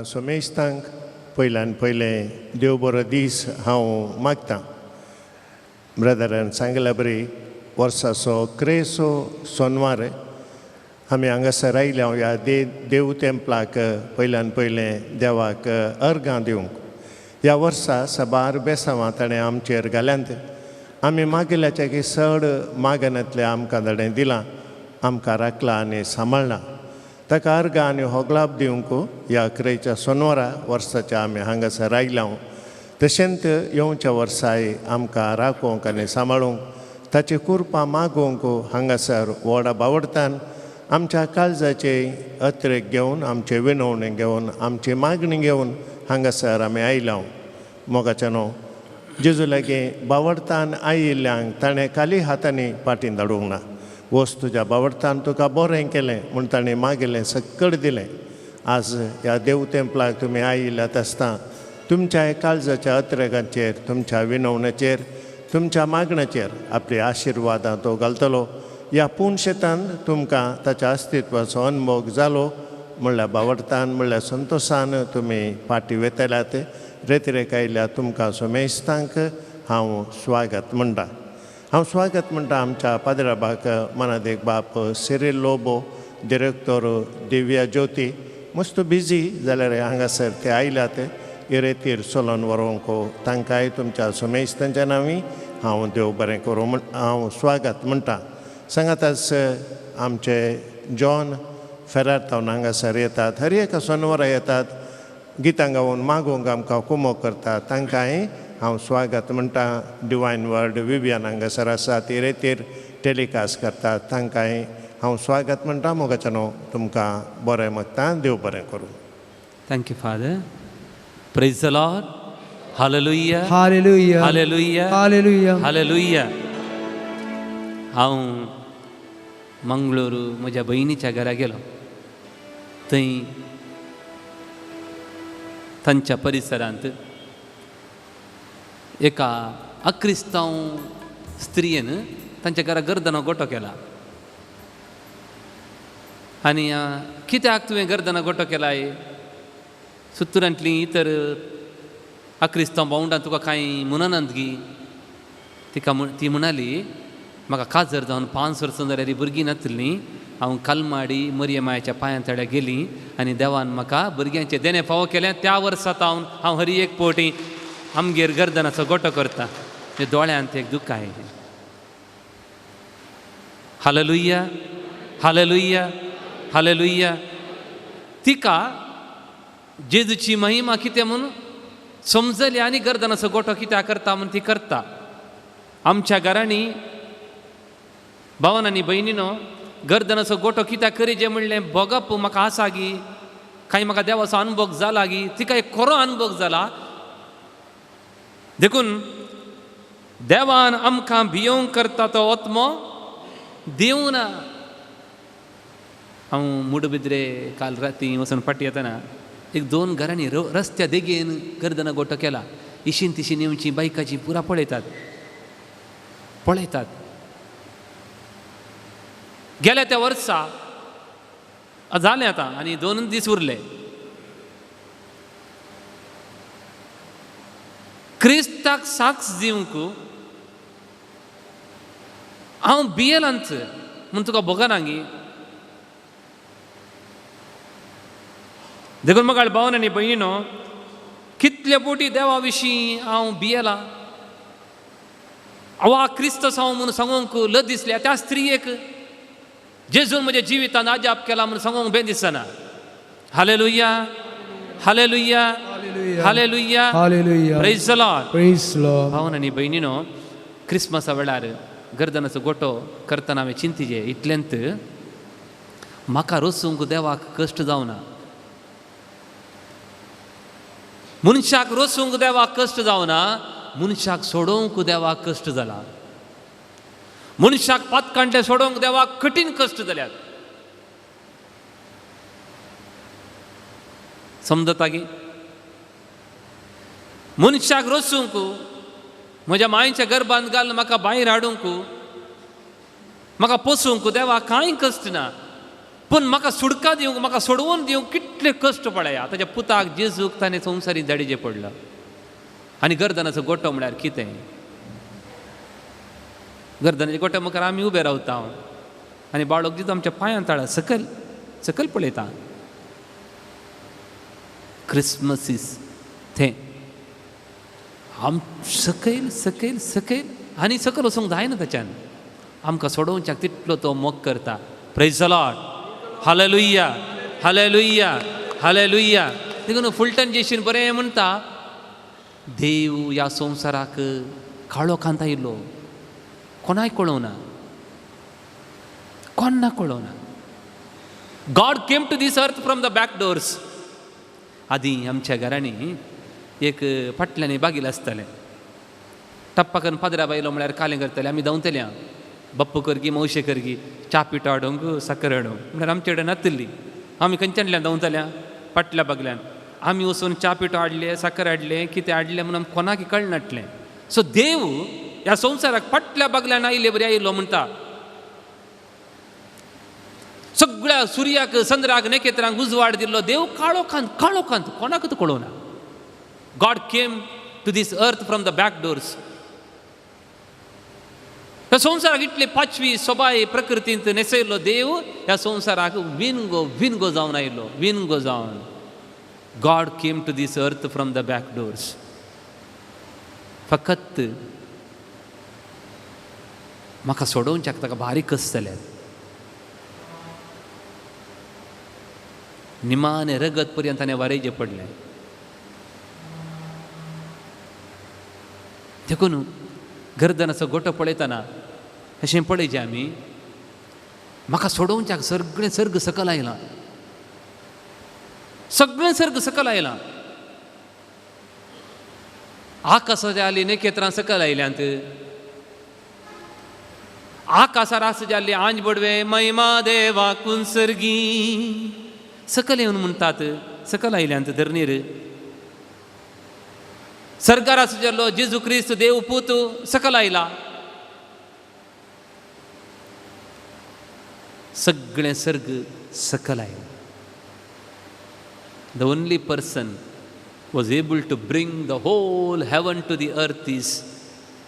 सोमेस्तांक पयल्यान पयलें देव बरो दीस हांव मागतां. ब्रदरान सांगल्या बरी वर्साचो क्रेसो सोनवार आमी हांगासर आयल्या ह्या देव तेंपलाक पयल्यान पयलें देवाक अर्गां दिवंक. ह्या वर्सा साबार बेसांवां ताणें आमचेर घाल्यांत. आमी मागिल्ल्याच्या की चड मागनांतलें आमकां ताणें दिलां, आमकां राखलां आनी सांबाळ्ळां. ताका अर्गां आनी होगलाप दिवंक ह्या अकरेच्या सोनवारा वर्साच्या आमी हांगासर आयल्या. तशेंच येवच्या वर्साय आमकां राखोवंक आनी सांबाळूंक ताची कुरपा मागोवंक हांगासर व्हडा बावडतान आमच्या काळजाचे अत्रेक घेवन, आमचे विनवणी घेवन, आमची मागणी घेवन हांगासर आमी आयल्या. मोगाच्या न्हू जेजू लागीं बावडतान आयिल्ल्यांक ताणें खाली हातांनी पाटीन धाडूंक ना. वच तुज्या बावडतान तुका बरें केलें म्हूण ताणें मागिल्लें सक्कड दिलें. आज ह्या देव तेंपलाक तुमी आयिल्ल्यात आसतना तुमच्या काळजाच्या अत्रेगांचेर, तुमच्या विनवण्याचेर, तुमच्या मागण्याचेर आपली आशिर्वादां तो घालतलो. ह्या पूण शेतान तुमकां ताच्या अस्तित्वाचो अनमोग जालो म्हणल्यार बावडतान, म्हणल्यार संतोशान तुमी फाटीं वेतल्यात. रेतिरेक आयल्या तुमकां सोमेस्तांक हांव स्वागत म्हणटा. हांव स्वागत म्हणटा आमच्या पाद्राबाक मनादेक बाप सिरील लोबो, डिरेक्टर दिव्या ज्योती. मस्त बिजी जाल्यार हांगासर ते आयल्यात इरेतीर चलोन व्हरूंक. तांकांय तुमच्या सोमेस्तांच्या नांवी हांव देव बरें करूं म्हण हांव स्वागत म्हणटा. सांगाताच आमचे जॉन फेरार तावन हांगासर येतात, हर एका सोनवरा येतात, गितां गावन मागूंक आमकां कुमोक करतात. तांकांय हांव स्वागत म्हणटा. डिवायन वर्ड विवियन हांगासर आसा, ती रेतीर टेलिकास्ट करतात, तांकांय हांव स्वागत म्हणटा. मोगाच्या न्हू तुमकां बरें मागता. देव बरें करूं. Thank you father. Praise the Lord. Hallelujah. Hallelujah. Hallelujah. Hallelujah. Hallelujah. हांव मंगळूर म्हज्या भयणीच्या घरा गेलो. थंय तांच्या परिसरांत एका अक्रिस्तांव स्त्रियेन तांच्या घरा गर्दना गोटो केला. आनी कित्याक तुवें गर्दना गोटो केलाय? सुत्तुरांतलीं इतर अक्रिस्तांव भावंडां तुका कांय म्हणनात गी? तिका ती म्हणाली, म्हाका काजर जावन 5 वर्सां जाल्यार भुरगीं नासलीं. हांव कलमाडी मरियमायाच्या पांयां तड्या गेली आनी देवान म्हाका भुरग्यांचें देणें फावो केलें. त्या वर्सा तावन हांव हरी एक पवटी आमगेर गर्दनाचो गोटो करता. दोळ्यांत एक दुख्ख आयलें. हालेलुया. हालेलुया. हालेलुया. तिका जेजूची महिमा कितें म्हूण समजली आनी गर्दनाचो गोटो कित्याक करता म्हूण ती करता. आमच्या घरांनी भावान आनी भयणीनो गर्दनाचो गोटो कित्याक करीजे म्हणलें भोगप म्हाका आसा गी, कांय म्हाका देवाचो अनुभव जाला गी, तिका एक खरो अनुभव जाला. देखून देवान आमकां भियोवंक करता तो आत्मो दिवना. हांव मुडबिद्रे काल राती वचून फाटी येतना एक 2 घरांनी रस्त्या देगेन गर्दना गोटो केला. इशीन तिशीन येवची बायकाची पुरा पळयतात पळयतात. गेल्या त्या वर्सा जालें आतां आनी 2 दीस उरले. क्रिस्ताक साक्ष दिवंक हांव भियेलांच म्हूण तुका भोगना गी? देखून म्हाका भावन आनी भयणीनो कितले पोटी देवा विशीं हांव भियेलां. अवा क्रिस्त हांव म्हूण सांगूंक लज दिसल्या त्या स्त्रियेक जेजून म्हज्या जिवितान अजाप केला म्हूण सांगूंक बें दिसना. Hallelujah. Hallelujah. Hallelujah. Hallelujah. Praise the Lord. Praise the Lord. भावन आनी भयणीनो क्रिसमसा वेळार गर्दनाचो गोटो करतना हांवें चिंतिजे इतलेंत म्हाका रोसूंक देवाक कश्ट जावना. मनशाक रोसूंक देवाक कश्ट जावना, मनशाक सोडोवंक देवाक कश्ट जाला. मनशाक पातकांडे सोडोवंक देवाक कठीण कश्ट जाल्यात. समजता गी? मनशाक रोसूंक म्हज्या मांयच्या गर्भांत घालून म्हाका भायर हाडूंक, म्हाका पोसूंक देवाक कांय कश्ट ना. पूण म्हाका सुडका दिवंक, म्हाका सोडवून दिवंक कितले कश्ट पळया. ताच्या पुताक जेजूक ताणें संवसारी धाडीचें पडलां. आनी गर्दनाचो गोटो म्हळ्यार कितें? गर्दनाच्या गोट्या मुखार आमी उबे रावता आनी बाळक जेजू आमच्या पांयां ताळा सकयल सकयल पळयता. क्रिसमस is थें आम सकयल सकयल सकयल आनी सकयल वचूंक जायना ताच्यान. आमकां सोडोवच्याक तितलो तो मोग करता. Praise the Lord, hallelujah, hallelujah, hallelujah. देखून फुलटन जेशीन बरें म्हणटा, देव ह्या संवसाराक काळोखांत आयिल्लो, कोणाय कळोवना, कोण्णा कळोवना. God came to this earth from the back doors. आदीं आमच्या घरांनी एक फाटल्यान बागील आसतालें. टप्पाकन पाद्रा बायलो म्हळ्यार कालें करताले. आमी धांवतले, बप्पू करगी मावशे करगी, च्या पिठो हाडूंक साकर हाडूंक. म्हळ्यार आमचे कडेन नातिल्ली. आमी खंयच्यानल्यान धांवतल्या फाटल्या बागल्यान. आमी वचून च्या पिठो हाडले, साकर हाडले, कितें हाडलें म्हणून आमकां कोणाक कळनाटलें. सो देव ह्या संवसाराक फाटल्या बागल्यान आयिल्ले बरी आयिल्लो म्हणटा. सगळ्या सुर्याक चंद्राक नखेत्रांक उजवाड दिल्लो देव काळोखांत काळोखांत कोणाकूच कळोवना. God came to this earth from the back doors. ह्या संवसाराक इतले पाचवी सोबाय प्रकृतींत न्हेसयल्लो देव ह्या संवसाराक विनगो विनगो जावन आयलो, विनगो जावन. God came to this earth from the back doors. फकत म्हाका सोडोवच्याक ताका बारीक कस जाल्यात. निमाणे रगत पर्यंत ताणें वारयचें पडलें. देखून गर्दनाचो गोटो पळयतना अशें पळयचें आमी, म्हाका सोडोवच्याक सगळें सर्ग सकल आयलां, सगळें सर्ग सकल आयलां. आकाशाच्या आली नखेत्रां सकल आयल्यांत. आकाशार आस जाल्ली आंज बडवे महिमा देवा कुंसर्गी सकल येवन म्हणटात, सकल आयल्यांत धरणीर. सरकार आस जाल्लो जेजू क्रिस्त देव पूत सकल आयला. सगळें सर्ग सकल आयलें. The only person was able to bring the whole heaven to the earth is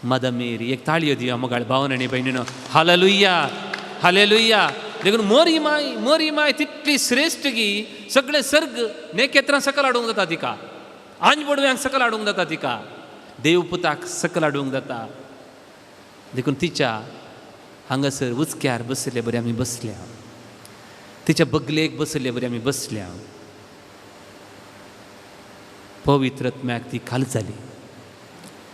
Mother Mary. एक ताळयो दिया मोगाळ भावन आनी भयणीनो. Hallelujah, hallelujah. देखून मोरी माय, मोरी माय तितली श्रेश्ठ की सगळें सर्ग नखेत्रां सकल हाडूंक जाता तिका, आंज बडव्यांक सकल हाडूंक जाता तिका, देवपुताक सकल हाडूंक जाता. देखून तिच्या हांगासर उचक्यार बसले बरें आमी बसल्या, तिच्या बगलेक बसले बरें आमी बसल्या. पवित्र आत्म्याक ती खाल जाली.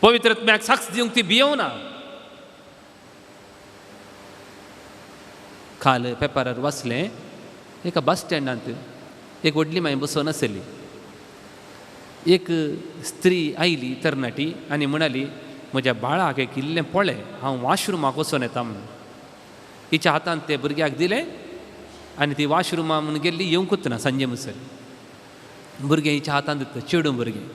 पवित्र आत्म्याक साक्ष दिवंक ती भियोवना. काल पेपरार वाचलें, एका बस स्टँडांत एक व्हडली माय बसून आसली. एक स्त्री आयली तरणाटी आनी म्हणाली, म्हज्या बाळाक एक इल्लें पळय, हांव वॉशरुमाक वचून येता म्हणून. तिच्या हातांत ते भुरग्याक दिलें आनी ती वॉशरुमा म्हणून गेल्ली, येवंकूच ना सांजे म्हणसर. भुरगें हिच्या हातांत दिता, चेडूं भुरगें.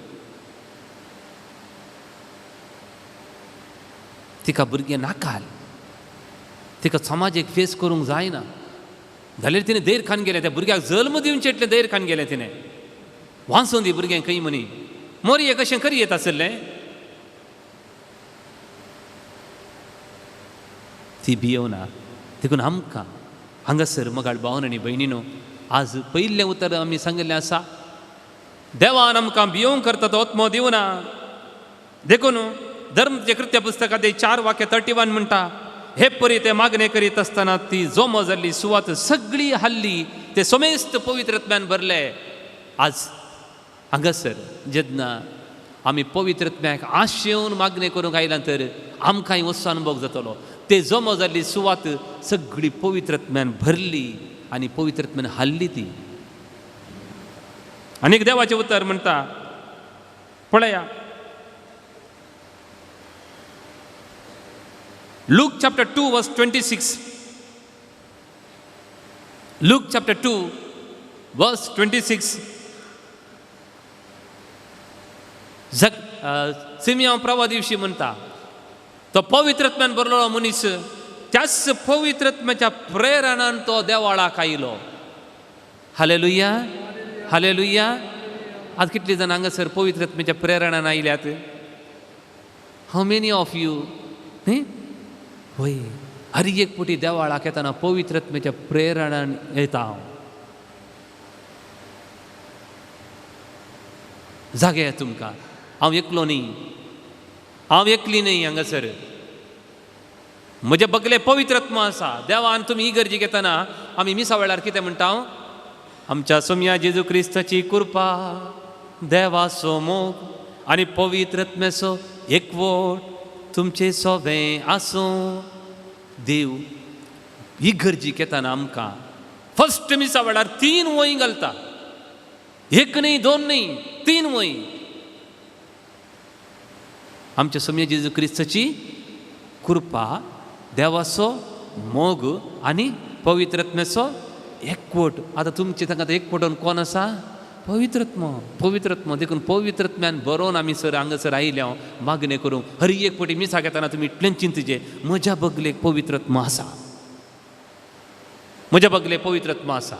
तिका भुरगें नाकाल, तिका समाजीक फेस करूंक जायना जाल्यार तिणें धैर खान गेलें. त्या भुरग्याक जल्म दिवचें इतलें धैर खान गेलें तिणें. वाचून दी भुरगें खंय म्हणी मोरये कशें करी येत आसलें. ती भियोवना. देखून आमकां हांगासर मोगाळ भावन आनी भयणीनो, आज पयिल्लें उतर आमी सांगिल्लें आसा, देवान आमकां भियोवंक करता तो आत्मो दिवना. देखून धर्मचे कृत्य पुस्तकांत 4:31 म्हणटा, हे परी ते मागणे करीत आसतना ती जोमो जाल्ली सुवात सगळी हाल्ली, ते समेस्त पवित्र आत्म्यान भरले. आज हांगासर जेन्ना आमी पवित्र आत्म्याक आशेवन मागणें करूंक आयला तर आमकांय वचो अनुभव जातलो. ते जमो जाल्ली सुवात सगळी पवित्र आत्म्यान भरली आनी पवित्र आत्म्यान हाल्ली ती. आनीक देवाचें उतर म्हणटा, पळया, Luke chapter 2 verse 26. Luke chapter 2 verse 26. सिमियांव प्रवा दिवशी म्हणटा, तो पवित्र आत्म्यान भरलेलो मनीस त्याच पवित्र आत्म्याच्या प्रेरणान तो देवाळाक आयलो. Hallelujah, hallelujah. आज कितली जाण हांगासर पवित्र आत्म्याच्या प्रेरणान आयल्यात? How many of you? न्ही वय, हर एक पुटी देवाळाक येतना पवित्र आत्म्याच्या प्रेरणान येता हांव. जागे तुमकां, हांव एकलो न्ही, हांव एकली न्ही हांगासर, म्हज्या बगले पवित्र आत्मा आसा. देवान तुमी इगर्जी घेतना आमी मिसा वेळार कितें म्हणटा? आमच्या सोम्या जेजू क्रिस्ताची कृपा, देवाचो मोग आनी पवित्र आत्म्याचो एकवट तुमचे सोबें आसूं. देव इगर्जी घेतना आमकां फर्स्ट मिसा वेळार 3 वंय घालता, 1 न्ही, 2 न्ही, 3 वंय. आमच्या सोम्या जेजू क्रिस्ताची कृपा, देवाचो मोग आनी पवित्र आत्म्याचो एकवट. आतां तुमचे तांकां आतां एकवटून कोण आसा? पवित्र आत्मो, पवित्र आत्मो. देखून पवित्र आत्म्यान बरोवन आमी सर हांगासर आयल्या मागणें करूंक. हर एक पटी मिसाक येतना तुमी इतलें चिंतचें, म्हज्या बगलेक पवित्र आत्मो आसा, म्हज्या बगलेक पवित्र आत्मो आसा.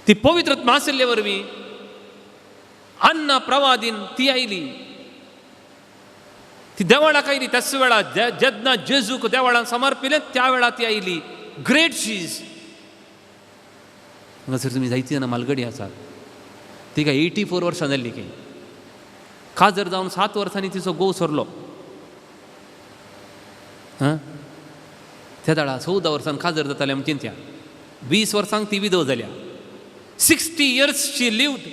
ती पवित्र आत्मा आशिल्ले वरवीं अन्ना प्रवादीन ती आयली, ती देवळाक आयली. त्याच वेळार जेन्ना जेजूक देवळान समर्पिलें त्या वेळार ती आयली. Great she's. हांगासर तुमी जायतीं जाणां मालगडी आसात. तिका 84 वर्सां जाल्लीं खंय. काजर जावन 7 वर्सांनी तिचो घोव सरलो. हां, त्या वेळार 14 वर्सां काजर जातालें आमी चिंतया. 20 वर्सांक ती विधव जाल्या. 60 years she lived.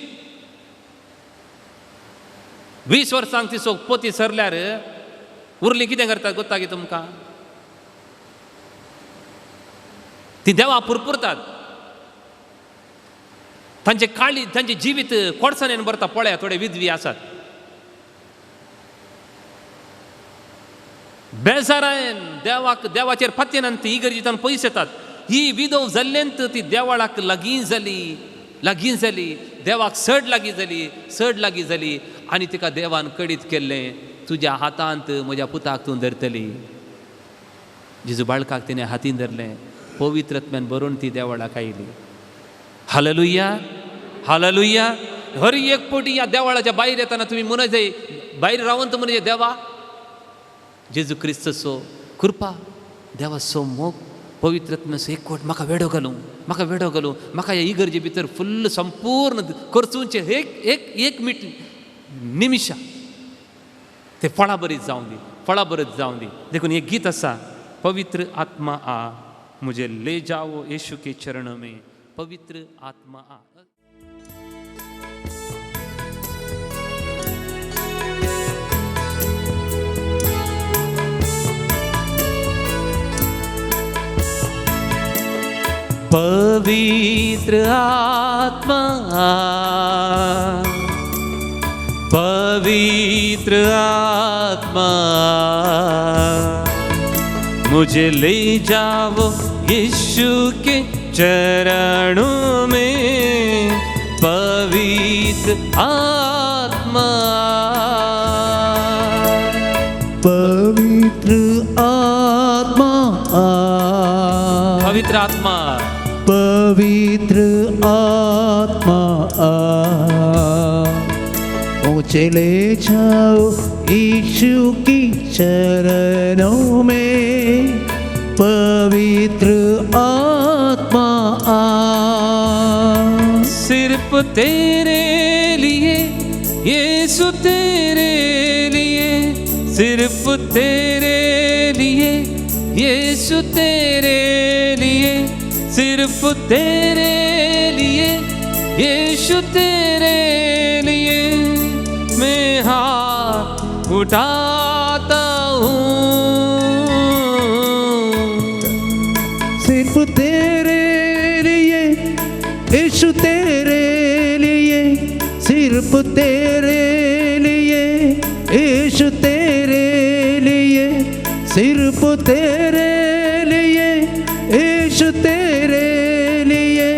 20 वर्सांक तिचो पती सरल्यार उरली कितें करतात गोत्ता की तुमकां? ती देवा पुरपुरतात, तांचे काळी तांचें जिवीत कोडसाणेन भरता. पळया थोडे विधवी आसात, बेजारान देवाक देवाचेर फात्यनान ती इगर्जेंतल्यान पयस येतात. ही विधव जाल्ल्यान ती देवाळाक लागीं जाली, लागीं जाली, देवाक चड लागीं जाली, चड लागीं जाली आनी तिका देवान कडीत केल्लें, तुज्या हातांत म्हज्या पुताक तूं धरतली. जेजू बाळकाक तिणें हातीन धरलें, पवित्र आत्म्यान भरून ती देवळाक आयली. Hallelujah, hallelujah. हर एक पटी ह्या देवळाच्या भायर येतना तुमी म्हणत जाय, भायर रावन तूं म्हणजे देवा जेजू क्रिस्ताचो कृपा, देवाचो मोग, पवित्र आत्म्याचो एकवट म्हाका वेडो घालूं, म्हाका वेडो घालूं, म्हाका ह्या इगर्जे भितर फुल्ल संपूर्ण करचूंचें एक एक एक मिट निमिशा ते फळां बरीत जावं दी, फळां बरीत जावं दी. देखून एक गीत आसा, पवित्र आत्मा आ मुझे ले जाओ येशू के चरण में, पवित्र आत्मा आ. पवित्र आत्मा, पवित्र आत्मा मुझे ले जाओ यीशु के चरणों में, पवित्र आत्मा, पवित्र आत्मा, पवित्र आत्मा, पवित्र आत्मा मुझे ले जाओ यीशु की चरणों में, पवित्र आत्मा। सिर्फ तेरे लिए यीशु तेरे लिए, सिर्फ तेरे लिए यीशु तेरे लिए, सिर्फ तेरे लिए यीशु तेरे लिए मैं हाथ उठाता हूँ। सिर्फ तेरे लिए यीशु तेरे लिए, सिर्फ तेरे लिए यीशु तेरे लिए, सिर्फ तेरे लिए यीशु तेरे लिए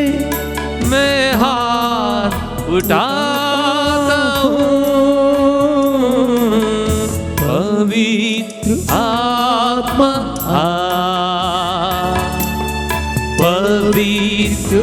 मैं हाथ उठाता हूँ। पवित्र आत्मा आ, पवित्र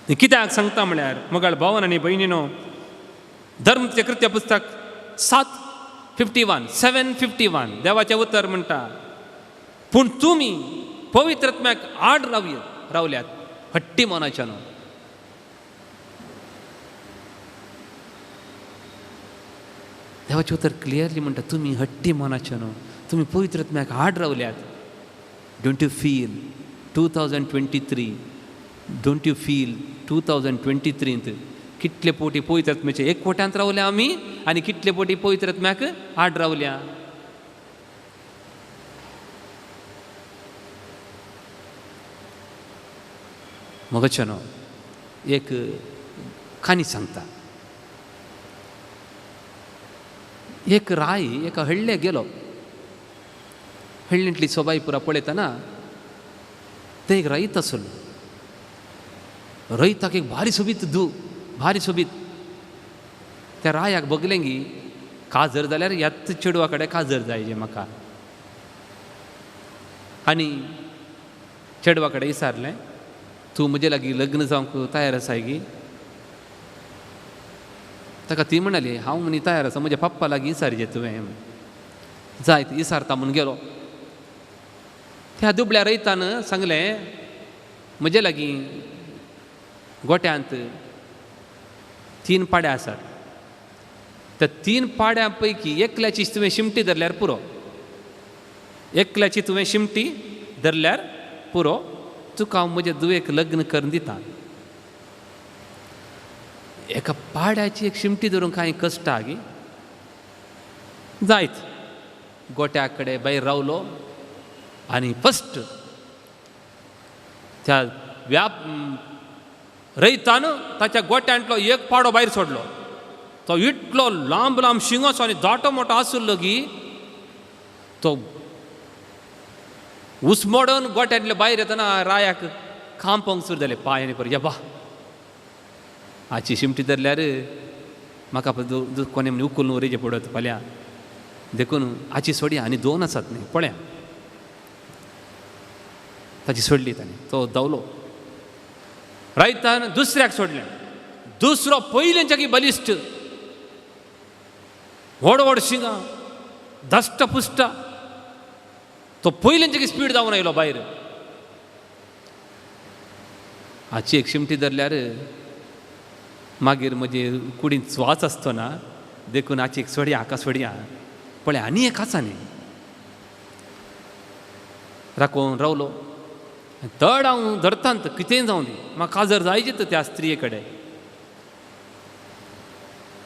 कित्याक सांगता म्हळ्यार मोगाळ भावन आनी भयणीनो, धर्मचें कृत्य पुस्तक 7:51, 7:51, देवाचें उतर म्हणटा, पूण तुमी पवित्रत्म्याक आड रावल्यात हट्टी मनाच्यान. देवाचें उतर क्लियरली म्हणटा, तुमी हट्टी मनाच्यान, तुमी पवित्रत्म्याक आड रावल्यात. Don't you feel 2023, don't you feel 2023 कितले पोटी पवित्रत्म्याचे एक कोट्यांत रावल्या आमी आनी कितले पोटी पवित्रत्म्याक आड रावल्या. मगचनो एक काणी सांगता. एक राय एका हळ्ळे गेलो. हळ्ळेंतली सोबाई पुरा पळयतना ते एक रयत आसलो. रयताक एक भारी सोबीत धू, भारी सोबीत. त्या रायाक बगलें गी काजर जाल्यार ह्याच चेडवा कडेन काजर जाय जे म्हाका. आनी चेडवा कडेन विचारलें, तूं म्हजे लागीं लग्न जावंक तयार आसाय गी? ताका ती म्हणाली, हांव म्हणी तयार आसा, म्हज्या पप्पा लागीं विचारचें तुवें. जायत विचारता म्हूण गेलो. त्या दुबळ्या रयतान सांगलें, म्हजे लागीं गोट्यांत 3 पाड्या आसात. त्या 3 पाड्यां पैकी एकल्याची तुवें शिमटी धरल्यार पुरो, एकल्याची तुवें शिमटी धरल्यार पुरो, तुका हांव म्हजे दुवेक लग्न करून दिता. एका पाड्याची एक शिमटी धरूंक कांय कश्ट गी? जायत गोट्या कडेन भायर रावलो आनी फस्ट त्या व्याप रयतान ताच्या गोट्यांतलो एक पाडो भायर सोडलो. तो इतलो लांब लांब शिंगोसो आनी दाटो मोटो आसलो की तो उसमोडून गोट्यांतले भायर येतना रायाक खांपोंक सुरू जालें पांय आनी परत. बा हाची शिमटी धरल्यार म्हाका कोणें म्हण उखलून वरीचें पडत फाल्यां, देखून हाची सोडया आनी 2 आसात न्ही पळया. ताची सोडली ताणें, तो धांवलो. रायतान दुसऱ्याक सोडलें. दुसरो पयलेंच्याकी बलिश्ट, व्हड व्हड शिंगां, दश्ट पुश्ट, तो पयलेंच्याकी स्पीड जावन आयलो भायर. हाची एक शिमटी धरल्यार मागीर म्हजे कुडींत स्वास आसतो ना, देखून हाची एक सोडया, हाका सोडया. पळय आनी एक आसा न्ही. राखून रावलो. तड हांव धरतां कितेंय जावं दी, म्हाका काजर जायचे तर त्या स्त्रिये कडेन.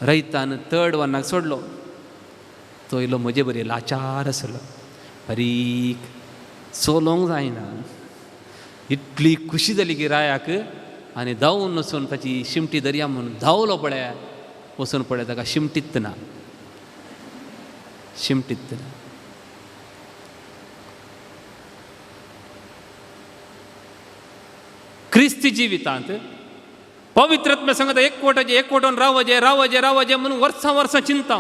रयतान तड वन्नाक सोडलो. तो येयलो म्हजे बरी लाचार आसलो, बारीक, चलोवंक जायना. इतली खुशी जाली की रायाक आनी धांवून वचून ताची शिमटी दर्या म्हणून धांवलो. पळय वचून पळय ताका शिमटीत ना, शिमटीत ना. क्रिस्ती जिवितांत पवित्रत्म सांगता एकवटाचें एकवटून रावजे रावजे रावजे म्हणून वर्सां वर्सां चिंता.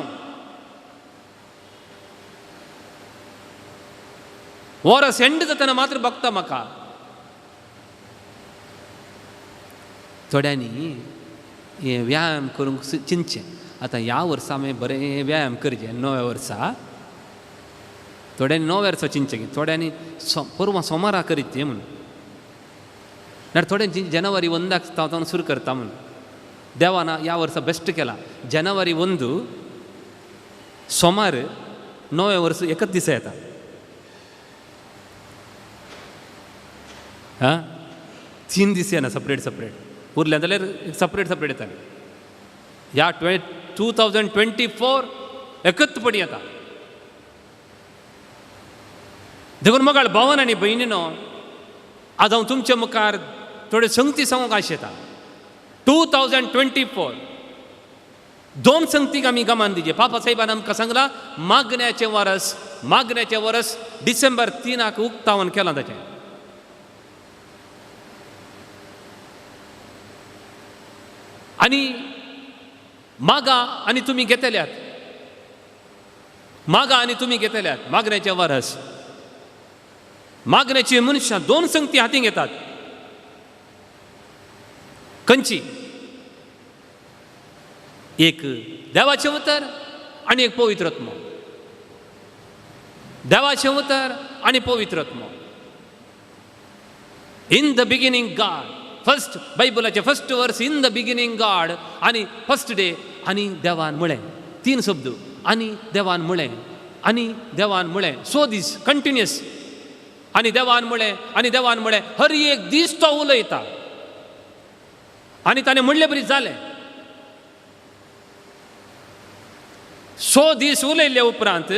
वरस एंड जातना मात्र बघता म्हाका. थोड्यांनी हे व्यायाम करूंक चिंतचें, आतां ह्या वर्सा हांवें बरें व्यायाम करचें नव्या वर्सा. थोड्यांनी नव्या वर्सा चिंतचें की, थोड्यांनी परवां सोमारा करीत तें म्हणून, नाल्यार थोड्यांनी जानेवारी 1 तावन सुरू करता म्हणून. देवान ह्या वर्सा बेस्ट केला, जानेवारी 1 सोमार नव्या वर्स एकच दिसा येता. आं 3 दीस येना सपरेट सपरेट, उरलें जाल्यार सपरेट सपरेट येतालें. ह्या 2024 एकच पडी येता. देखून मोगाळ भावन आनी भयणीनो, आज हांव तुमच्या मुखार थोड्यो संगती सांगूंक आशेता. 2024 2 संगतीक आमी गमान दिजे. पापा साहेबान आमकां सांगलां मागण्याचें वरस, मागण्याचें वरस डिसेंबर 3 उक्तावन केलां ताचें. आनी मागा आनी तुमी घेतल्यात, मागा आनी तुमी घेतल्यात. मागण्याचें वरस, मागण्याची मनशां 2 संगती हातीं घेतात. खंयची? एक देवाचें उतर आनी एक पवित्र आत्मो. देवाचें उतर आनी पवित्र आत्मो. In the beginning God. First बायबलाचें first verse in the beginning God आनी फर्स्ट डे आनी देवान म्हळें. तीन शब्द, आनी देवान म्हळें, आनी देवान म्हळें. सो दीस कंटिन्युअस. आनी देवान म्हळें, आनी देवान म्हळें. हर एक दीस तो उलयता आनी ताणें म्हणले बरी जालें. सो दीस उलयल्ले उपरांत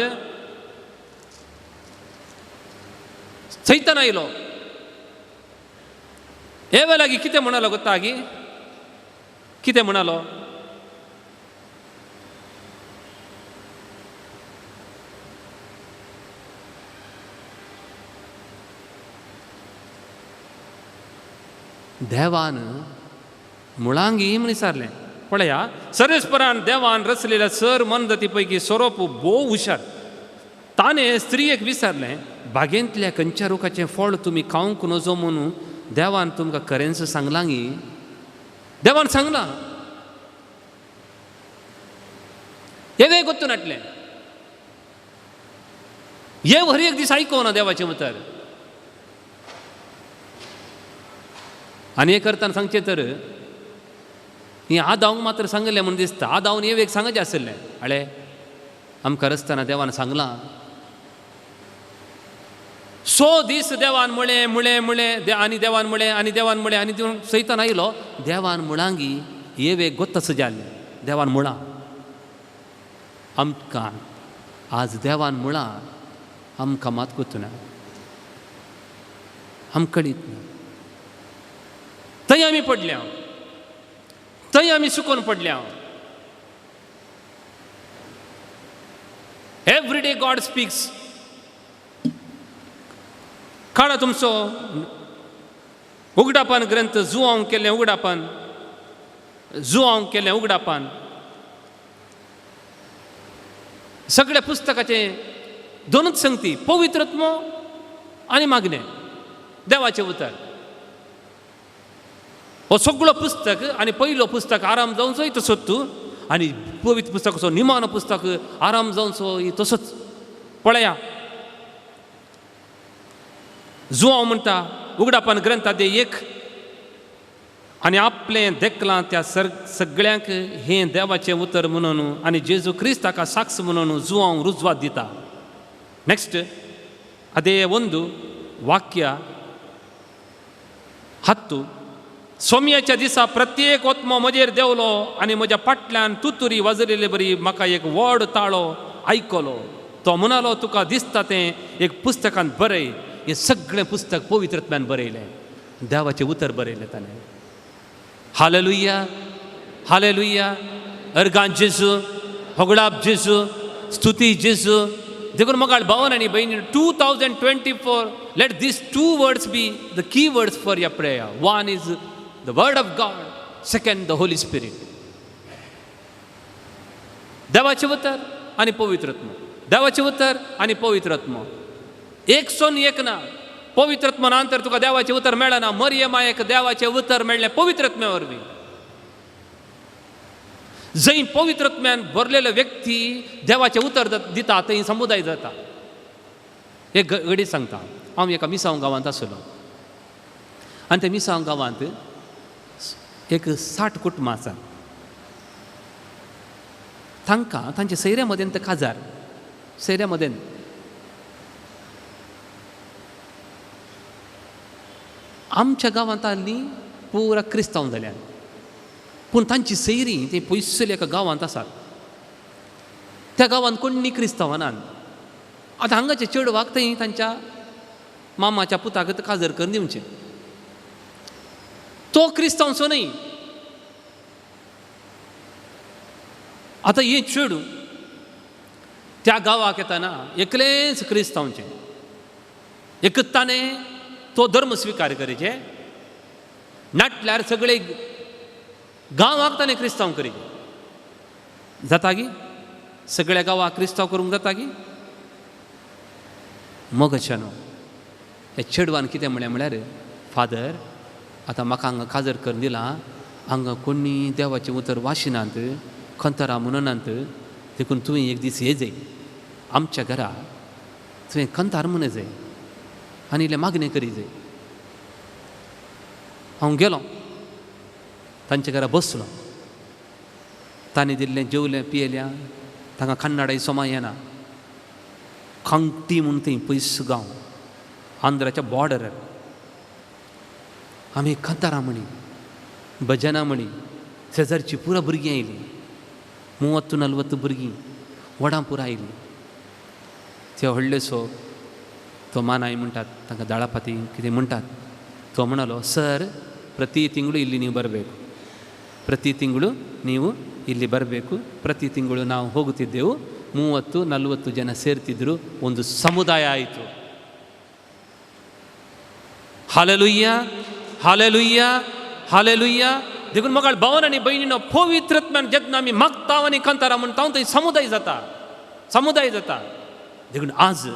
सैतान आयलो. हे वेळागी कितें म्हणालो गोतागी? कितें म्हणालो? देवान मुळांगी म्हण विचारलें. पळया, सर्वेस्परान देवान रचलेल्या सर मनजाती पैकी सोरोप भोव हुशार. ताणें स्त्रियेक विचारलें, बागेंतल्या खंयच्या रुखाचें फळ तुमी खावंक नजो म्हणून देवान तुमकां खरेंच सांगलां गी? देवान सांगलां. हें गोत्तून हाडलें. हे हर एक दीस आयकोना देवाचें उतर. आनी हें करतना सांगचें तर हें आदावंक मात्र सांगलें म्हूण दिसता. आदावन हे एक सांगचें आशिल्लें, अळे आमकां रस्ताना देवान सांगलां. सो दीस देवान म्हळें म्हळें म्हळें आनी देवान म्हळें आनी देवान म्हळें आनी सैतान आयलो. देवान म्हळांगी हे वेग गोत्तस जालें. देवान म्हळां आमकां आज देवान म्हळां आमकां मात गोत्तना, आमकां कळीत ना. थंय आमी पडल्या, थंय आमी सुकोन पडल्या. Every day God speaks. काडा तुमचो उगडापान ग्रंथ, जुआंव केल्लें उगडापान, जुआंव केल्लें उगडापान. सगळ्या पुस्तकाचें दोनूच संगती, पवित्र आत्मो आनी मागणें, देवाचें उतर. हो सगळो पुस्तक आनी पयलो पुस्तक आराम जावचोय तसोच तूं, आनी पवित्र पुस्तकाचो निमाणो पुस्तक आराम जावचो तसोच. पळया, जुआंव म्हणटा उगडापान ग्रंथादे एक, आनी आपलें देखलां त्या सगळ्यांक हें देवाचें उतर म्हणून आनी जेजू क्रिस्त ताका साक्ष म्हणून जुआंव रुजवात दिता. नेक्स्ट अदे 1 वाक्य 10. सोम्याच्या दिसा प्रत्येक ओत्मो म्हजेर देंवलो आनी म्हज्या फाटल्यान तुतुरी वाजयलेले बरी म्हाका एक व्हड ताळो आयकलो. तो म्हणालो, तुका दिसता तें एक पुस्तकांत बरय. हें सगळें पुस्तक पवित्र आत्म्यान बरयलें, देवाचें उतर बरयलें ताणें. Hallelujah, hallelujah. अर्गां जेजू, होगडाप जेजू, स्तुती जेजू. देखून मोगाळ भावन आनी भयणी, 2024 let these two words be the key words for your prayer. One is the word of God, second the Holy Spirit. देवाचें उतर आनी पवित्र आत्मो, देवाचें उतर आनी पवित्र आत्मो. एक सोन एक ना. पवित्र आत्मो ना तर तुका देवाचें उतर मेळना. मरियमायेक देवाचें उतर मेळ्ळें पवित्र आत्म्या वरवीं. जंय पवित्र आत्म्यान भरलेलो व्यक्ती देवाचें उतर दिता थंय समुदाय जाता. एक घडी सांगता, हांव एका मिसांव गांवांत आसलो आनी त्या मिसांव गांवांत एक 60 कुटुंबां आसात. तांकां तांच्या सैऱ्या मदेन ते काजार, सैऱ्या मदेन. आमच्या गांवांत आसलीं पुरा क्रिस्तांव जाल्यान, पूण तांची सैरी ती पयसुल्ल्या एका गांवांत आसात. त्या गांवांत कोण्णी क्रिस्तांवान. आतां हांगाचे चेडवाक थंय तांच्या मामाच्या पुताक काजर करून दिवचें. तो क्रिस्तांवचो न्हय. आतां हें चेडूं त्या गांवाक येतना एकलेंच क्रिस्तांवचें, एकच ताणें तो धर्म स्विकार करचें, नाटल्यार सगळे गांवाक ताणें क्रिस्तांव करचें. जाता गी? सगळ्या गांवाक क्रिस्तांव करूंक जाता गी? मोगाच्या न्हू ह्या चेडवान कितें म्हणलें म्हळ्यार, फादर आतां म्हाका हांगा काजर करून दिलां, हांगा कोणी देवाचें उतर वाशिनात, खंतरा म्हणनात, देखून तुवें एक दीस ये जाय आमच्या घरा, तुवें खंतार म्हण जाय आनी इल्लें मागणें करी जाय. हांव गेलो तांच्या घरा, बसलो, तांणी दिल्लें जेवलें पियेल्या. तांकां कन्नडाय सोमा येना. खांगटी म्हूण थंय पयस गांव, आंध्राच्या बॉर्डरार. आमी खंतारां म्हणी, भजनां म्हणी, शेजारची पुरा भुरगीं आयलीं, 30 40 भुरगीं वडां पुरा आयलीं. ते व्हडलेसो तो मानाय म्हणटात तांकां, दाळापाती कितें म्हणटात, तो म्हणालो, सर ಪ್ರತಿ ತಿಂಗಳು ಇಲ್ಲಿ ನೀವು ಬರಬೇಕು, ಪ್ರತಿ ತಿಂಗಳು ನೀವು ಇಲ್ಲಿ ಬರಬೇಕು. ಪ್ರತಿ ತಿಂಗಳು ನಾವು ಹೋಗುತ್ತಿದ್ದೆವು, 30 40 ಜನ ಸೇರ್ತಿದ್ದರು, ಒಂದು ಸಮುದಾಯ ಆಯಿತು. Hallelujah, hallelujah, hallelujah. देखून मगाळ भावन आनी भयणीनो, पवित्रत्मान जेन्ना आमी मागता आनी कंतारा म्हणटा थंय समुदाय जाता, समुदाय जाता. देखून आज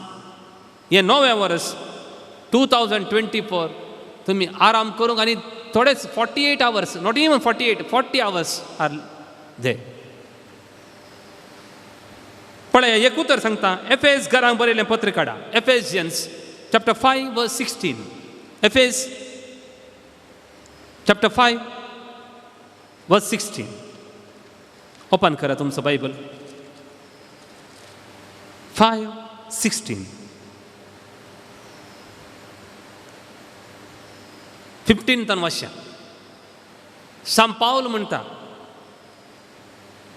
हें नवें वर्स 2024 तुमी आराम करूंक आनी थोडेच 48 hours, not even 48, 40 hours are they. पळय एक उतर सांगता, एफएस घरांक बरयलें पत्र काडा, एफेसियन्स चॅप्टर 5 वर्स 16, एफेस चॅप्टर 5 वर्स 16. ओपन करा तुमचं बायबल, 5:16, 15 तान वाश्या. सांत पावल म्हणटा,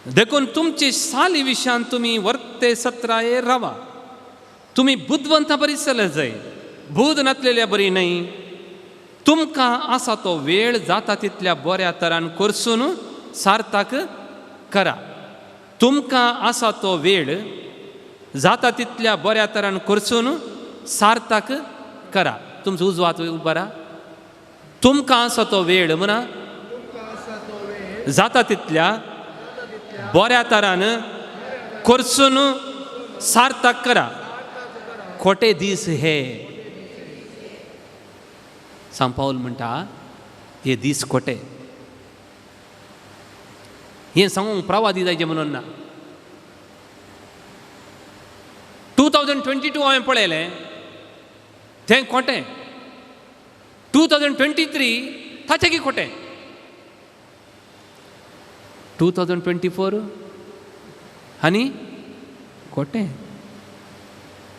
देखून तुमचे साली विशयान तुमी वर्ते सत्राये रावा, तुमी बुदवंता बरी चलत जाय, बूद नातलेल्या बरी न्हय. तुमकां आसा तो वेळ जाता तितल्या बऱ्या तरान करसून सार्थक करा. तुमकां आसा तो वेळ जाता तितल्या बऱ्या तरान करसून सार्थक करा. तुमचो उजवात बरा, तुमकां आसा तो वेळ म्हणा जाता तितल्या बऱ्या तरान करसून सार्थक करा. खोटे दीस हे. सांत पावल म्हणटा हे दीस खोटे. हें सांगूंक प्रवादी जायचें म्हणून ना. 2022 हांवें पळयलें तें खोटें, 2023 ताचें की खोटें, 2024 आनी खोटें.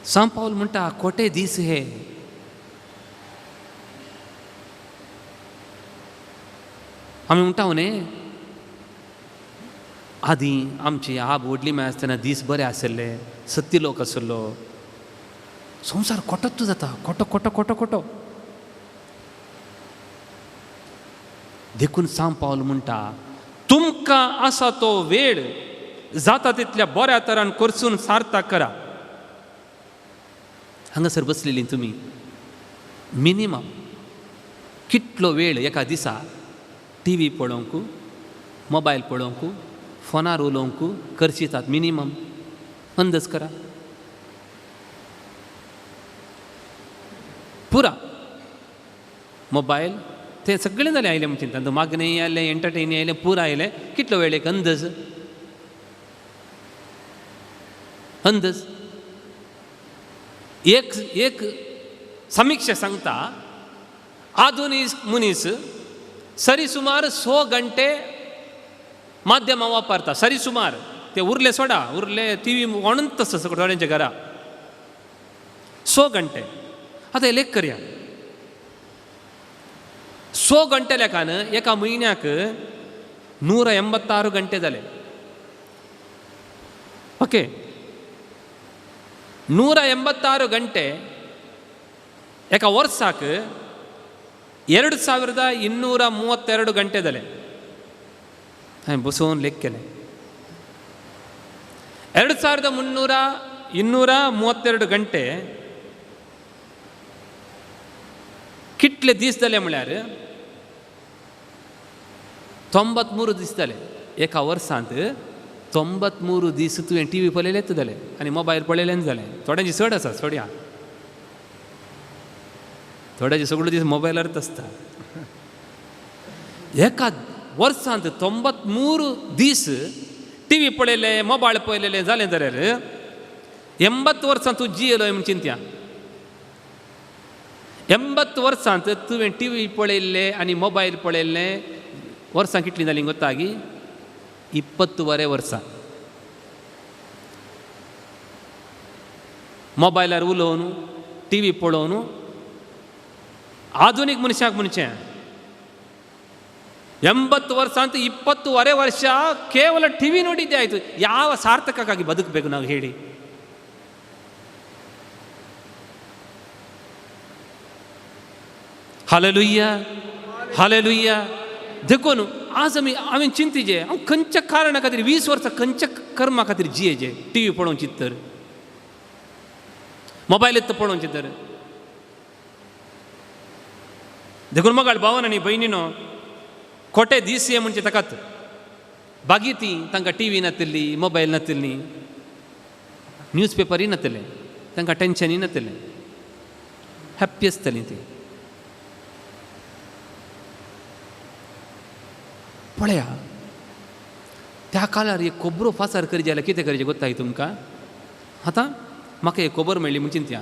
सांत पावल म्हणटा खोटे दीस हे. आमी म्हणटा न्ही, आदीं आमची आब व्हडली माय आसतना दीस बरे आसले, सत्य लोक आसलो, संवसार खोटोच जाता, खोटो खोटो खोटो खोटो. देखून सांत पावल म्हणटा तुमकां आसा तो वेळ जाता तितल्या बऱ्या तरान करसून सार्थक करा. हांगासर बसलेली तुमी मिनिमम कितलो वेळ एका दिसा टी व्ही पळोवंक, मोबायल पळोवंक, फोनार उलोवंक खर्चितात मिनिमम अंदाज करा. पुरा मोबायल ते सगळें जालें आयलें म्हणचे तांकां मागणें आयलें, एंटरटेन आयलें, पुरा आयलें. कितलो वेळ एक अंदाज अंदाज एक एक समिक्षा सांगता आधुनीक मनीस सरी सुमार 100 घंटे माध्यमां वापरता. सरी सुमार ते उरले सोडा, उरले टी व्ही म्हणून तसं सगळं थोड्यांच्या घरा 100 घंटे. आतां लेख करया, 100 घंटे लेखान एका म्हयन्याक 186 घंटे जाले. ओके, 186 घंटे एका वर्साक 2232 घंटे जाले. हांवें बसोवन लेख केलें. 2232 घंटे कितले दीस जाले म्हळ्यार 93 दीस जाले. एका वर्सांत 93 दीस तुवें टी व्ही पळयलेच जाले आनी मोबायल पळयलेच जालें. थोड्यांची चड आसा, सोडया, थोड्यांचे सगळे दीस मोबायलारच आसता. एका वर्सांत 93 दीस टी व्ही पळयले, मोबायल पळयलेले जालें जाल्यार 80 वर्सां तूं जियेलो म्हूण चिंत्या. 80 वर्सांत तुवें टी व्ही पळयल्ले आनी मोबायल पळयल्ले वर्सां कितलीं जालीं गोत्तागी? 20 वर्सां. मोबायलार उलोवन टी व्ही पळोवन आधुनीक मनशाक म्हणचें 80 वर्सांत 20 ವರ್ಷ ಕೇವಲ ಟಿ ವಿ ನೋಡಿದ್ದೆ ಆಯಿತು, ಯಾವ ಸಾರ್ಥಕಕ್ಕಾಗಿ ಬದುಕಬೇಕು ನಾವು ಹೇಳಿ? Hallelujah hallelujah. देखून आज आमी हांवें चिंतिजे हांव खंयच्या कारणा खातीर 20 वर्सां खंयच्या कर्मा खातीर जियेजे? टी व्ही पळोवची तर, मोबायल पळोवचे तर. देखून मगाळ भावन आनी भयणीनो, खोटे दीस हे म्हणजे ताकात बागी ती तांकां टी व्ही नातिल्ली, मोबायल नातिल्ली, न्यूज पेपरूय नातिल्ले, तांकां टेंशनूय नातिल्लें, हॅप्पी आसतलीं ती. पळया त्या काळार एक खबरो फासार करी जाल्यार कितें करचें गोत्ताय तुमकां? आतां म्हाका एक खबर मेळ्ळी म्हूण चिंत्या.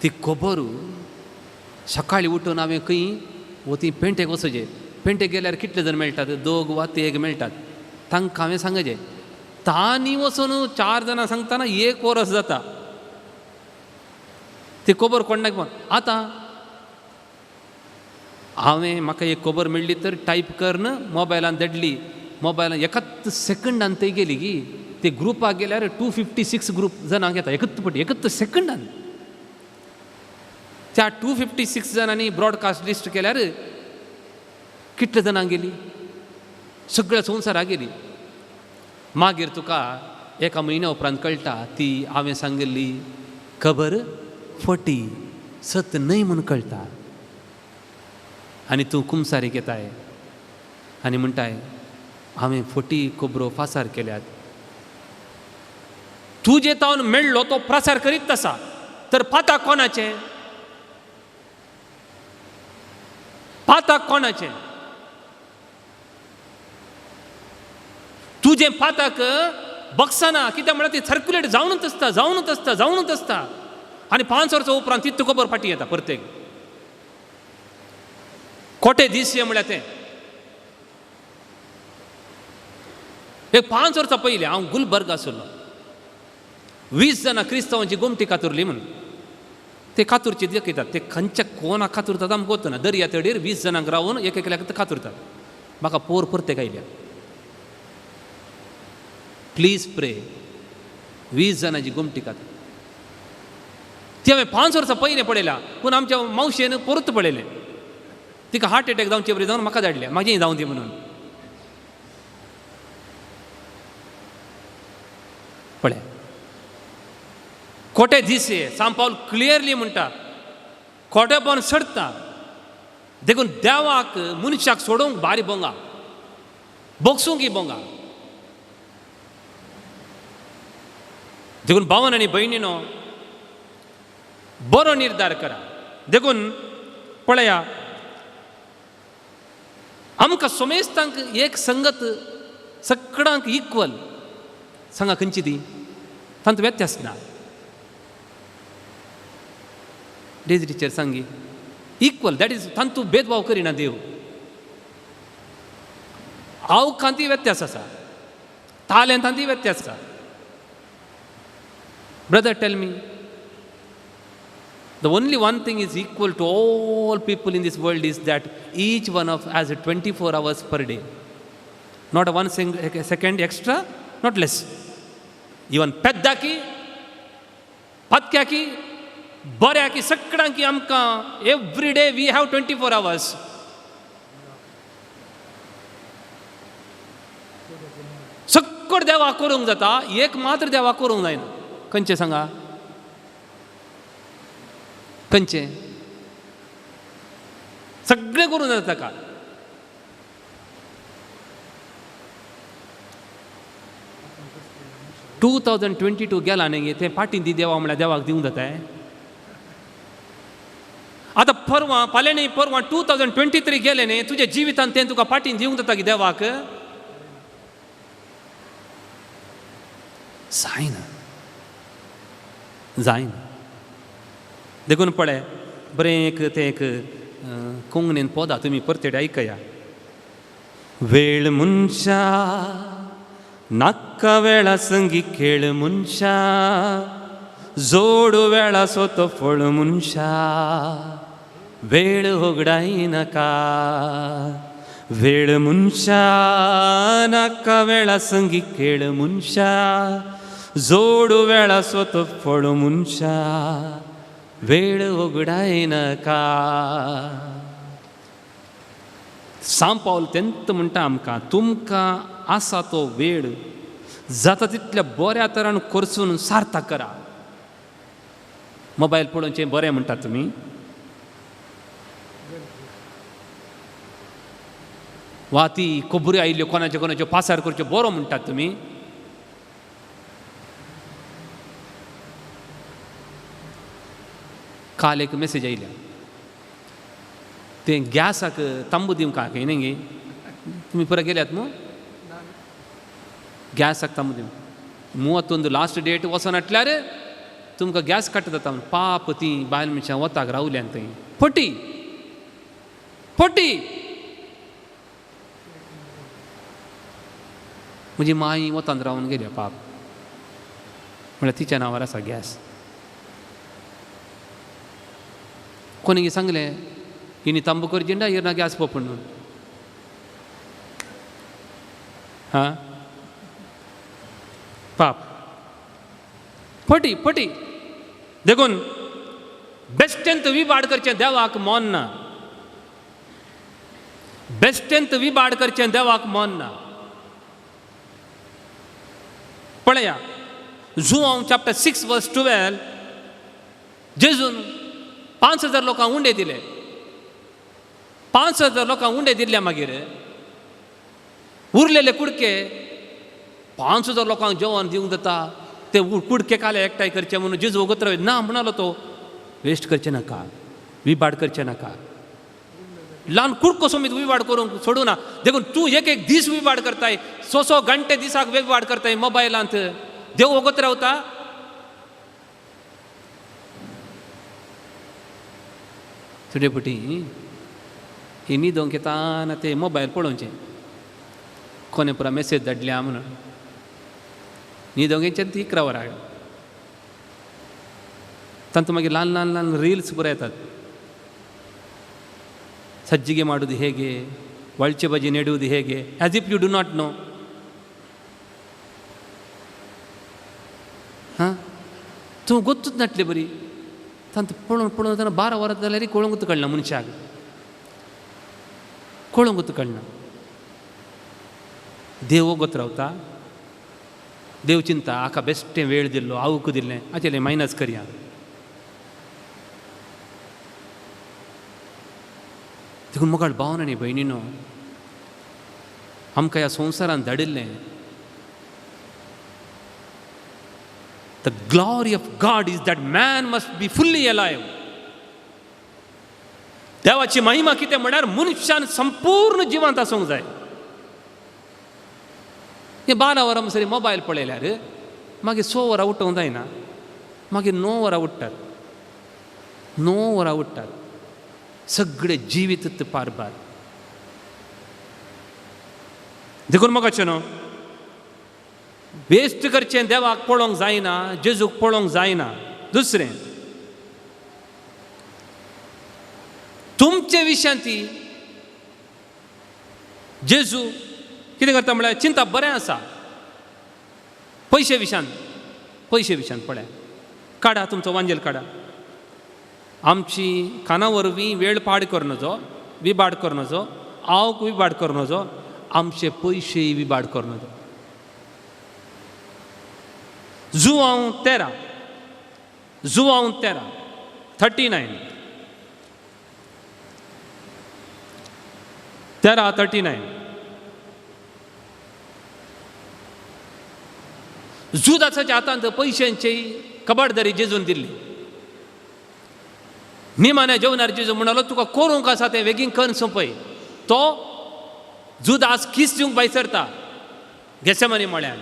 ती खबर सकाळीं उठून हांवें खंय वती पेंटेक वचचें. पेंटेक गेल्यार कितले जण मेळटात? 2 वा 3 मेळटात. तांकां हांवें सांगचें, तांणी वचून 4 जाणां सांगतना 1 वरस जाता ती खबर कोणाक. आतां हांवें म्हाका एक खबर मेळ्ळी तर टायप करून मोबायलान धाडली. मोबायलान एकाच सेकंडान थंय गेली की ते ग्रुपाक गेल्यार 256 ग्रूप जाणांक येता एकच पटी एकच सेकंडान. त्या 256 जाणांनी ब्रॉडकास्ट लिस्ट केल्यार कितले जाणांक गेली? सगळ्या संवसाराक गेली. मागीर तुका एका म्हयन्या उपरांत कळटा ती हांवें सांगिल्ली खबर फटी, सत न्हय म्हूण कळटा. आनी तूं कुमसारीक येताय आनी म्हणटाय हांवें फटी खबरो फासार केल्यात. तुजे तावन मेळ्ळो तो प्रसार करीत आसा, तर पाताक कोणाचें? पाताक कोणाचें? तुजें पाताक बगसना, कित्याक म्हळ्यार ती सर्क्युलेट जावनूच आसता, जावनूच आसता, जावनूच आसता. आनी 5 वर्सां उपरांत ती खबर फाटीं येता प्रत्येक. खोटे दीस हे म्हळ्यार तें. एक 5 वर्सां पयलीं हांव गुलबर्ग आशिल्लो. 20 जाणां क्रिस्तांवांची गोमटी कातुरली म्हूण. ते कातुरचे दाखयतात, ते खंयच्या कोणाक कातुरतात आमकां वतना. दर्या तडीर 20 जाणांक रावन एक एकल्याक कातुरतात. म्हाका पोर परतेक आयल्या, प्लीज प्रे, 20 जाणांची गोमटी कातर. ती हांवें 5 वर्सां पयलीं पळयल्या, पूण आमच्या मावशेन परत पळयलें. तिका हार्ट एटॅक जावचे बरी जावन म्हाका धाडल्या, म्हाजें जावं दी म्हणून. पळय खोटे दीस हे सांत पावल क्लियरली म्हणटा, खोटेपण सडटा. देखून देवाक मनशाक सोडोवंक भारी बोंगा, बोगसूंक ही बोंगा. देखून भावन आनी भयणीनो बरो निर्धार करा. देखून पळया आमकां सोमेस्तांक एक संगत, सगळ्यांक इक्वल सांगा खंयची ती, तांतूत व्यत्यास ना. डेज टिचर सांगी इक्वल, that is तांतूत भेदभाव करिना देव. आवकांती व्यत्यास आसा, तालेंतांती व्यत्यास आसा. Brother tell me, the only one thing is equal to all people in this world is that each one of has 24 hours per day. Not 1 second extra, not less. Even पेद्दाकी, पातक्याकी, बऱ्याकी, सगळ्यांकी आमकां every day we have 24 hours. सगळं देवा करूंक जाता, एक मात्र देवा करूंक जायना. खंयचें सांगा? खंयचें? सगळें करूंक जाता ताका. 2022 गेला न्ही, तें फाटीं दी देवा म्हळ्यार देवाक दिवंक जाता. आतां परवां फाल्यां न्ही परवां 2023 गेलें न्ही, तुज्या जिवितान तें तुका फाटीं दिवंक जाता की देवाक? जायना, जायना. देखून पळय बरें एक तें एक कोंकणीन पदां तुमी परतेडे आयकया. वेळ मनशा नाका वेळा संगी खेळ मनशा, जोड वेळा सोतो फळ मनशा, वेळ होगडायनाका. वेळ मनशा नाका वेळा संगी खेळ मनशा, जोड वेळा सोतो फळ मनशा, वेळ होगडायनाका. सांव पावल तेंत म्हणटा आमकां, तुमकां आसा तो वेळ जाता तितल्या बऱ्या तरान करसून सार्थक करा. मोबायल पळोवचें बरें म्हणटा तुमी, वा ती खबऱ्यो आयिल्ल्यो कोणाच्यो कोणाच्यो पासार करच्यो बरो म्हणटात तुमी. काल एक मेसेज आयल्या, तें गॅसाक तांबू दिवंक काय न्ही गे, तुमी पुरा गेल्यात न्हू गॅसाक तांबू दिवंक. 31 लास्ट डेट वचोन हाटल्यार तुमकां गॅस कट जाता म्हूण. पाप ती बायल मनशां वताक रावल्यान थंय फटी फटी. म्हजी माई वतान रावन गेल्या पाप, म्हळ्यार तिच्या नांवार आसा गॅस. कोणी सांगलें हिनी तांबू करची ना हिरना गॅस पोपून म्हणून. हां पाप फटी फटी. देखून बेश्टेंत विबाड करचें देवाक मन ना, बेश्टेंत विबाड करचें देवाक मन ना. पळया जुआंव चॅप्टर 6 वर्स 12, जेजून 5000 लोकांक उंडे दिले. 5000 लोकांक उंडे दिल्ल्या मागीर उरलेले कुडके 5000 लोकांक जेवण दिवंक जाता, ते कुडके काले एकठांय करचे म्हणून जेजू वगत ना म्हणालो तो, वेस्ट करचें नाका, विबाड करचें नाका, ल्हान कुडको समेत विबाड करूंक सोडूं ना. देखून तूं एक एक दीस विबाड करताय, 6 घंटे दिसाक विबाड करताय मोबायलांत, देव वगत रावता? थोडे फुटी ही न्हिदोंक येता ना ते मोबायल पळोवचें, कोणे पुरा मेसेज धाडल्या म्हणून न्हिदोंक येचें ती 11 वरां तांतूं मागीर ल्हान ल्हान ल्हान रिल्स पुरा येतात. ಸಜ್ಜಿಗೆ ಮಾಡೋದು ಹೇಗೆ, ವಳ್ಚೆ ಬಜೆ ನೆಡುವುದು ಹೇಗೆ, as if you do not know. ಹಾಂ तूं ಗೊತ್ತುत नाटले बरी तांत पळोवन पळोवन ताणें 12 वरां जाल्यार कोळोंकूच कळना मनशाक, कोळोंकूच कळना. देव वगत रावता, देव चिंता आका बेश्टें वेळ दिल्लो आवक दिल्लें आचेलें मायनस करया. देखून मोगाळ भावन आनी भयणीनो, आमकां ह्या संवसारान धाडिल्लें The glory of God is that man must be fully alive. देवाची महिमा कितें म्हळ्यार मनशान संपूर्ण जिवंत आसूंक जाय. हें 12 वरां सरी मोबायल पळयल्यार मागीर 6 वरां उठोवंक जायना, मागीर 9 वरां उठ्ठात, 9 वरां उठ्ठात, सगळें जिवीत पारबार. देखून मोगाचें न्हू वेस्ट करचें देवाक पळोवंक जायना, जेजूक पळोवंक जायना. दुसरें तुमचे विशयांत जेजू कितें करता म्हळ्यार चिंता बरें आसा पयशे विशयान, पयशे विशयान पळय काडा तुमचो वांजेल काडा, आमची काना वरवीं वेळ पाड करूं नजो, विबाड करूं नजो, आवक विबाड करूं नजो, आमचे पयशे विबाड करूं नजो. जुआंव 13, जुआंव 13, 39, 13, 39. जुदासाच्या हातांत पयशांची खबरदारी जेजून दिल्ली. निमाण्या जेवणार जेजू म्हणालो तुका करूंक आसा तें बेगीन करून सोंपय. तो जुदास किस दिवंक भायर सरता गेसेमनी म्हळ्यान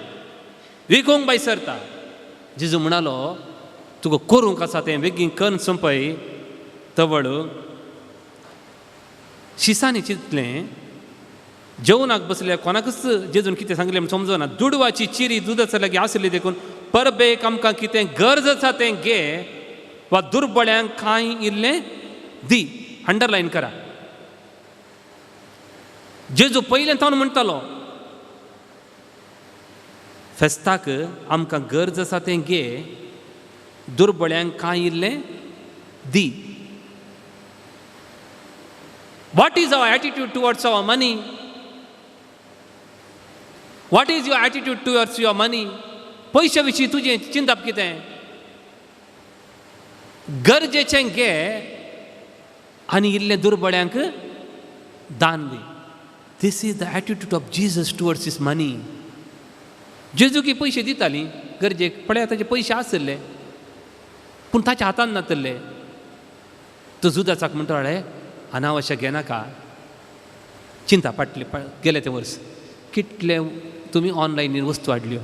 विकूंक भायर सरता. जेजू म्हणालो तुका करूंक आसा तें बेगीन करून सोंपय. तवळ शिसांनी चिंतलें जेवणाक बसल्या कोणाकच जेजून कितें सांगलें म्हूण समजना. दुडवाची चिरी दुदाच्या लागीं आसली देखून परबेक आमकां कितें गरज आसा तें घे वा दुर्बळ्यांक कांय इल्लें दी. अंडरलायन करा. जेजू पयलें तावन म्हणटालो फेस्ताक आमकां गरज आसा तें घे, दुर्बळ्यांक कांय इल्लें दी. What is our attitude towards our money? What is your attitude towards your money? पयशा विशीं तुजें चिंतप कितें? गरजेचें घे आनी इल्लें दुर्बळ्यांक दान दी. This is the attitude of Jesus towards his money. जेजू की पयशे दिताली गरजेक, पळया ताचे पयशे आशिल्ले पूण ताच्या हातान नातल्ले. तो जुदासाक म्हणटा अळे अनावश्यक घेनाका. चिंता फाटले गेले ते वर्स कितले तुमी ऑनलायनीर वस्तू हाडल्यो,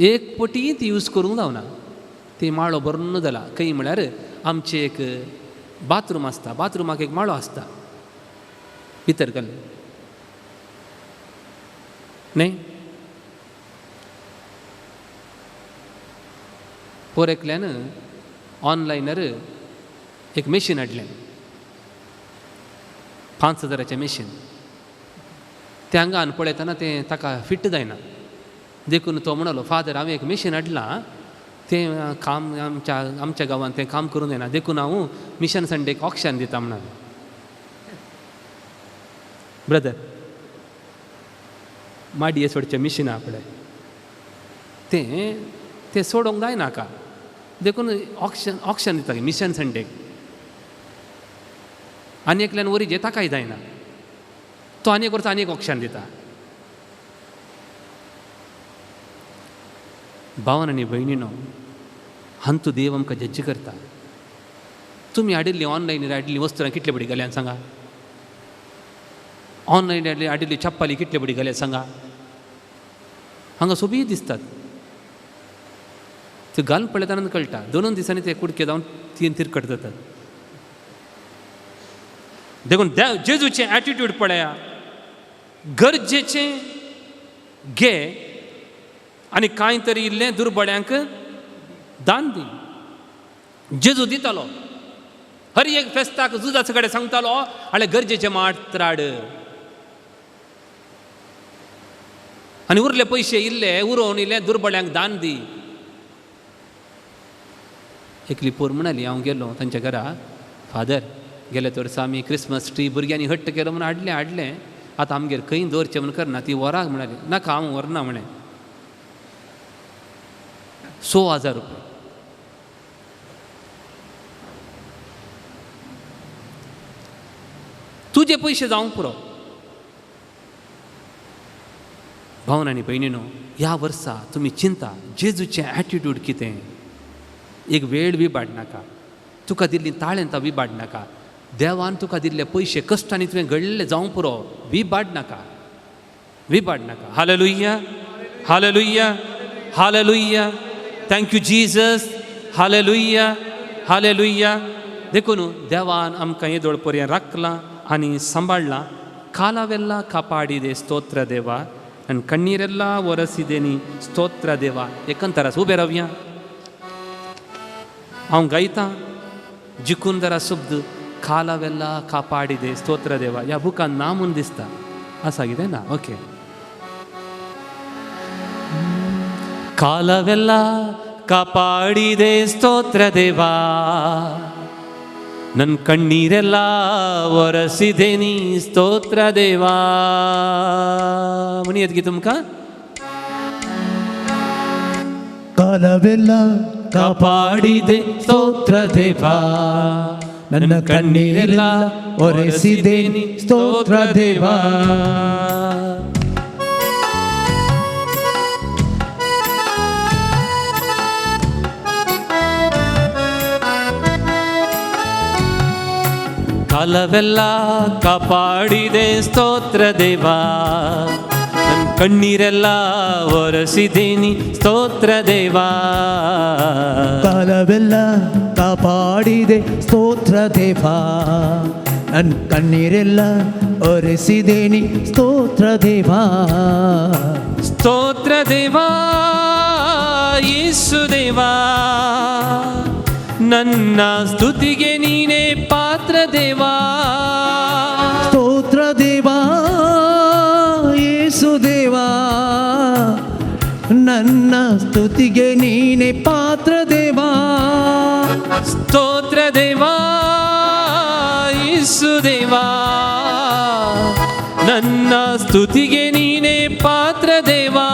एक पटी ती यूज करूंक जावना. ती माळो भरून जाला. खंय म्हळ्यार आमचें एक बाथरूम आसता, बाथरुमाक एक माळो आसता भितर घालून न्हय. पोर एकल्यान ऑनलायनार एक मशीन हाडलें, 5,000 मशीन. तें हांगा पळयतना तें ताका फिट जायना देखून तो म्हणलो फादर हांवें एक मशीन हाडलां तें काम आमच्या आमच्या गांवांत तें काम करूंक जायना देखून हांव मिशन संडेक ऑक्शन दिता म्हणालो. ब्रदर माडये सोडचें मिशन आहा पळय तें तें सोडोवंक जायनाका देखून ऑक्शन ऑक्शन दिता मिशन संडेक. आनी एकल्यान वरी जे ताकाय जायना तो आनी एक वर्सा आनी एक ऑक्शन दिता. भावन आनी भयणीनो हांतू देव आमकां जज्ज करता. तुमी हाडिल्ली ऑनलायन हाडिल्ली वस्तू कितले बडी घाल्यान सांगा, ऑनलायन हाडिल्ली चप्पली कितले बडी घाल्या सांगा. हांगा सोबीत दिसतात ते घालून पळयतना कळटा दोनून दिसांनी ते कुडके जावन तीन तिरकट जातात. देखून जेजूचें एटिट्यूड पळया, गरजेचें घे आनी कांय तरी इल्लें दुर्बळ्यांक दान दी. जेजू दितालो हर एक फेस्ताक जुदाचे कडेन सांगतालो आनी गरजेचें मात्र हाड आनी उरले पयशे इल्ले उरोवन इल्ले दुर्बळ्यांक दान दी. एकली पोर म्हणाली हांव गेलो तांच्या घरा, फादर गेले वर्सा आमी क्रिसमस ट्री भुरग्यांनी हट्ट केलो म्हणून हाडलें हाडलें आतां आमगेर खंय दवरचें म्हणून करना. ती व्हराक म्हणाली नाका हांव व्हरना म्हणें. 6,000 रुपया. तुजे पयशे जावंक पुरो. भावन आनी भयणीनो ह्या वर्सा तुमी चिंता जेजूचें एटिट्यूड कितें. एक वेळ विबाडनाका, तुका दिल्ली ताळेंतां विबाडनाका, देवान तुका दिल्ले पयशे कश्टांनी तुवें घडलेले जावंक पुरो, विबाडनाका विबाडनाका. Hallelujah hallelujah hallelujah. Thank you Jesus. Hallelujah hallelujah. देखून देवान आमकां येदोळ पर्यंत राखलां आनी सांबाळ्ळां. कालावेल्ला कापाडिदे स्तोत्र देवा आनी कण्णीरेल्ला वरसिदेनी स्तोत्र देवा. एकंतरास उबे रावया. हांव गायतां जिखून जरा शब्द कालावेल्ला कापाडिदे स्तोत्र देवा. ह्या बुकान ना म्हूण दिसता आसा कितें ना. ओके. ಕಾಲವೆಲ್ಲ ಕಾಪಾಡಿದೆ ಸ್ತೋತ್ರ ದೇವಾ, ನನ್ನ ಕಣ್ಣೀರೆಲ್ಲ ಒರೆಸಿದೆ ನೀ ಸ್ತೋತ್ರ ದೇವಾ. ಮುನಿಯದ್ಗಿ ತುಮಕ ಕಾಲವೆಲ್ಲ ಕಾಪಾಡಿದೆ ಸ್ತೋತ್ರ ದೇವಾ, ನನ್ನ ಕಣ್ಣೀರೆಲ್ಲ ಒರೆಸಿದೆ ನೀ ಸ್ತೋತ್ರ ದೇವಾ. ಕಾಲವೆಲ್ಲ ಕಾಪಾಡಿದೆ ಸ್ತೋತ್ರ ದೇವಾ, ನನ್ನ ಕಣ್ಣೀರೆಲ್ಲ ಒರೆಸಿದ್ದೀನಿ ಸ್ತೋತ್ರ ದೇವಾ. ಕಾಲವೆಲ್ಲ ಕಾಪಾಡಿದೆ ಸ್ತೋತ್ರ ದೇವಾ, ನನ್ನ ಕಣ್ಣೀರೆಲ್ಲ ಒರೆಸಿದೇನಿ ಸ್ತೋತ್ರ ದೇವಾ. ಸ್ತೋತ್ರ ದೇವಾ ಯೇಸು ದೇವಾ, ನನ್ನ ಸ್ತುತಿಗೆ ನೀನೇ ಪಾತ್ರ ದೇವಾ. ಸ್ತೋತ್ರ ದೇವಾ ಯೇಸು ದೇವಾ, ನನ್ನ ಸ್ತುತಿಗೆ ನೀನೇ ಪಾತ್ರ ದೇವಾ. ಸ್ತೋತ್ರ ದೇವಾ ಯೇಸು ದೇವಾ, ನನ್ನ ಸ್ತುತಿಗೆ ನೀನೇ ಪಾತ್ರ ದೇವಾ.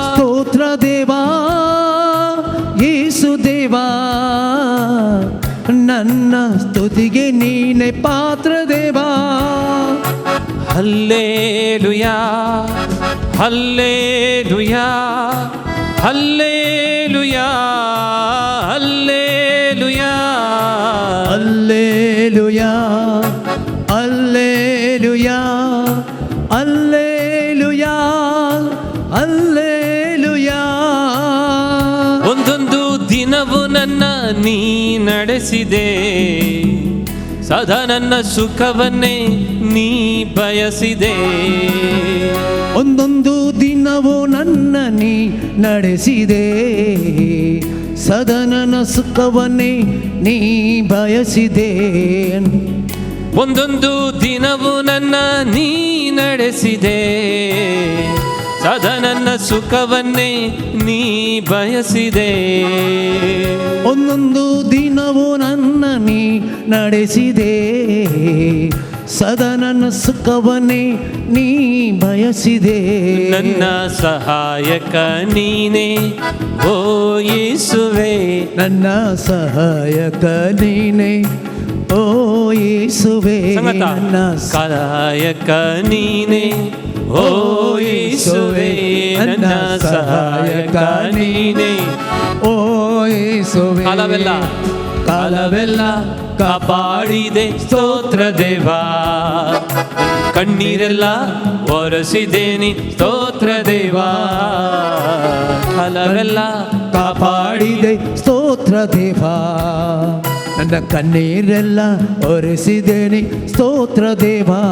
ಸ್ತೋತ್ರ ದೇವಾ ಯೇಸು ದೇವಾ, ನನ್ನ ಸ್ತುತಿಗೆ ನೀನೇ ಪಾತ್ರ ದೇವಾ. Hallelujah hallelujah hallelujah hallelujah. Alleluia alleluia alleluia alleluia. ಒಂದೊಂದು ದಿನವೂ ನನ್ನ ನೀ ನಡೆಸಿದೆ, ಸದಾ ನನ್ನ ಸುಖವನ್ನೇ ನೀ ಬಯಸಿದೆ. ಒಂದೊಂದು ದಿನವೂ ನನ್ನ ನೀ ನಡೆಸಿದೆ, ಸದಾ ನನ್ನ ಸುಖವನ್ನೇ ನೀ ಬಯಸಿದೆ. ಒಂದೊಂದು ದಿನವೂ ನನ್ನ ನೀ ನಡೆಸಿದೆ, ಸದಾ ನನ್ನ ಸುಖವನ್ನೇ ನೀ ಬಯಸಿದೆ. ಒಂದೊಂದು ದಿನವೂ ನನ್ನ ನೀ ನಡೆಸಿದೆ, ಸದಾ ನನ್ನ ಸುಖವನ್ನೇ ನೀ ಬಯಸಿದೆ. ನನ್ನ ಸಹಾಯಕ ನೀನೇ ಓ ಯೇಸುವೆ, ನನ್ನ ಸಹಾಯಕ ನೀನೇ ಓ ಯೇಸುವೆ. ಸಂಗತ ನನ್ನ ಸಹಾಯಕ ನೀನೇ ಓ ಯೇಸುವೆ, ನನ್ನ ಸಹಾಯಕ ನೀನೇ ಓ ಯೇಸುವೆ. ಕಾಲವೆಲ್ಲ ಕಾಲವೆಲ್ಲ ಕಾಪಾಡಿದೆ ಸ್ತೋತ್ರ ದೇವಾ, ಕಣ್ಣೀರೆಲ್ಲ ಒರೆಸಿದೇನಿ ಸ್ತೋತ್ರ ದೇವಾ. ಕಾಲವೆಲ್ಲ ಕಾಪಾಡಿದೆ ಸ್ತೋತ್ರ ದೇವಾ, ನನ್ನ ಕಣ್ಣೀರೆಲ್ಲ ಒರೆಸಿದೇನೆ ಸ್ತೋತ್ರ ದೇವಾ.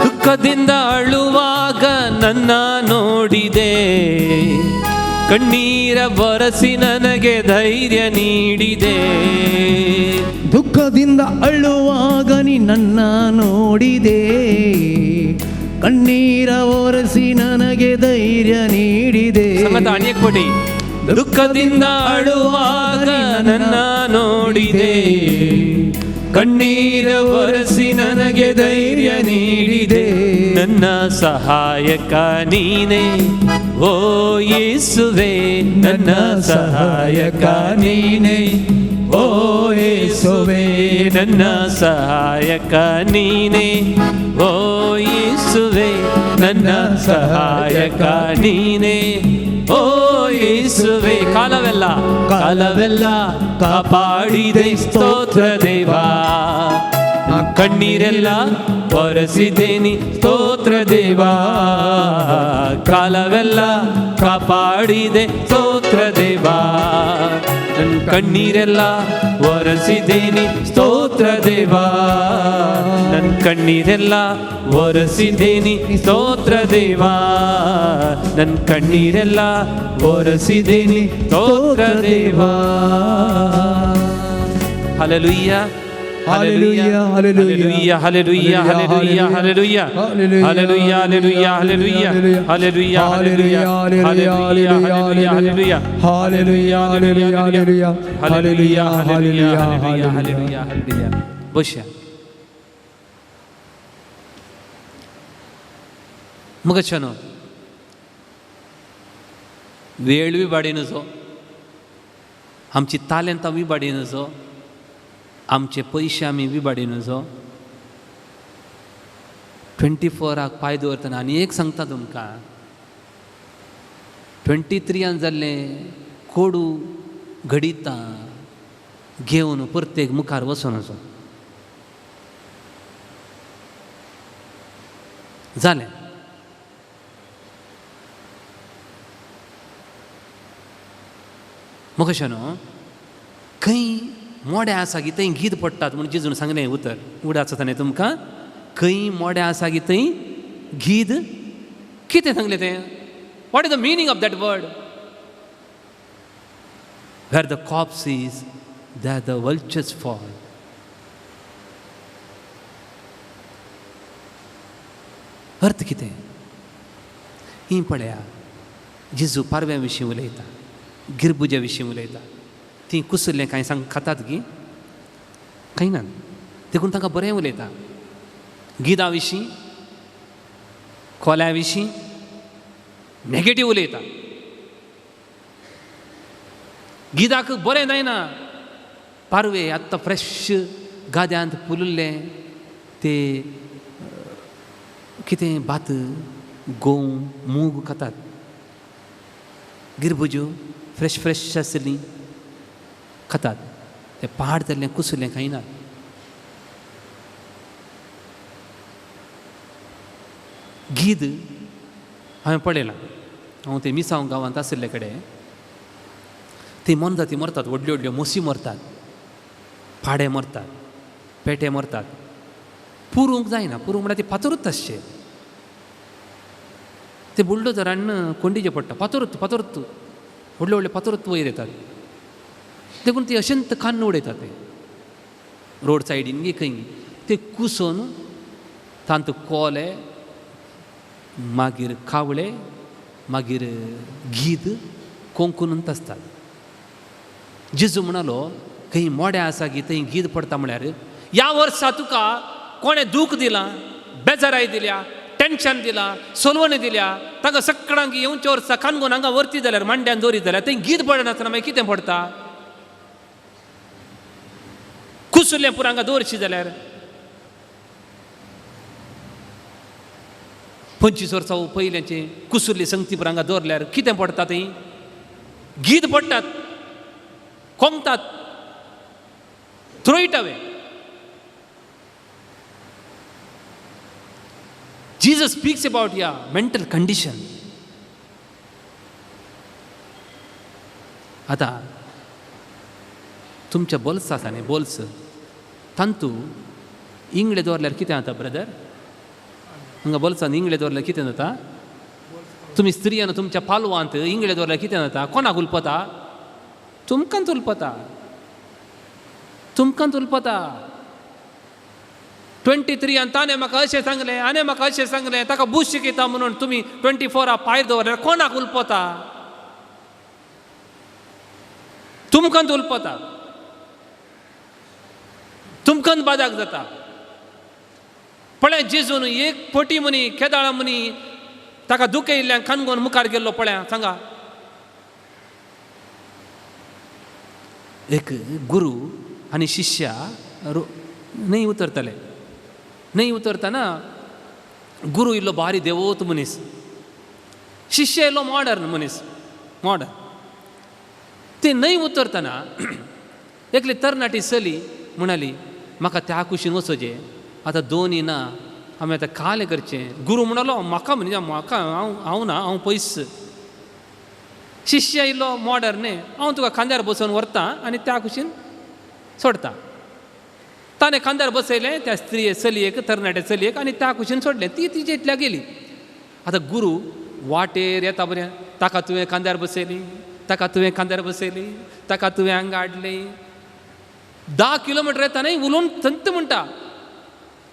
ದುಃಖದಿಂದ ಅಳುವಾಗ ನನ್ನ ನೋಡಿದೆ, ಕಣ್ಣೀರ ಒರೆಸಿ ನನಗೆ ಧೈರ್ಯ ನೀಡಿದೆ. ದುಃಖದಿಂದ ಅಳುವಾಗ ನೀ ನನ್ನ ನೋಡಿದೆ, ಕಣ್ಣೀರ ಒರೆಸಿ ನನಗೆ ಧೈರ್ಯ ನೀಡಿದೆ. ಸಂಗತ ಅಣಿಯಕೊಡಿ. ದುಃಖದಿಂದ ಅಳುವಾಗ ನನ್ನ ನೋಡಿದೆ, ಕಣ್ಣೀರ ಒರೆಸಿ ನನಗೆ ಧೈರ್ಯ ನೀಡಿದೆ. ನನ್ನ ಸಹಾಯಕ ನೀನೇ ಓ ಯೇಸುವೆ, ನನ್ನ ಸಹಾಯಕ ನೀನೇ ಓ ಯೇಸುವೆ, ನನ್ನ ಸಹಾಯಕ ನೀನೇ ಓ ಯೇಸುವೆ, ನನ್ನ ಸಹಾಯಕ ನೀನೇ ಓ ಯೇಸುವೆ. ಕಾಲವೆಲ್ಲ ಕಾಲವೆಲ್ಲ ಕಾಪಾಡಿದೆ ಸ್ತೋತ್ರ ದೇವಾ, ಕಣ್ಣೀರೆಲ್ಲ ಒರೆಸಿದೇನಿ ಸ್ತೋತ್ರ ದೇವಾ. ಕಾಲವೆಲ್ಲ ಕಾಪಾಡಿದೆ ಸ್ತೋತ್ರ ದೇವಾ, ನನ್ನ ಕಣ್ಣೀರೆಲ್ಲ ಒರೆಸಿದೇನಿ ಸ್ತೋತ್ರ ದೇವಾ. ನನ್ನ ಕಣ್ಣೀರೆಲ್ಲ ಒರೆಸಿದೇನಿ ಸ್ತೋತ್ರ ದೇವಾ, ನನ್ನ ಕಣ್ಣೀರೆಲ್ಲ ಒರೆಸಿದೇನಿ ಸ್ತೋತ್ರ ದೇವಾ. Hallelujah hallelujah hallelujah hallelujah hallelujah hallelujah hallelujah hallelujah hallelujah hallelujah hallelujah hallelujah hallelujah hallelujah hallelujah hallelujah hallelujah hallelujah hallelujah hallelujah. ಬಹುಶಃ ಮುಗಚನು वेळ बी नजो, आमची तालेंतां बी नजो, आमचे पयशे आमी विबाडी नजो. 24 पांय दवरतना आनी एक सांगता तुमकां, 23 जाल्लें कोडू घडितां घेवन परतेक मुखार वचून वचून जालें. म्हाका न्हू खंय मोड्या आसा की थंय गीत पडटात म्हूण जेजून सांगलें उतर उडाचो ताणें तुमकां खंय मोड्या आसा की थंय गीत कितें सांगलें तें? What is the meaning of that word? Where the corpse is there the vultures fall. अर्थ कितें? ही पळया जेजू पारव्या विशीं उलयता, गिरबुज्या विशीं उलयता. तीं कुसुल्लें कांय सांग खातात की कांय ना, देखून तांकां बरें उलयता. गिदां विशीं कोल्या विशीं नेगेटीव उलयता. गिदाक बरें जायना, पारवे आत्तां फ्रेश गाद्यांत पुलुल्ले ते कितें भात गोंव मूग खातात. गिरबुज्यो फ्रेश फ्रेश आसली खातात, ते पाड जाल्लें कुसुल्लें खायना. गीद हांवें पळयलां, हांव ते मिसांव गांवांत आशिल्ले कडेन ती मोनजाती मरतात, व्हडल्यो व्हडल्यो म्हशी मरतात, पाडे मरतात, पेटे मरतात. पुरूंक जायना, पुरूंक म्हळ्यार ती फातरूच आसचे. ते बुलडोजरान कोंडीचे पडटा, फातरूच फातरूच व्हडले व्हडले फातरूच वयर येतात. देखून ती अशेंत खान्न उडयतात ते रोड सायडीन गी खंय ते कुसोन तांत कोले मागीर कावळे मागीर गीद कोंकून आसतात. जेजू म्हणालो खंय मोड्या आसा की थंय गीद पडटा म्हळ्यार ह्या वर्सा तुका कोणें दूख दिलां, बेजाराय दिल्या, टेंशन दिलां, सोलवणी दिल्या, तांकां सगळ्यांक येवच्या वर्सा कानगोन हांगा व्हरती जाल्यार मांड्यान दवरीत जाल्यार थंय गीद पडनासतना मागीर कितें पडटा? कुसुल्लें पुरो हांगा दवरशी जाल्यार 25 वर्सां पयल्याचें कुसुल्ली संगती पुरो हांगा दवरल्यार कितें पडटा? थंय गीद पडटात, कोंकतात, throw it away. Jesus speaks about your mental condition. आतां तुमच्या बोल्स आसा न्ही, बोल्स तांतू इंगळे दवरल्यार कितें जाता ब्रदर? हांगा बोल्सान इंगळे दवरल्यार कितें जाता? तुमी स्त्रियान तुमच्या पालवांत इंगळे दवरल्यार कितें जाता? कोणाक उलपता? तुमकांच उलपता, तुमकांच उलपता. 23 ताणें म्हाका अशें सांगलें, आनी म्हाका अशें सांगलें, ताका बूस शिकयता म्हणून तुमी 24 पायर दवरल्यार कोणाक उलपता? तुमकांच उलपता, तुमकांच बादाक जाता. पळय जेजून एक पटी मुनी केदाळा मुनी ताका दुखयल्ल्यान कानगोन मुखार गेल्लो पळया सांगा. एक गुरू आनी शिष्या न्हंय उतरताले, न्हंय उतरतना गुरू इल्लो भारी देवोत मनीस, शिष्य इल्लो मॉडर्न मनीस, मॉडर्न. ते न्हंय उतरतना एकली तरणाटी चली म्हणाली म्हाका त्या कुशीन वचोचें, आतां दोनी ना, आमी आतां कालें करचें. गुरू म्हणालो म्हाका म्हणजे म्हाका हांव हांव ना, हांव पयस. शिष्य इल्लो मॉडर्न न्ही, हांव तुका खांद्यार बसोवन व्हरता आनी त्या कुशीन सोडटा. ताणें खांद्यार बसयलें त्या स्त्रिये चलयेक, तरणाटे चलयेक, आनी त्या कुशीन सोडलें. ती तिजे इतल्या गेली. आतां गुरू वाटेर येता बरें, ताका तुवें खांद्यार बसयली, ताका तुवें खांद्यार बसयली, ताका तुवें हांगा हाडली. 10 किलोमिटर येता न्ही उलोवन संत म्हणटा.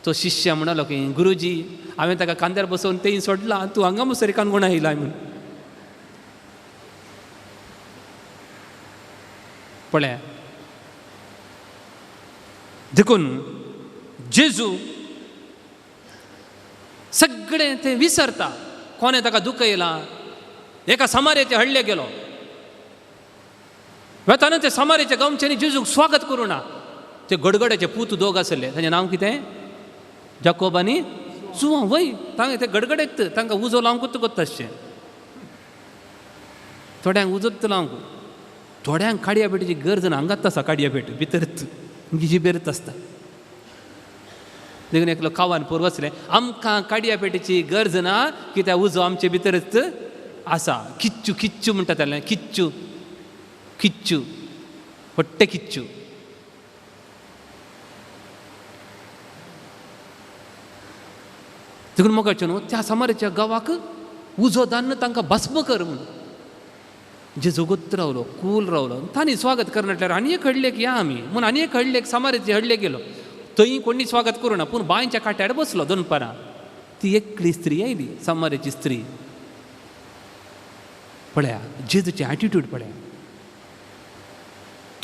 तो शिष्य म्हणालो की गुरुजी हांवें ताका खांद्यार बसोवन तें सोडलां, तूं हांगा मसरी कानगोणा येयला म्हूण. पळया देखून जेजू सगळें तें विसरता. कोणें ताका दुखयलां? एका समारेचे हडले गेलो वेताना ते समारेच्या गांवच्यांनी जेजूक स्वागत करूं ना. ते गडगड्याचे पूत दोग आसले, तांचें नांव कितें? जाकोब आनी जुवांव. वय तांकां ते गडगडेत, तांकां उजो लावंकूच कोत्ता आसचें, थोड्यांक उजोच लावंक. थोड्यांक काडया पेटीची गरज ना, हांगाच आसा काडया पेट भितरच जिबेरच आसता. देखून एकलो कावान पोर वचलें, आमकां काडया पेटीची गरज ना कित्याक उजो आमचे भितरच आसा. किच्चू किच्चू म्हणटा जाल्यार किच्चू किच्चू वट्टे किच्चू. देखून मोगाचें न्हू त्या समाराच्या गांवाक उजो दान्न तांकां भस्म कर म्हूण. जेजू गोत्र रावलो, कूल रावलो, तांणी स्वागत करनाटल्यार आनी एक हडलेक या आमी म्हूण आनी एक हडलेक समाराचे हडलेक गेलो. थंय कोणी स्वागत करूं ना, पूण बांयच्या काट्यार बसलो दनपारां. ती एकली स्त्री आयली, समाराची स्त्री. पळया जेजूचे एटिट्यूड पळया,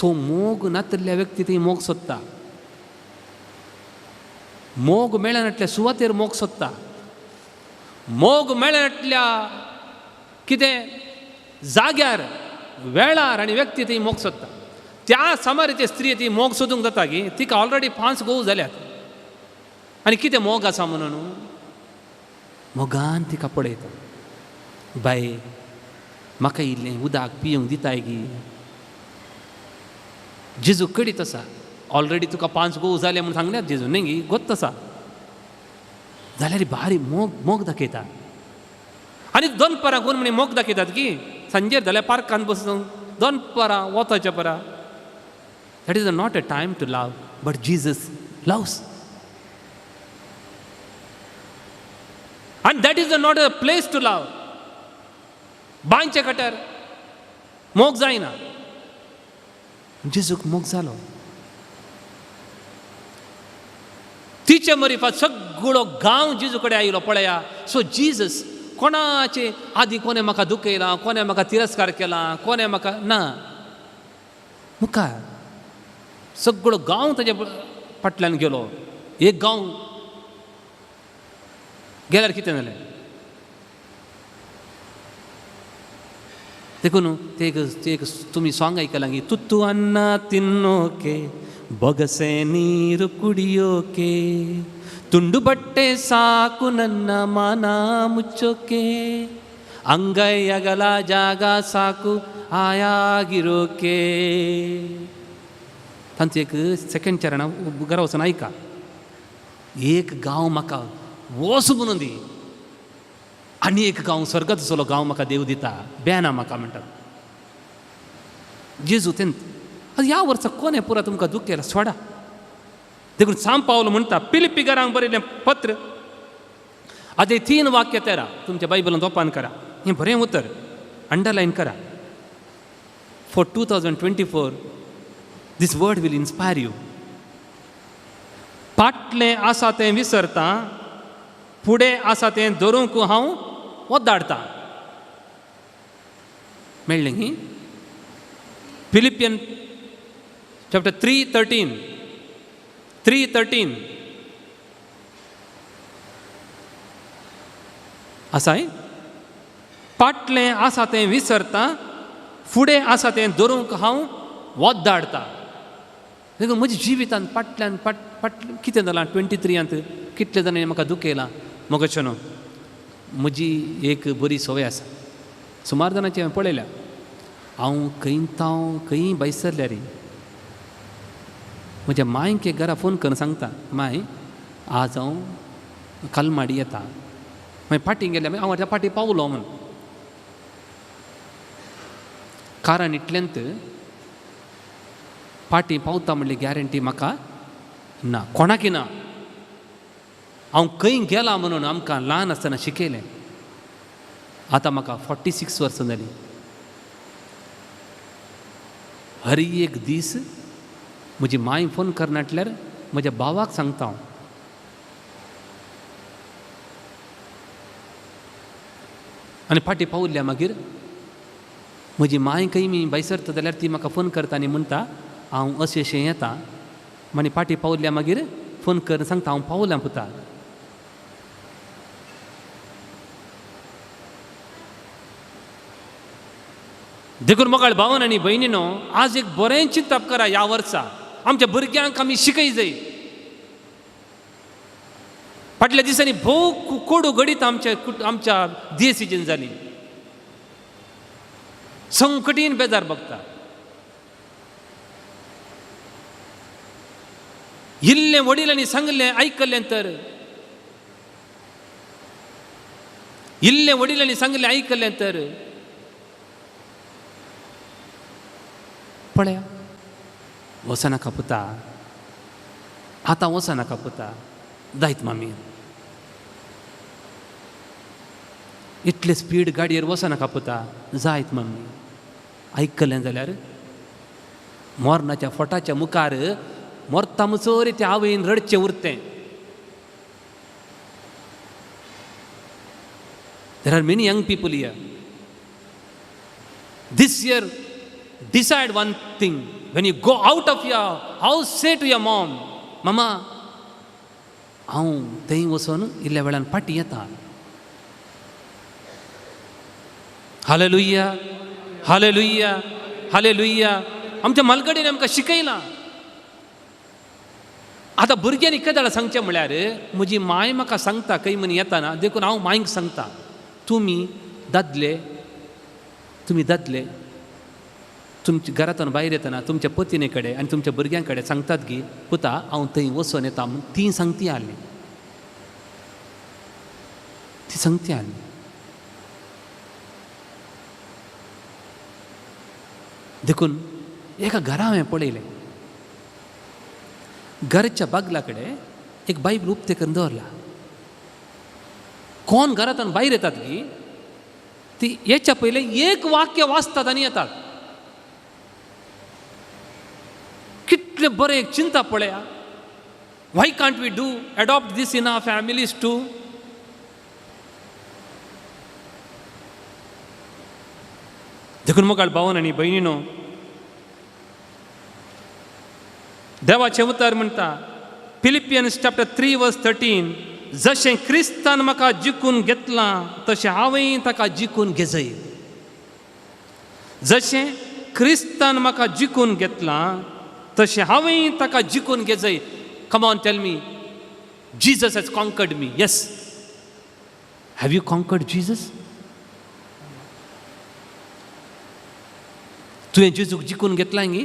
तो मोग नातल्या व्यक्ती थंय मोग सोदता, मोग मेळनातल्या सुवातेर मोग सोदता, मोग मेळनातल्या कितें जाग्यार वेळार आनी व्यक्ती थंय मोग सोदता. त्या समाराचे स्त्री ती मोग सोदूंक जाता की तिका ऑलरेडी 5 घोव जाल्यात आनी कितें मोग आसा म्हणून मोगान तिका पळयता. बाय म्हाका इल्लें उदक पिवंक दिताय गी. जेजू कडीत आसा, ऑलरेडी तुका 5 घोव जाले म्हूण सांगल्यात जेजू न्ही गी, गोत्त आसा जाल्यार भारी मोग मोग दाखयता. आनी दनपारां कोण म्हणी मोग दाखयतात की सांजेर जाल्यार पार्कान बसून दनपारां वताच्या परा. That is not a time to love, but Jesus loves. And that is not a place to love. बांयच्या कट्यार मोग जायना, जेजूक मोग जालो. तिचे मरिफात सगळो गांव जेजू कडेन आयलो पळया. सो जीजस कोणाचे आदी कोणें म्हाका दुखयला, कोणें म्हाका तिरस्कार केला, कोणें म्हाका ना, मुखार सगळो गांव ताच्या फाटल्यान गेलो. एक गांव गेल्यार कितें जालें? देखून ते एक तुमी सॉंग आयकलां की तुत्तू अन्ना तिन्नोके बगसे नीर कुडियोके तुंडू बट्टे साकू नन्ना माना मुच्चोके अंगय अगला जागा साकू आयागिरोके. तांचें एक सेकेंड चरण घरा वचून आयका. एक गांव म्हाका वोस म्हणून दी आनी एक गांव स्वर्गांत आसलो गांव म्हाका देव दिता बेना म्हाका म्हणटात जेजू. तें ह्या वर्सा कोणें पुरा तुमकां दुख्ख केलां सोडा. देखून सांत पावल म्हणटा पिलिपी घरांक बरयलें पत्र आतां 3:13 तुमच्या बायबलांत ओपन करा, हें बरें उतर अंडरलायन करा. For 2024 this word will inspire you. फाटलें आसा तें विसरता, फुडें आसा तें धरूंक हांव ओदाडटा. मेळ्ळें ही फिलिपियन चॅप्टर 3:13 3:13 आसाय. फाटलें आसा तें विसरता, फुडें आसा तें धरूंक हांव ओदाडटा. देखून म्हज्या जिवितांत फाटल्यान फाट फाट कितें जालां 23 कितले जाणांनी म्हाका दुखयलां. मगो न्हू म्हजी एक बरी संवय आसा, सुमार जाणांची हांवें पळयल्या. हांव खंय तांव खंय भायसरल्यार म्हज्या मांयक एक घरा फोन करून सांगता, माय आज हांव कलमाडी येता. मागीर फाटीं गेल्या मागीर हांव म्हज्या फाटीं पावलो म्हूण. कारण इतल्यांत फाटीं पावता म्हणली गॅरंटी म्हाका ना, कोणाकी ना. हांव खंय गेलां म्हणून आमकां ल्हान आसतना शिकयलें. आतां म्हाका 46 वर्सां जालीं. हर एक दीस म्हजी मांय फोन करनाटल्यार म्हज्या भावाक सांगता हांव, आनी फाटीं पावल्या मागीर म्हजी मांय खंय मी भायसरता जाल्यार ती म्हाका फोन करता आनी म्हणटा हांव अशें अशें येता. आनी फाटीं पावल्या मागीर फोन कर सांगता हांव पावलां पुता. देखून मोगाळ भावन आनी भयणीनो आज एक बरें चिंतप करा. ह्या वर्सा आमच्या भुरग्यांक आमी शिकय जाय. फाटल्या दिसांनी भोव कोडू घडीत आमच्या आमच्या देसीजेन जाली, संकटीन बेजार बघता. इल्लें वडिलांनी सांगलें आयकल्लें तर, इल्लें वडिलांनी सांगलें आयकल्लें तर पळया वचनाका पुता, आतां वचनाका पुता, जायत मामी इतले स्पीड गाडयेर वचनाका पुता, जायत मामी. आयकलें जाल्यार मरणाच्या फोटाच्या मुखार मरता मुसोरी त्या आवयन रडचें उरतें. There are many young people here. This year, decide one thing. When you go out of your house, say to your mom, Mama, हांव थंय वचून इल्ल्या वेळान फाटीं येता. Hallelujah, hallelujah, hallelujah. आमच्या मालगडीन आमकां शिकयलां. आतां भुरग्यांनी केदाळ सांगचें म्हळ्यार म्हजी माय म्हाका सांगता खंय म्हण येताना, देखून हांव मायक सांगता, तुमी दादले, तुमी दादले तुमच्या घरांतल्यान भायर येतना तुमच्या पतिने कडेन आनी तुमच्या भुरग्यां कडेन सांगतात की पुता हांव थंय वचोन येता म्हूण. ती सांगती आसली, ती सांगती आसली. देखून एका घरा हांवें पळयलें, घरच्या बागला कडेन एक बायबल उक्तें करून दवरला. कोण घरांतल्यान भायर येतात की ती येच्या पयलें एक वाक्य वाचतात आनी येतात. कितलें बरें एक चिंता पळया. Why can't we do adopt this in our families too? देखून मोगाळ भावन आनी भयणीनो, देवाचें उतर म्हणटा फिलिपियन्स चॅप्टर 3 वर्स 13, जशें क्रिस्तान म्हाका जिखून घेतलां तशें हांवें ताका जिखून घेजय. जशें क्रिस्तान म्हाका जिखून घेतलां तशें हांवें ताका जिखून घेजय. Come on, tell me, Jesus has conquered me. Yes, have you conquered Jesus? तुवें जेजूक जिखून घेतलां गी?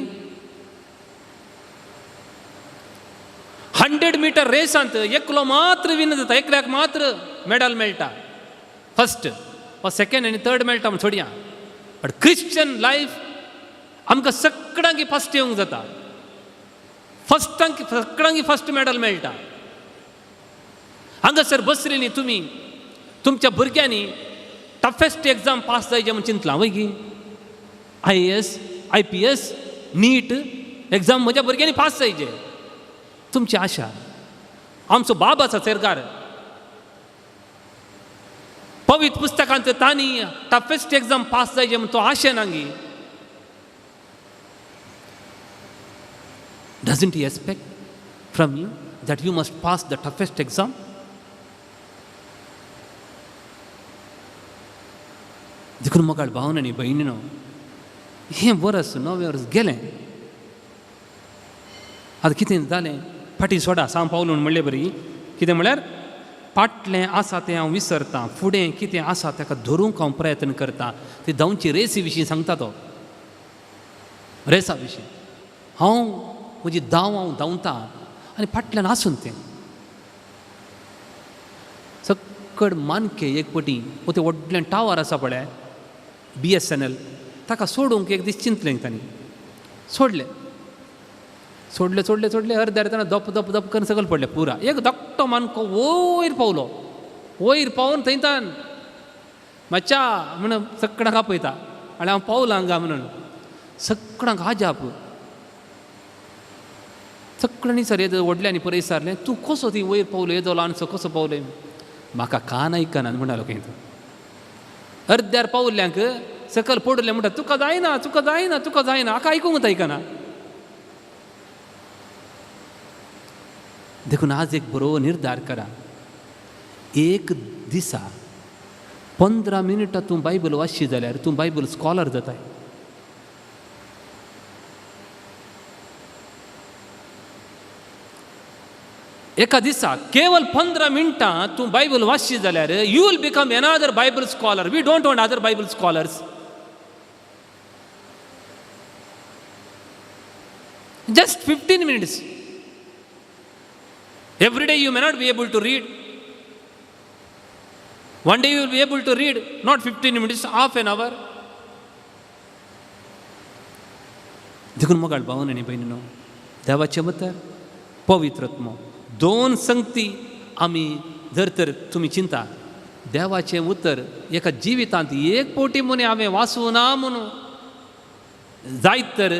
100 मिटर रेसांत एकलो मात्र विन जाता, एकल्याक मात्र मेडल मेळटा, फर्स्ट वा सेकेंड आनी थर्ड मेळटा म्हण सोडया. बट क्रिश्चन लायफ आमकां सगळ्यांकी फर्स्ट येवंक जाता, फर्स्टांक सगळ्यांकी फर्स्ट मेडल मेळटा. हांगासर बसली न्ही तुमी, तुमच्या भुरग्यांनी टफेस्ट एग्जाम पास जायचे म्हूण चिंतलां वय गी? IAS, IPS, NEET exam म्हज्या भुरग्यांनी पास जायचे, तुमची आशा. आमचो बाब आसा सरकार, पवित्र पुस्तकांत तांणी टफेस्ट एग्जाम पास जायचे म्हूण तो आशे नांगी. Doesn't he expect from you that you must pass the toughest exam? देखून मोगाळ भावन आनी भयणीनो, हें वर्स नवें वर्स गेलें, आतां कितें जालें फाटीं सोडा. सांव पावलून म्हणलें बरी कितें म्हळ्यार फाटलें आसा तें हांव विसरतां, फुडें कितें आसा ताका धरूंक हांव प्रयत्न करतां. ती धांवची रेसी विशीं सांगता तो, रेसा विशीं हांव म्हजी धांव हांव धांवता आनी फाटल्यान आसून तें सकड मानके एक पटी वो तें व्हडलें टावर आसा पळय BSNL, ताका सोडूंक एक दीस चिंतलें तांणी, सोडलें सोडलें सोडलें सोडलें, अर्द्यार तेन्ना दप दप दप करून सकयल पडलें पुरा. एक धाकटो मानको वयर पावलो, वयर पावून थंयतान मातशा म्हणून सगळ्यांक आपयता आनी हांव पावलां हांगा म्हणून सगळ्यांक आजाप. सगळ्यांनी सर येदो व्हडल्यांनी पळय विचारलें, तूं कसो थंय वयर पावलो, येदो ल्हानसो कसो पावलें? म्हाका कान आयकना म्हणटालो खंय तूं. अर्द्यार पावल्ल्यांक सकयल पडलें म्हणटा, तुका जायना, तुका जायना, तुका जायना, हाका आयकूंक आयकना. देखून आज एक बरो निर्धार करा, एक दिसा 15 मिनटां तूं बायबल वाचशी जाल्यार तूं बायबल स्कॉलर जाताय. एका दिसा केवल 15 मिनटां तूं बायबल वाचशी जाल्यार you will become another Bible scholar. We don't want other Bible scholars. Just 15 minutes. Every day you may not be able to read. One day you will be able to read not 15 minutes, half an hour. देखून मोगाळ भावन आनी भयणीनो, देवाचें उतर, पवित्र आत्मो, दोन संगती आमी जर तर तुमी चिंता देवाचें उतर एका जिवितांत एक पोटी म्हूण हांवें वाचूं ना म्हणून जायत तर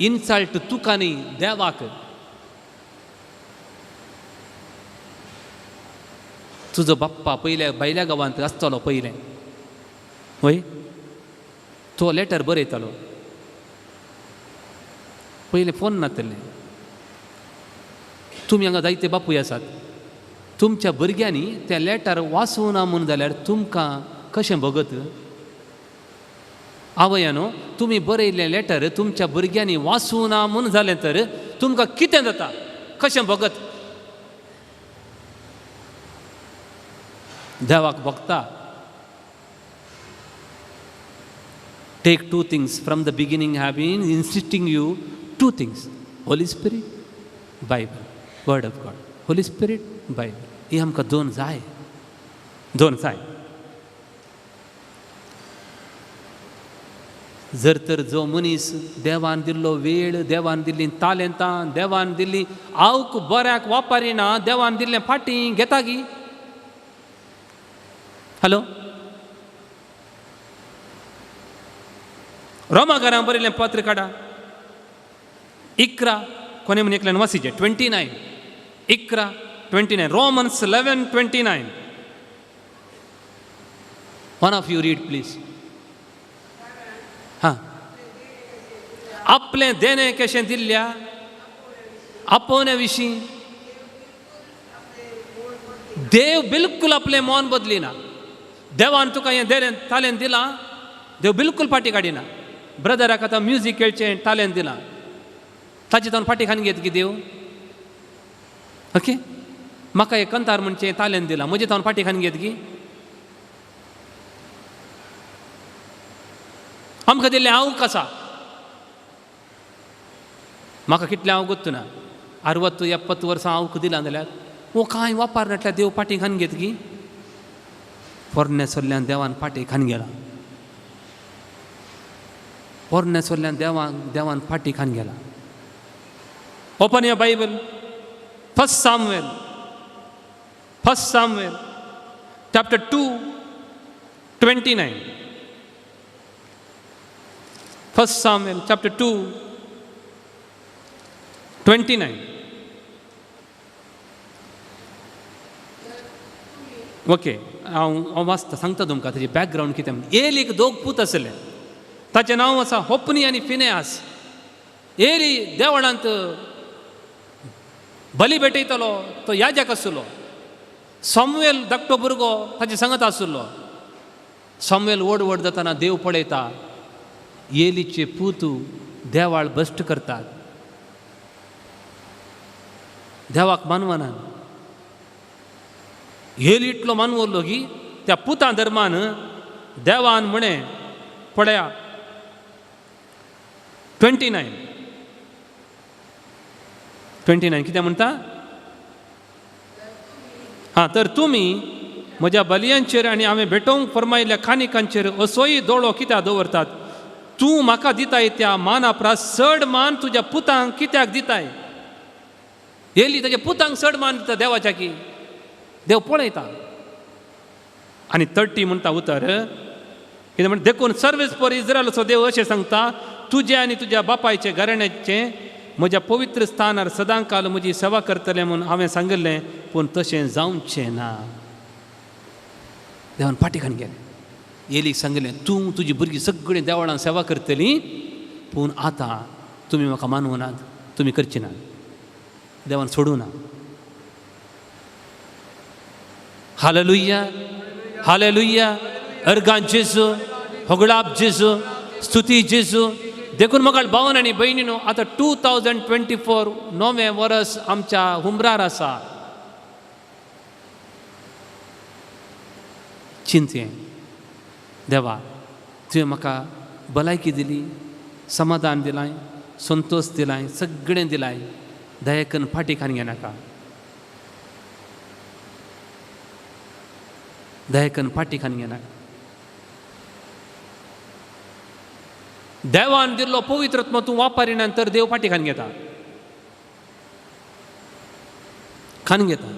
इन्सल्ट तुका न्ही देवाक. तुजो बाप्पा पयल्या भायल्या गांवांत आसतलो पयलें, वय तो लेटर बरयतालो, पयलें फोन नातलें. तुमी हांगा जायते बापूय आसात, तुमच्या भुरग्यांनी तें लेटर वाचूं ना म्हूण जाल्यार तुमकां कशें भोगत? आवयानो, तुमी बरयल्लें लेटर तुमच्या भुरग्यांनी वाचूं ना म्हूण जालें तर तुमकां कितें जाता, कशें भोगत? देवाक भोगता. Take two things from the beginning have been insisting you two things, Holy Spirit, Bible, word of God. Holy Spirit, Bible, ही आमकां दोन जाय, दोन जाय. जर तर जो मनीस देवान दिल्लो वेळ, देवान दिल्ली तालेंतां, देवान दिल्ली आवक बऱ्याक वापरिना, देवान दिल्लें फाटीं घेता गी? हॅलो, रोमाकारांक बरयल्लें पत्र काडा, 11 कोणे म्हण एकल्यान वासीचें, 29, 11 29, Romans 11:29. One of you read please. हां, आपलें देणें कशें दिल्ल्या आपोवण्या विशीं देव बिलकुल आपलें मन बदलिना. देवान तुका हें देणें तालेंत दिलां, देव बिलकुल फाटीं काडिना. ब्रदराक आतां म्युजीक खेळचें तालेंत दिलां, ताचे तावन फाटीं खान घेत की देव? ओके, म्हाका एक कंतार म्हणचें तालेंत दिलां, म्हजें तावन फाटीं खान घेत की? आमकां दिल्लें आवक आसा, म्हाका कितलें हांव गोत्तू ना, 60 70 वर्सां आवक दिलां जाल्यार वो कांय वापर नाटल्यार देव फाटीं खान घेत की? पोरण्या सोल्ल्यान देवान फाटीं खान गेला, पोरण्या सोल्ल्यान देवान फाटीं खान गेला. Open your Bible, 1 Samuel, 1 Samuel chapter 2:29. 1 Samuel chapter 2:29. Okay, हांव हांव वाचता, सांगता तुमकां ताजें बॅकग्रावंड कितें. एलीक दोग पूत आसले, ताचें नांव आसा होपनी आनी फिनेहास. एली देवळांत बली भेटयतलो, तो याजक आशिल्लो. सामुएल धाकटो भुरगो ताचे सांगत आशिल्लो. सामुएल व्हड व्हड जातना देव पळयता एलीचे पूत देवाळ भश्ट करतात, देवाक मानवनात. एली इतलो मानवलो की त्या पुतां धर्मान देवान म्हणे पळया 29 कितें म्हणटा? हां, तर तुमी म्हज्या बलयांचेर आनी हांवें भेटोवंक फर्मायिल्ल्या खानिकांचेर असोय दोळो कित्याक दवरतात? तूं म्हाका दिताय त्या माना परस चड मान तुज्या पुतांक कित्याक दिताय? एली ताच्या पुतांक चड मान दिता देवाच्या की देव पळयता. आनी 30 म्हणटा उतर कितें म्हणटा? देखून सर्वेस पर इस्रायलाचो देव अशें सांगता, तुजें आनी तुज्या बापायचें घराण्याचें म्हज्या पवित्र स्थानार सदां काल म्हजी सेवा करतलें म्हूण हांवें सांगिल्लें, पूण तशें जावचें ना. देवान फाटीं खाण गेलें. एलीक सांगिल्लें, तूं तुजी भुरगीं सगळीं देवळान सेवा करतलीं, पूण आतां तुमी म्हाका मानवनात, तुमी करची नात. देवान सोडूं ना. हालेलुया, हालेलुया, अर्गां जेजू, होगडाप जेजू, स्तुती जेजू. देखून म्हाका भावन आनी भयणीनो, आतां 2024 नवें वर्स आमच्या हुमरार आसा. चिंतें, देवा तुवें म्हाका भलायकी दिली, समाधान दिलाय, संतोश दिलाय, सगळें दिलाय, दया करून फाटीं खान घेनाका. दयाकन पाटी खान घेना. देवान दिल्लो पवित्र आत्मो तूं वापरिना तर देव पाटी खान घेता, खान घेता.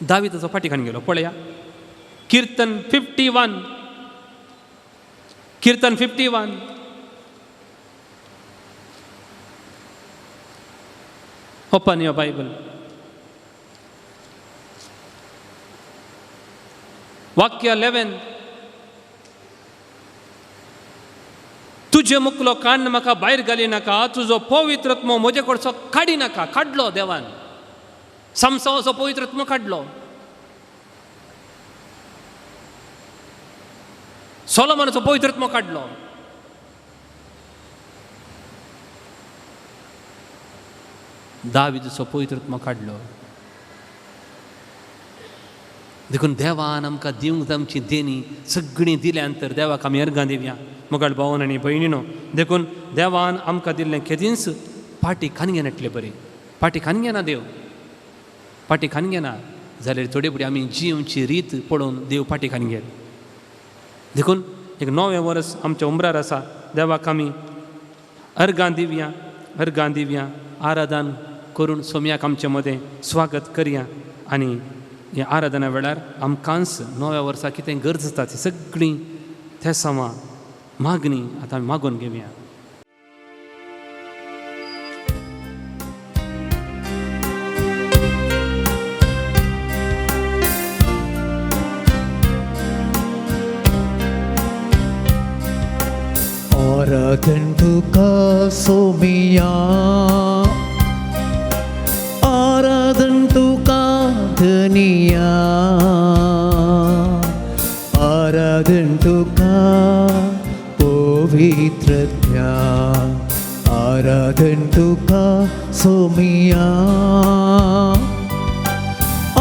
दाविताचो फाटी खान गेलो. पळया Kirtan 51, Kirtan 51. Open your Bible. वाक्य 11. तुजे मुकलो कान म्हाका भायर घाली नाका, तुजो पवित्र आत्मो म्हजे कडचो काडी नाका. काडलो देवान, सामसावाचो पवित्र आत्मो काडलो, सोलोमनाचो पवित्र आत्मो काडलो. दावीदाचो पवित्र आत्मो काडलो. देखून देवान आमकां दिवंक आमची देणी सगळीं दिल्या तर देवाक आमी अर्गां दिवया मोगाळ भावन आनी भयणीनो. देखून देवान आमकां दिल्लें केदींच पाटी खान घेनाटले बरें, पाटी खान घेना देव, पाटी खान घेना जाल्यार थोडे फुडें आमी जिवची रीत पळोवन देव पाटी खान घेत. देखून एक नवें वर्स आमच्या उमरार आसा, देवाक आमी अर्गां दिवया, अर्गां दिवया, आराधन करून सोम्याक आमचे मदें स्वागत करया. आनी ह्या आराधना वेळार आमकांच नव्या वर्सा कितें गरज आसता ती सगळीं थेसांवां मागणी आतां आमी मागून घेवया. आराधन तुका सोमिया, आराधन तुका धनिया, आराधन तुका पवित्रत्या, आराधन तुका सोमिया,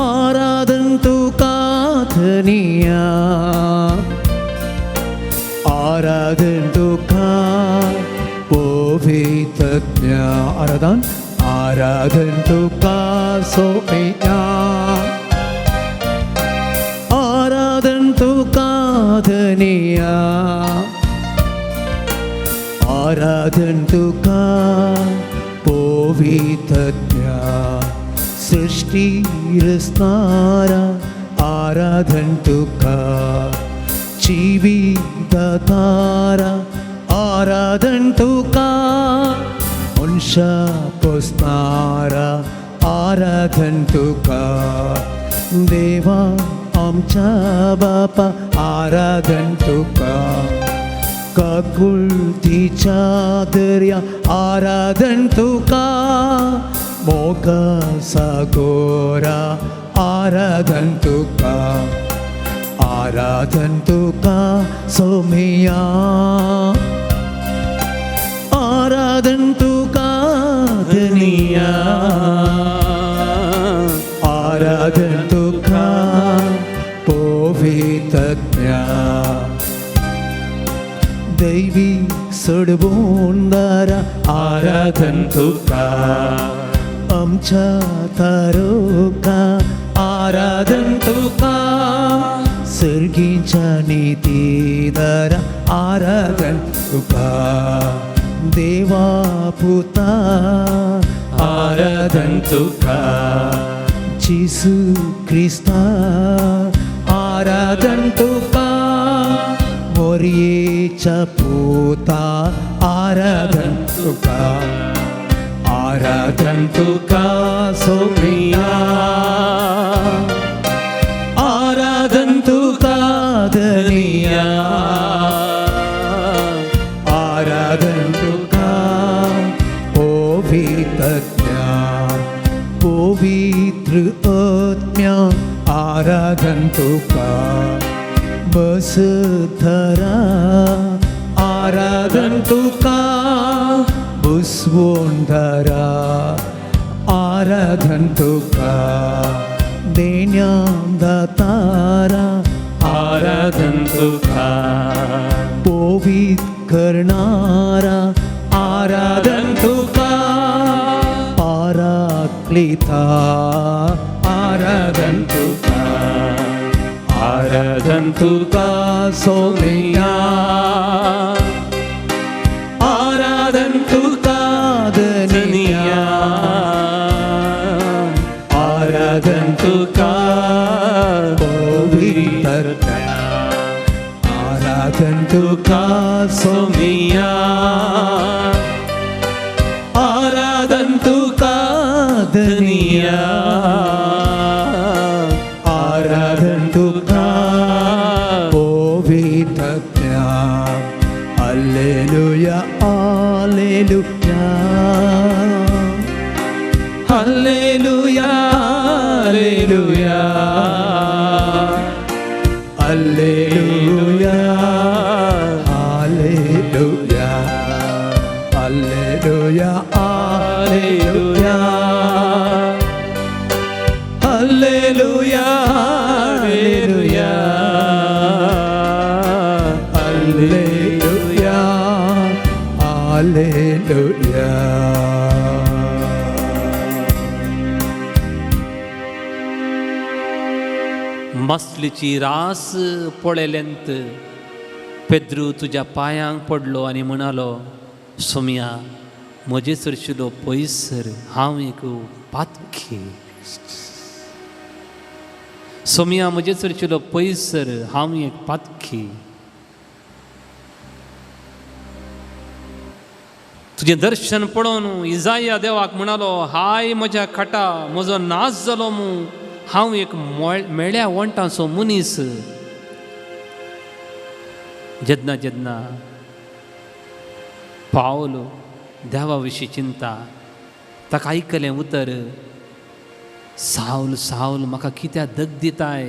आराधन तुका धनिया, आराधन तुका पवित्रत्या, आराधन आराधन तुका सोमिया, आराधन तुका धनिया, आराधन तुका पवित्रत्या, सृष्टी रचणारा आराधन तुका, जीवित तारा आराधन तुका, मनशा पोसणारा आराधन तुका, देवा आमच्या बापा आराधन तुका, काकुळतीच्या दर्या आराधन तुका, मोगा सागोरा आराधन तुका, आराधन तुका सोमिया, आराधन तुका धनिया, आराधन तुका पवित्रत्या, दैवी सोडवूनदारा आराधन तुका, आमच्या तारोका आराधन तुका, सर्गीच्या नितीदारा आराधन तुका, देवा पुता आराधन तुका, जेसू क्रिस्ता आराधन तुका, मोरयेच्या पुता आराधन तुका, आराधन तुका सोमिया, आराधन तुका धनिया, आराधन तुका पवित्रत्या, पवित्र आत्म्या आराधन तुका, बस धरा आराधन तुका, बुसवून धरा आराधन तुका, देण्या दातारा आराधन तुका, पवित्र करणारा आराधन तुका, पाराक्लिता आराधन तुका, आराधन तुका सोमिया, आराधन तुका धनिया, आराधन तुका पवित्रत्या, आराधन तुका सोमिया, आराधन तुका धनिया, आराधन तुका पवित्रत्या. Hallelujah, hallelujah, hallelujah, hallelujah, hallelujah, hallelujah, hallelujah, hallelujah, hallelujah, hallelujah, hallelujah, hallelujah. मासलीची रास पळयल्यांत पेद्रू तुज्या पांयांक पडलो आनी म्हणालो, सोमया म्हजे सरशिलो पयसर, हांव एक पातकी. सोमया म्हजे सरशिलो पयसर, हांव एक पातकी. तुजें दर्शन पळोवन इजाया देवाक म्हणालो, हाय म्हज्या खाटा, म्हजो नाश जालो मू, हांव एक मेळ्या वण्टांचो मनीस. जेन्ना जेन्ना पावल देवा विशीं चिंता, ताका आयकलें उतर, सावल सावल म्हाका कित्याक दग दिताय?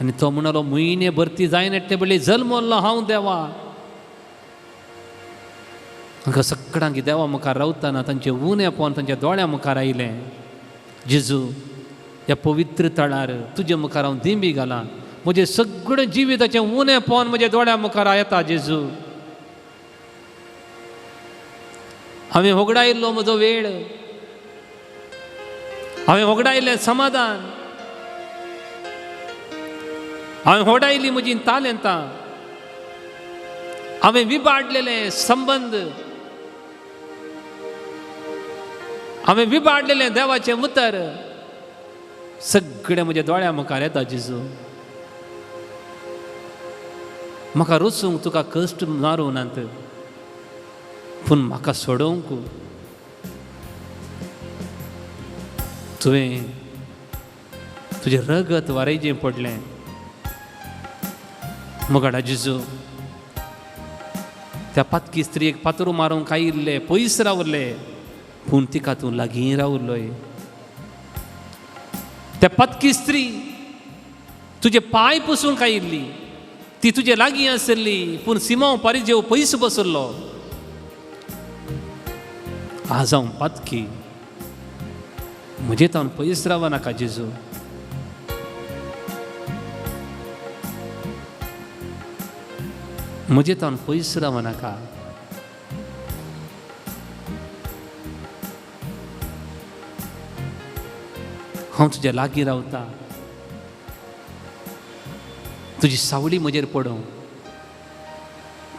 आनी तो म्हणालो, म्हयने भरती जायना ते पळय जल्मल्लो हांव देवा. हांगा सगळ्यांक देवा मुखार रावतना तांचें उणेपण तांच्या दोळ्या मुखार आयलें. जेजू, ह्या पवित्र तळार तुजे मुखार हांव दिंबी घालां, म्हजें सगळें जिविताचें उणेपण म्हज्या दोळ्या मुखार येता. जेजू, हांवें होगडायल्लो म्हजो वेळ, हांवें होगडायल्लें समाधान, हांवें होडायली म्हजी तालेंतां, हांवें विबाडलेले संबंद, हांवें विबाडलेलें देवाचें उतर, सगळें म्हज्या दोळ्या मुखार येता. जेजू, म्हाका रोसूंक तुका कश्ट मारूं नात, पूण म्हाका सोडोवंक तुवें तुजें रगत वारयचें पडलें. मोगाडा जेजू, त्या पातकी स्त्रियेक फातर मारूंक आयिल्ले, पयस रावले, पूण तिका तूं लागीं रावलोय. त्या पातकी स्त्री तुजे पांय पुसूंक आयिल्ली, ती तुजे लागीं आसली, पूण सिमांव पारिजेव पयस बसलो. आज हांव पातकी, म्हजे तावन पयस राव नाका जेजू. म्हजे तावन पयस राव नाका. हांव तुज्या लागीं रावता, तुजी सावळी म्हजेर पडूं,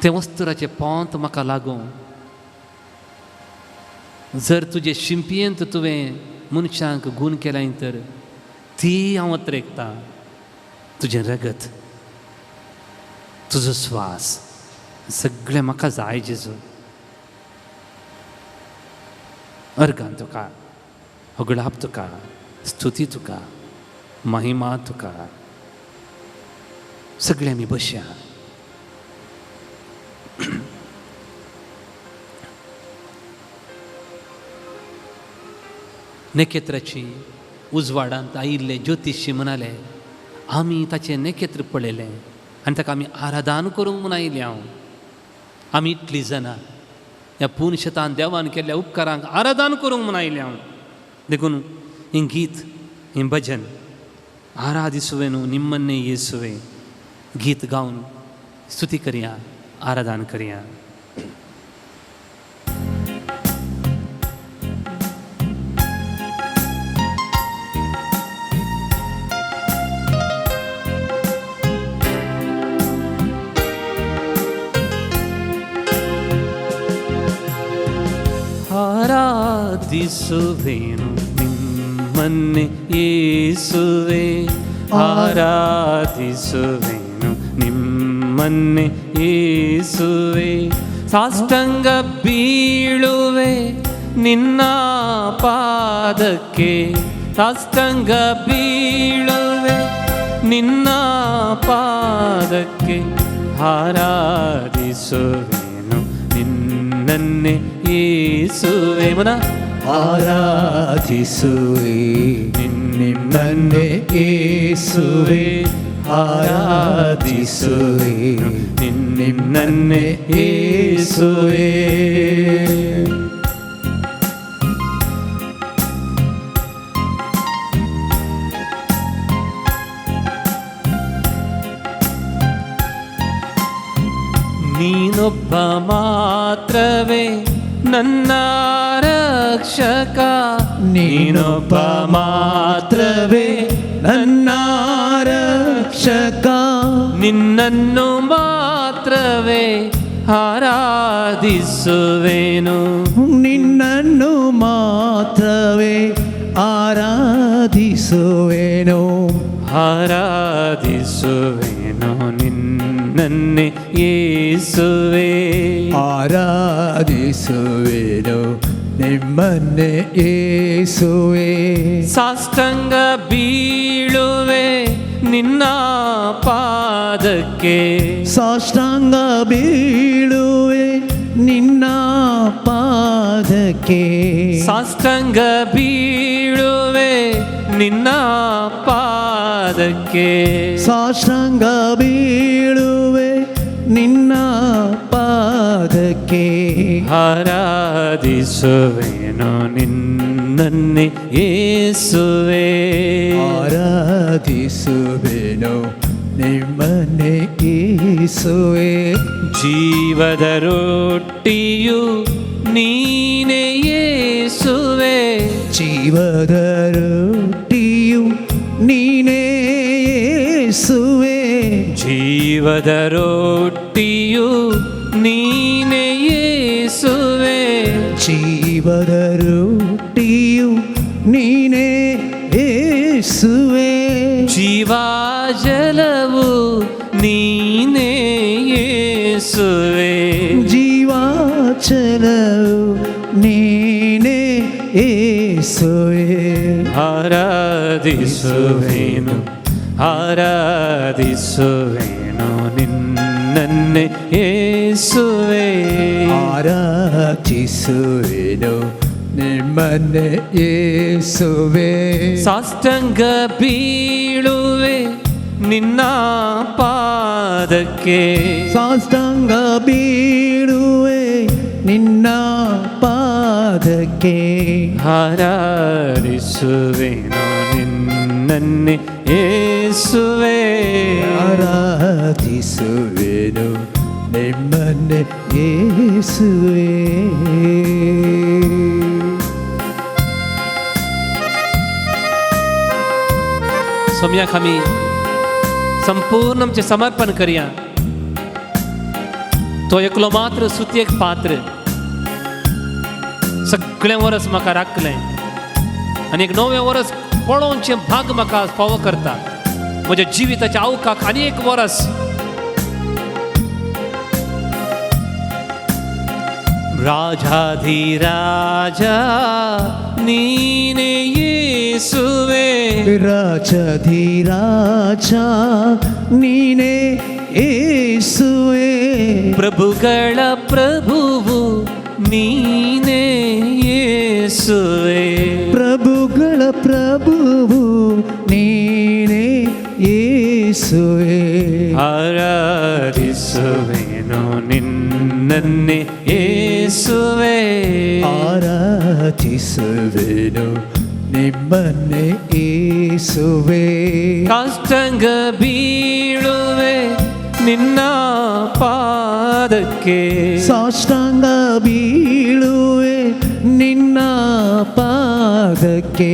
तें वस्तुराचें पोंत म्हाका लागूं. जर तुजे शिंपयेंत तुवें मनशांक गूण केलाय तर ती हांव अत्रेकतां. तुजें रगत, तुजो स्वास सगळें म्हाका जाय जेजू. अर्गान तुका, होगडाप तुका, स्तुती तुका, महिमा तुका. सगळे आमी बसया. नखेत्राची उजवाडांत आयिल्ले ज्योतिशी म्हणाले, आमी ताचें नखेत्र पळयलें आनी ताका आमी आराधन करूंक म्हूण आयिल्ले. हांव आमी इतलीं जाणां ह्या पुनशतान देवान केल्ल्या उपकारांक आराधन करूंक म्हूण आयिल्ले हांव. देखून हें गीत, हें भजन आराधिसुवे न्हू निम्मन्ने येसुवे गीत गावन स्तुती करया, आराधन करया. ಆರಾಧಿಸುವೆನು ನಿಮ್ಮನ್ನೇ ಯೇಸುವೆ, ಆರಾಧಿಸುವೆನು ನಿಮ್ಮನ್ನೇ ಯೇಸುವೆ. ಸಾಷ್ಟಾಂಗ ಬೀಳುವೆ ನಿನ್ನ ಪಾದಕ್ಕೆ, ಸಾಷ್ಟಾಂಗ ಬೀಳುವೆ ನಿನ್ನ ಪಾದಕ್ಕೆ, ಆರಾಧಿಸುವೆನು ನಿನ್ನನ್ನೇ ಯೇಸುವೆ. ಮನ ಆರಾಧಿಸುವೆ ನಿನ್ನನ್ನೇ ಯೇಸುವೆ, ಆರಾಧಿಸುವೆ ನಿನ್ನನ್ನೇ ಯೇಸುವೆ. ನೀನೊಬ್ಬ ಮಾತ್ರವೇ ನನ್ನ ರಕ್ಷಕ, ನೀನೊಬ್ಬ ಮಾತ್ರವೇ ನನ್ನ ರಕ್ಷಕ, ನಿನ್ನನ್ನು ಮಾತ್ರವೇ ಆರಾಧಿಸುವೆನು, ನಿನ್ನನ್ನು ಮಾತ್ರವೇ ಆರಾಧಿಸುವೆನು, ಆರಾಧಿಸುವೆನು ನಿನ್ನನ್ನೇ ಯೇಸುವೆ, ಆರಾಧಿಸುವೆನು ನಿಮ್ಮನ್ನೇ ಯೇಸುವೆ. ಸಾಷ್ಟಾಂಗ ಬೀಳುವೆ ನಿನ್ನ ಪಾದಕ್ಕೆ, ಸಾಷ್ಟಾಂಗ ಬೀಳುವೆ ನಿನ್ನ ಪಾದಕ್ಕೆ, ಸಾಷ್ಟಾಂಗ ಬೀಳುವೆ ನಿನ್ನ ಪಾದಕ್ಕೆ, ಸಾಷ್ಟಾಂಗ ಬೀಳುವೆ ನಿನ್ನ ಪಾದಕ್ಕೆ, ಆರಾಧಿಸುವೆನು ನಿನ್ನನ್ನೇ ಯೇಸುವೆ, ಆರಾಧಿಸುವೆನು ನಿಮ್ಮನ್ನೇ ಯೇಸುವೆ. ಜೀವದ ರೊಟ್ಟಿಯು ನೀನೇ ಯೇಸುವೆ, ಜೀವದ ರೊಟ್ಟಿಯು ನೀನೇ ಯೇಸುವೆ, ಜೀವದ ರೊಟ್ಟಿಯು ನೀನೇ ಯೇಸುವೆ, ಜೀವದ ರೊಟ್ಟಿಯು ನೀನೇ ಯೇಸುವೆ, ಜೀವಾಜಲವು ನೀನೇ ಯೇಸುವೆ, ಜೀವಾಚಲವು ನೀನೇ ಯೇಸುವೆ. ಆರಾಧಿಸುವೆನು ಆರಾಧಿಸುವೆನು ನಿನ್ನನ್ನೇ ಯೇಸುವೆ, ಆರಾಧಿಸುವೆನು ನಿಮ್ಮನ್ನೇ ಯೇಸುವೆ. ಸಾಷ್ಟಾಂಗ ಬೀಳುವೆ ನಿನ್ನ ಪಾದಕ್ಕೆ, ಸಾಷ್ಟಾಂಗ ಬೀಳುವೆ ನಿನ್ನ ಪಾದಕ್ಕೆ, ಆರಾಧಿಸುವೆನು ನಿನ್ನನ್ನೇ ಯೇಸುವೆ, ಆರಾಧಿಸುವೆನು ನಿಮ್ಮನ್ನೇ ಯೇಸುವೆ. सोम्याक आमी संपूर्ण आमचें समर्पण करया. तो एकलो मात्र सुतयेक पात्र, सगळें वर्स म्हाका राखलें आनी एक नवें वर्स पळोवचें भाग म्हाका फावो करता. म्हज्या जिविताच्या आवकाक आनी एक वर्स. राजाधिराजा नीने येसुवे, ರಾಜಧಿರಾಜ ನೀನೇ ಯೇಸುವೆ, ಪ್ರಭುಗಳ ಪ್ರಭುವು ನೀನೇ ಯೇಸುವೆ, ಪ್ರಭುಗಳ ಪ್ರಭುವು ನೀನೇ ಯೇಸುವೆ. ಆರಾಧಿಸುವೆನು ನಿನ್ನನ್ನೇ ಯೇಸುವೆ, ಆರಾಧಿಸುವೆನು ನಿಮ್ಮನ್ನೇ ಯೇಸುವೆ. ಕಾಷ್ಟಂಗ ಬೀಳುವೆ ನಿನ್ನ ಪಾದಕ್ಕೆ, ಸಾಷ್ಟಾಂಗ ಬೀಳುವೆ ನಿನ್ನ ಪಾದಕ್ಕೆ,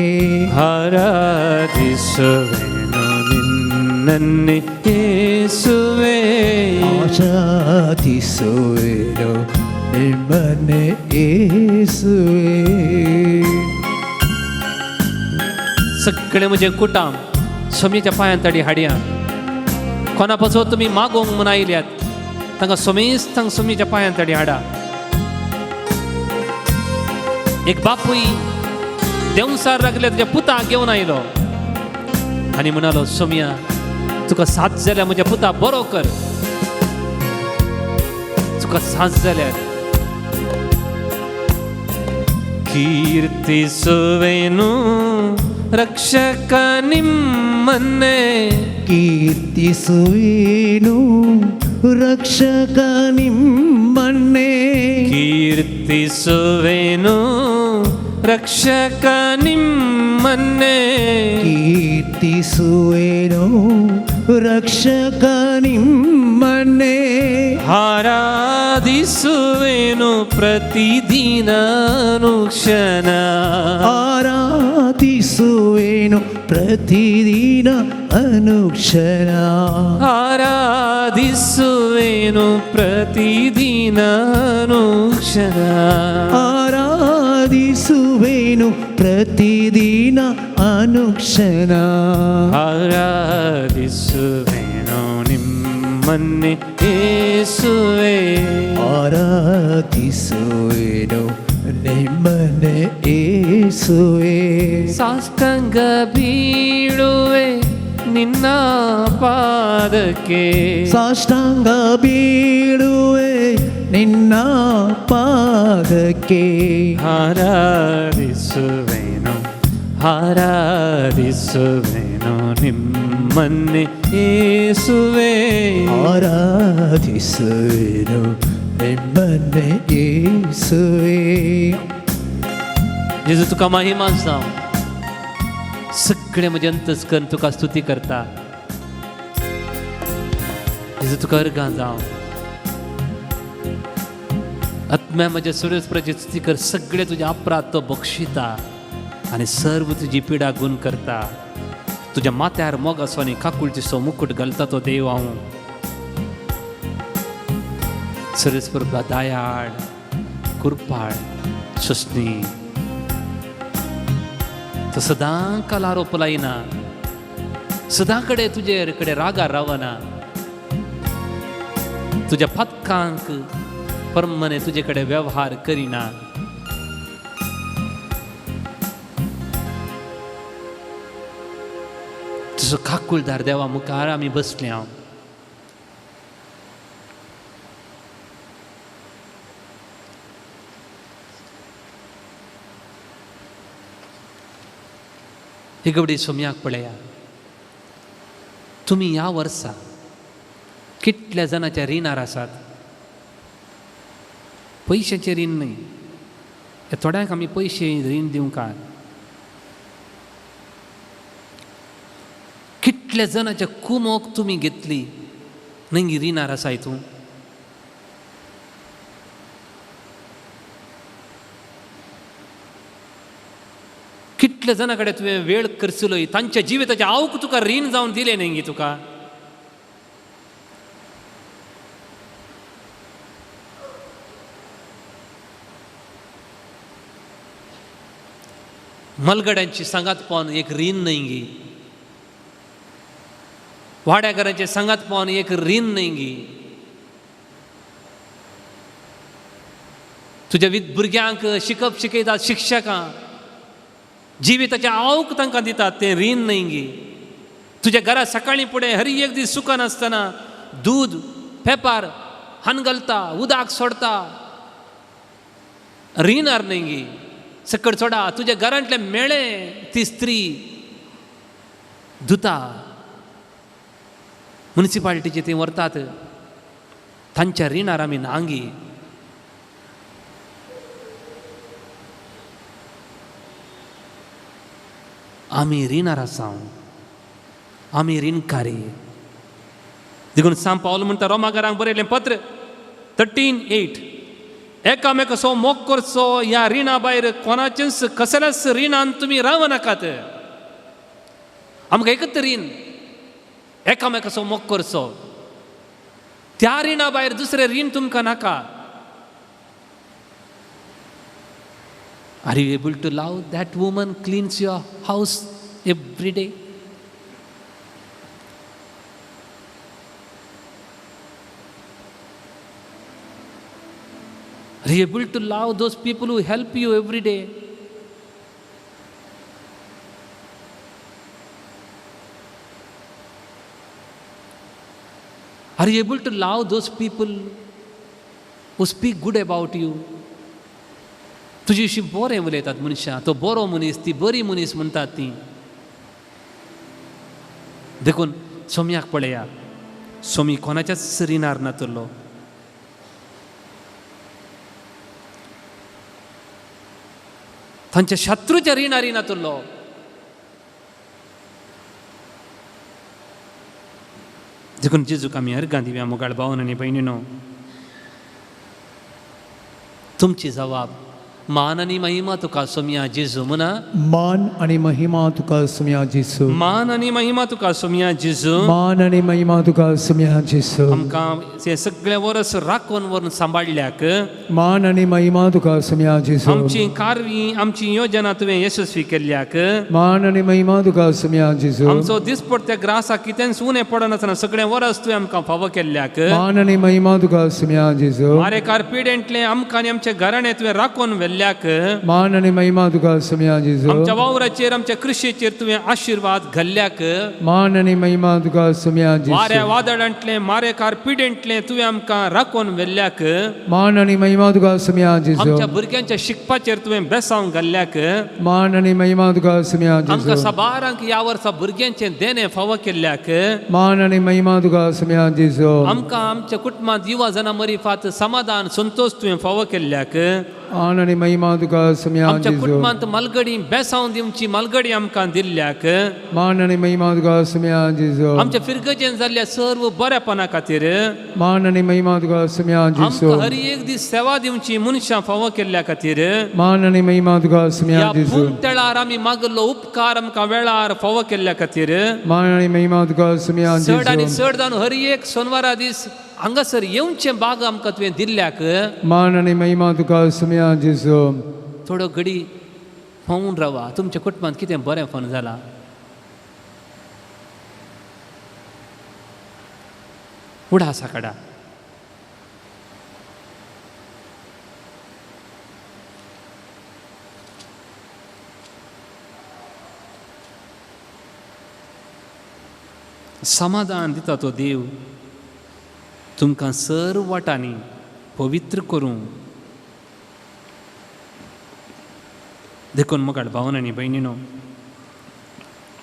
ಆರಾಧಿಸುವೆನು ನಿನ್ನನ್ನೇ ಯೇಸುವೆ, ಆರಾಧಿಸುವೆನು ನಿಮ್ಮನ್ನೇ ಯೇಸುವೆ. सगळें म्हजें कुटाम सोमयेच्या पांयां तडी हाडया. कोणा पासो तुमी मागोवंक म्हूण आयल्यात तांकां सोमेस्तांक सोमयेच्या पांयां तडी हाडा. एक बापूय देंवसार लागले तुज्या पुताक घेवन आयलो आनी म्हणालो, सोमया तुका साथ जाल्यार म्हज्या पुता बरो कर, तुका साथ जाल्यार. ಕೀರ್ತಿಸುವೆನು ರಕ್ಷಕ ನಿಮ್ಮನ್ನೇ, ಕೀರ್ತಿಸುವೆನು ರಕ್ಷಕ ನಿಮ್ಮನ್ನೇ, ಕೀರ್ತಿಸುವೆನು ರಕ್ಷಕ ನಿಮ್ಮನ್ನೇ, ಕೀರ್ತಿಸುವೆನು ರಕ್ಷಕ ನಿಮ್ಮನ್ನೇ, ಆರಾಧಿಸುವೆನು ಪ್ರತಿದಿನ ಅನುಕ್ಷಣ, ಆರಾಧಿಸುವೆನು ಪ್ರತಿದಿನ ಅನುಕ್ಷಣ, ಆರಾಧಿಸುವೆನು ಪ್ರತಿದಿನ ಅನುಕ್ಷಣ, ಆರಾಧಿಸುವೆನು ಪ್ರತಿದಿನ ಅನುಕ್ಷಣ, ಆರಾಧಿಸುವೆನು ನಿಮ್ಮನ್ನೇ ಯೇಸುವೇ, ಆರಾಧಿಸುವೆನು ನಿಮ್ಮನ್ನೇ ಯೇಸುವೇ, ಸಾಷ್ಟಾಂಗ ಬೀಳುವೆ ನಿನ್ನ ಪಾದಕ್ಕೆ, ಸಾಷ್ಟಾಂಗ ಬೀಳುವೆ ನಿನ್ನ ಪಾದಕ್ಕೆ, ಆರಾಧಿಸುವೆನು ಆರಾಧಿಸುವೆನು ನಿಮ್ಮನ್ನೇ ಯೇಸುವೇ, ಆರಾಧಿಸುವೆನು ನಿಮ್ಮನ್ನೇ ಯೇಸುವೇ. जेजू तुका महिमा जावं. सगळें म्हजें अंतस्करण तुका स्तुती करता. जेजू तुका अर्गां जावं. आत्म्या म्हज्या सूर्यस्पराची स्तुती कर. सगळे तुजे अपराध तो बक्षिता आनी सर्व तुजी पिडा गुण करता. तुज्या माथ्यार मोग आसो आनी काकुळचेसो मुकुट घालता तो देव हांव. सर्वेस्पर दयाळ, कृपाळ, सोसणी, तो सदां काल आरोप लायना, सदां कडेन तुजे कडेन रागार रावना. तुज्या पातकांक परमने तुजे कडेन वेव्हार करिना. तुजो काकुळदार देवा मुखार आमी बसले हांव. ही सोमयाक पळया, तुमी ह्या वर्सा कितल्या जाणाच्या रिणार आसात? पयशाचें रीण न्हय, थोड्यांक आमी पयशे रीण दिवंक. कितल्या जाणाच्या कुमोक तुमी घेतली न्हय रिणार आसाय तूं? कितल्या जाणां कडेन तुवें वेळ करसलोय, तांच्या जिविताचें आवक तुका रीण जावन दिलें न्हय गी तुका? मलगड्यांची सांगात पावन एक रीण न्हय गी, वाड्याघरांचे सांगात पावन एक रीण न्हय गी, तुज्या भुरग्यांक शिकप शिकयतात शिक्षकां, जिविताचें आवक तांकां दितात तें रीण न्हय गी. तुज्या घरा सकाळीं फुडें हर एक दीस सुकनासतना दूद पेपार हान घालता, उदक सोडता, रिणार न्हय गी. सकट सोडा, तुज्या घरांतलें मेळें ती स्त्री धुता, मुनिसिपालिटीचे ती व्हरतात, तांच्या रिणार आमी नांगी. आमी रिणार आसा, आमी रिणकारी. देखून सांत पावल म्हणटा रोमाकारांक बरयलें पत्र 13:8, एकामेकाचो मोग करचो, ह्या रिणा भायर कोणाचेंच कसल्याच रिणान तुमी राव नाकात. आमकां एकच रीण, एकामेकाचो मोग करचो, त्या रिणा भायर दुसरें रीण तुमकां नाका. Are you able to love that woman cleans your house Every day. Are you able to love those people who help you every day? Are you able to love those people who speak good about you? तुजे विशीं बरें उलयतात मनशां, तो बरो मनीस, ती बरी मनीस म्हणटात ती. देखून सोम्याक पळया, सोमी कोणाच्याच रिणार नातलो. तांच्या शत्रूच्या रिणारी नातलो. देखून जेजूक आमी अर्गां दिवया. मोगाळ भावन आनी भयणीनो, तुमची जबाब मान आनी महिमा तुका सोमया जेजू म्हणा. मान आनी महिमा तुका सोमया जेजू. मान आनी महिमा तुका सोमया जेजू. मान आनी महिमा तुका सोमया जेजू. आमकां हें सगळें वर्स राखून व्हरून सांबाळ्ळ्याक मान आनी महिमा तुका सोमया जेजू. आमची कारवी आमची योजना तुवें यशस्वी केल्ल्याक मान आनी महिमा तुका सोमया जेजू. आमचो दिसपडत्या ग्रासाक कितेंच उणें पडनासतना सगळें वर्स तुवें आमकां फावो केल्ल्याक मान आनी महिमा तुका सोमया जेजू. मारेकार पिडेंतलें आमकां आनी आमच्या घराणें तुवें राखून व्हेल्ल्याक मान आनी महिमा तुका सोमया जेजू. आमच्या वावराचेर आमच्या कृषीचेर तुवें आशिर्वाद घाल्ल्याक मान आनी महिमा तुका सोमया जेजू. वाऱ्या वादळांतलें मारेकार पिडेंतलें तुवें आमकां राखून व्हेल्ल्याक मान आनी महिमा तुका सोमया जेजू. आमच्या भुरग्यांच्या शिकपाचेर तुवें बेसांव घाल्ल्याक मान आनी महिमा तुका सोमया जेजू. आमकां साबारांक ह्या वर्सा भुरग्यांचें देणें फावो केल्ल्याक मान आनी महिमा तुका सोमया जेजू. आमकां आमच्या कुटुंबांत युवा जाणां मरिफात समाधान संतोश तुवें फावो केल्ल्याक मान आनी महिमा तुका सोमया आमच्या जेजू. कुटुंबांत मालगडी बेसांव दिवची मालगडी आमकां दिल्ल्याक मान आनी महिमा तुका सोमया जेजू. आमच्या फिरगजेन जाल्ल्या सर्व बऱ्यापणा खातीर मान आनी महिमा तुका सोमया जेजू. आमकां हर एक दीस सेवा दिवची मनशां फावो केल्ल्या खातीर मान आनी महिमा तुका सोमया ह्या जेजू. तेळार आमी मागल्लो उपकार आमकां वेळार फावो केल्ल्या खातीर मान आनी महिमा तुका सोमया चड आनी जेजू. चड जावन हर एक सोनवारा दीस हांगासर येवचें बाग आमकां तुवें दिल्ल्याक मान आनी महिमा तुका सोमया जेजू. थोडो घडी फोवन रावा. तुमच्या कुटुंबांत कितें बरें फोन जालां? उडासा काडा. समाधान दिता तो देव तुमकां सर्व वाटांनी पवित्र करूं. देखून मोगाळ भावन आनी भयणीनो,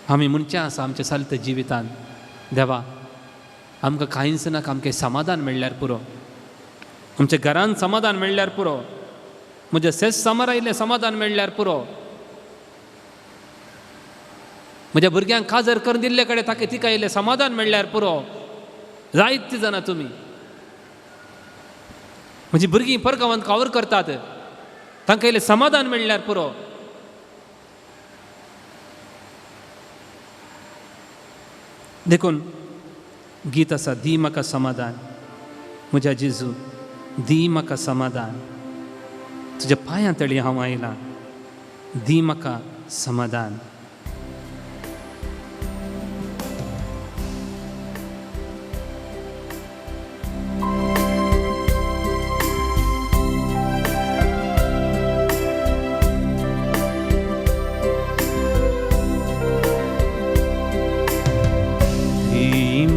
आमी म्हणचें आसा आमच्या सालत जिवितांत, देवा आमकां कांयच नाका, आमकां समाधान मेळ्ळ्यार पुरो, आमच्या घरान समाधान मेळ्ळ्यार पुरो, म्हज्या सेस सामार आयिल्लें समाधान मेळ्ळ्यार पुरो, म्हज्या भुरग्यांक काजर करून दिल्ले कडेन ताका तिका आयिल्लें समाधान मेळ्ळ्यार पुरो. जायते जाणां तुमी म्हजी भुरगीं परगांवांत कावर करतात, तांकां इल्लें समाधान मेळ्ळ्यार पुरो. देखून गीत आसा, दी म्हाका समाधान म्हज्या जेजू, दी म्हाका समाधान, तुज्या पांयां तळी हांव आयलां, दी म्हाका समाधान.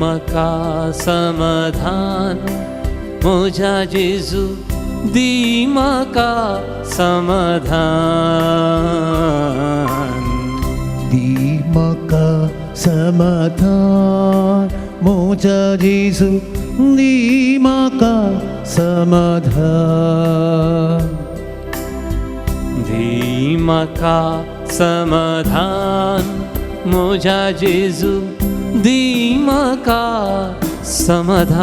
म्हाका समाधान म्हज्या जेजू, दी म्हाका समाधान, दी म्हाका समाधान म्हज्या जेजू, दी म्हाका समाधान, दी म्हाका समाधान म्हज्या जेजू, दी म्हाका समाधान,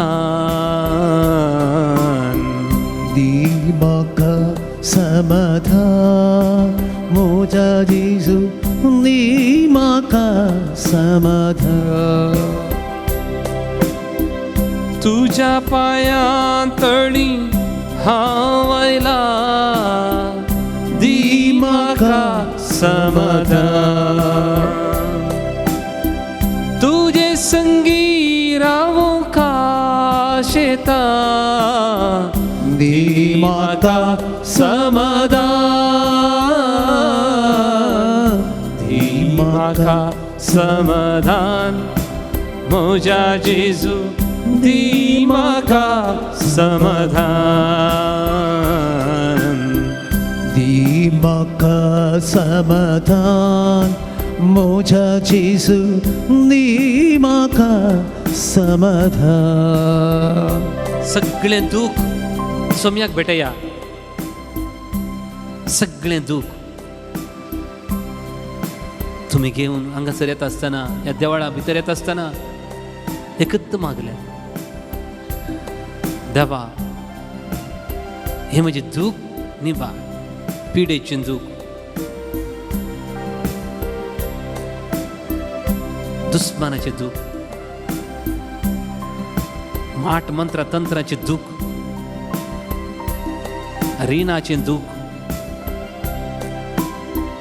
दी म्हाका समाधान म्हज्या जेजू, दी म्हाका समाधान. तुज्या पांयां तळी हांव आयलां, दी म्हाका समाधान. संगी रावूंक आशेता दी म्हाका समाधान दी म्हाका समाधान म्हज्या जेजू दी म्हाका समाधान दी म्हाका समाधान म्हज्या जेजू दी म्हाका समाधान. सगळें दूख सोम्याक भेटया, सगळें दूख तुमी घेवन हांगासर येता आसतना, ह्या देवळा भितर येता आसतना एकच मागलें, देवा हें म्हजें दूख निभा, पिडेचें दूख, दुस्मानाचें दूख, माट मंत्र तंत्राचें दूख, रिणाचें दूख,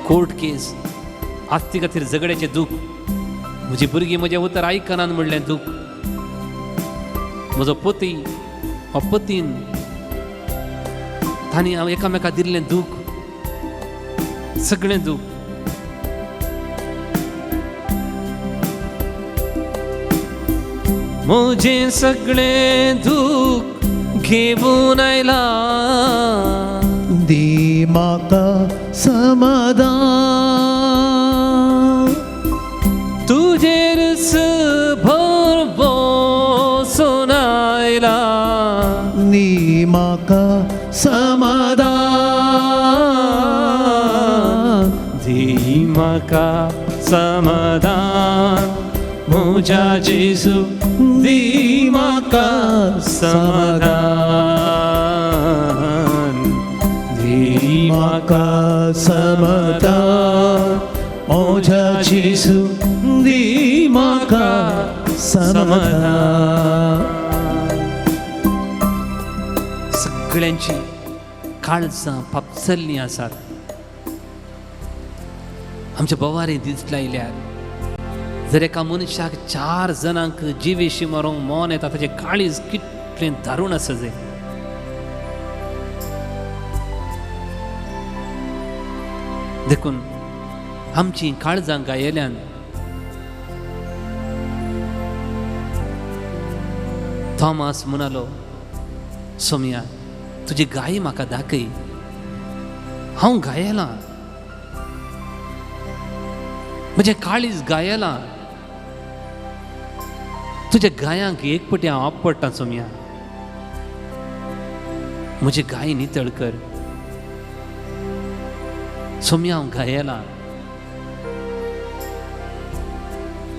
कोर्ट केस, आस्ती खातीर झगड्याचें दूख, म्हजी भुरगीं म्हजें उतर आयकनात म्हणलें दूख, म्हजो पती वा पतीन तांणी हांव एकामेका दिल्लें दूख, सगळें दूख. म्हजें सगळें दूख घेवन आयला दी म्हाका समाधान तुजेर भर बसून आयला दी म्हाका समाधान दी म्हाका समाधान म्हज्या जेजू दी म्हाका समाधान दी म्हाका समाधान म्हज्या जेजू दी म्हाका समाधान. सगळ्यांची काळजां पापसल्लीं आसात. आमच्या बोवारे दीस लायल्यार जर एका मनशाक 4 जाणांक जिवेशी मरोंक मन येता ताचें काळीज कितलें दारूण आसा जें. देखून आमचीं काळजां गायल्यान थॉमस म्हणालो, सोम्या तुजी गाय म्हाका दाखय, हांव गायलां, म्हजें काळीज गायलां, तुज्या गायांक एक पटी हांव आपडटां सोम्या, म्हजी गाय नितळ कर सोम्या, हांव गायलां.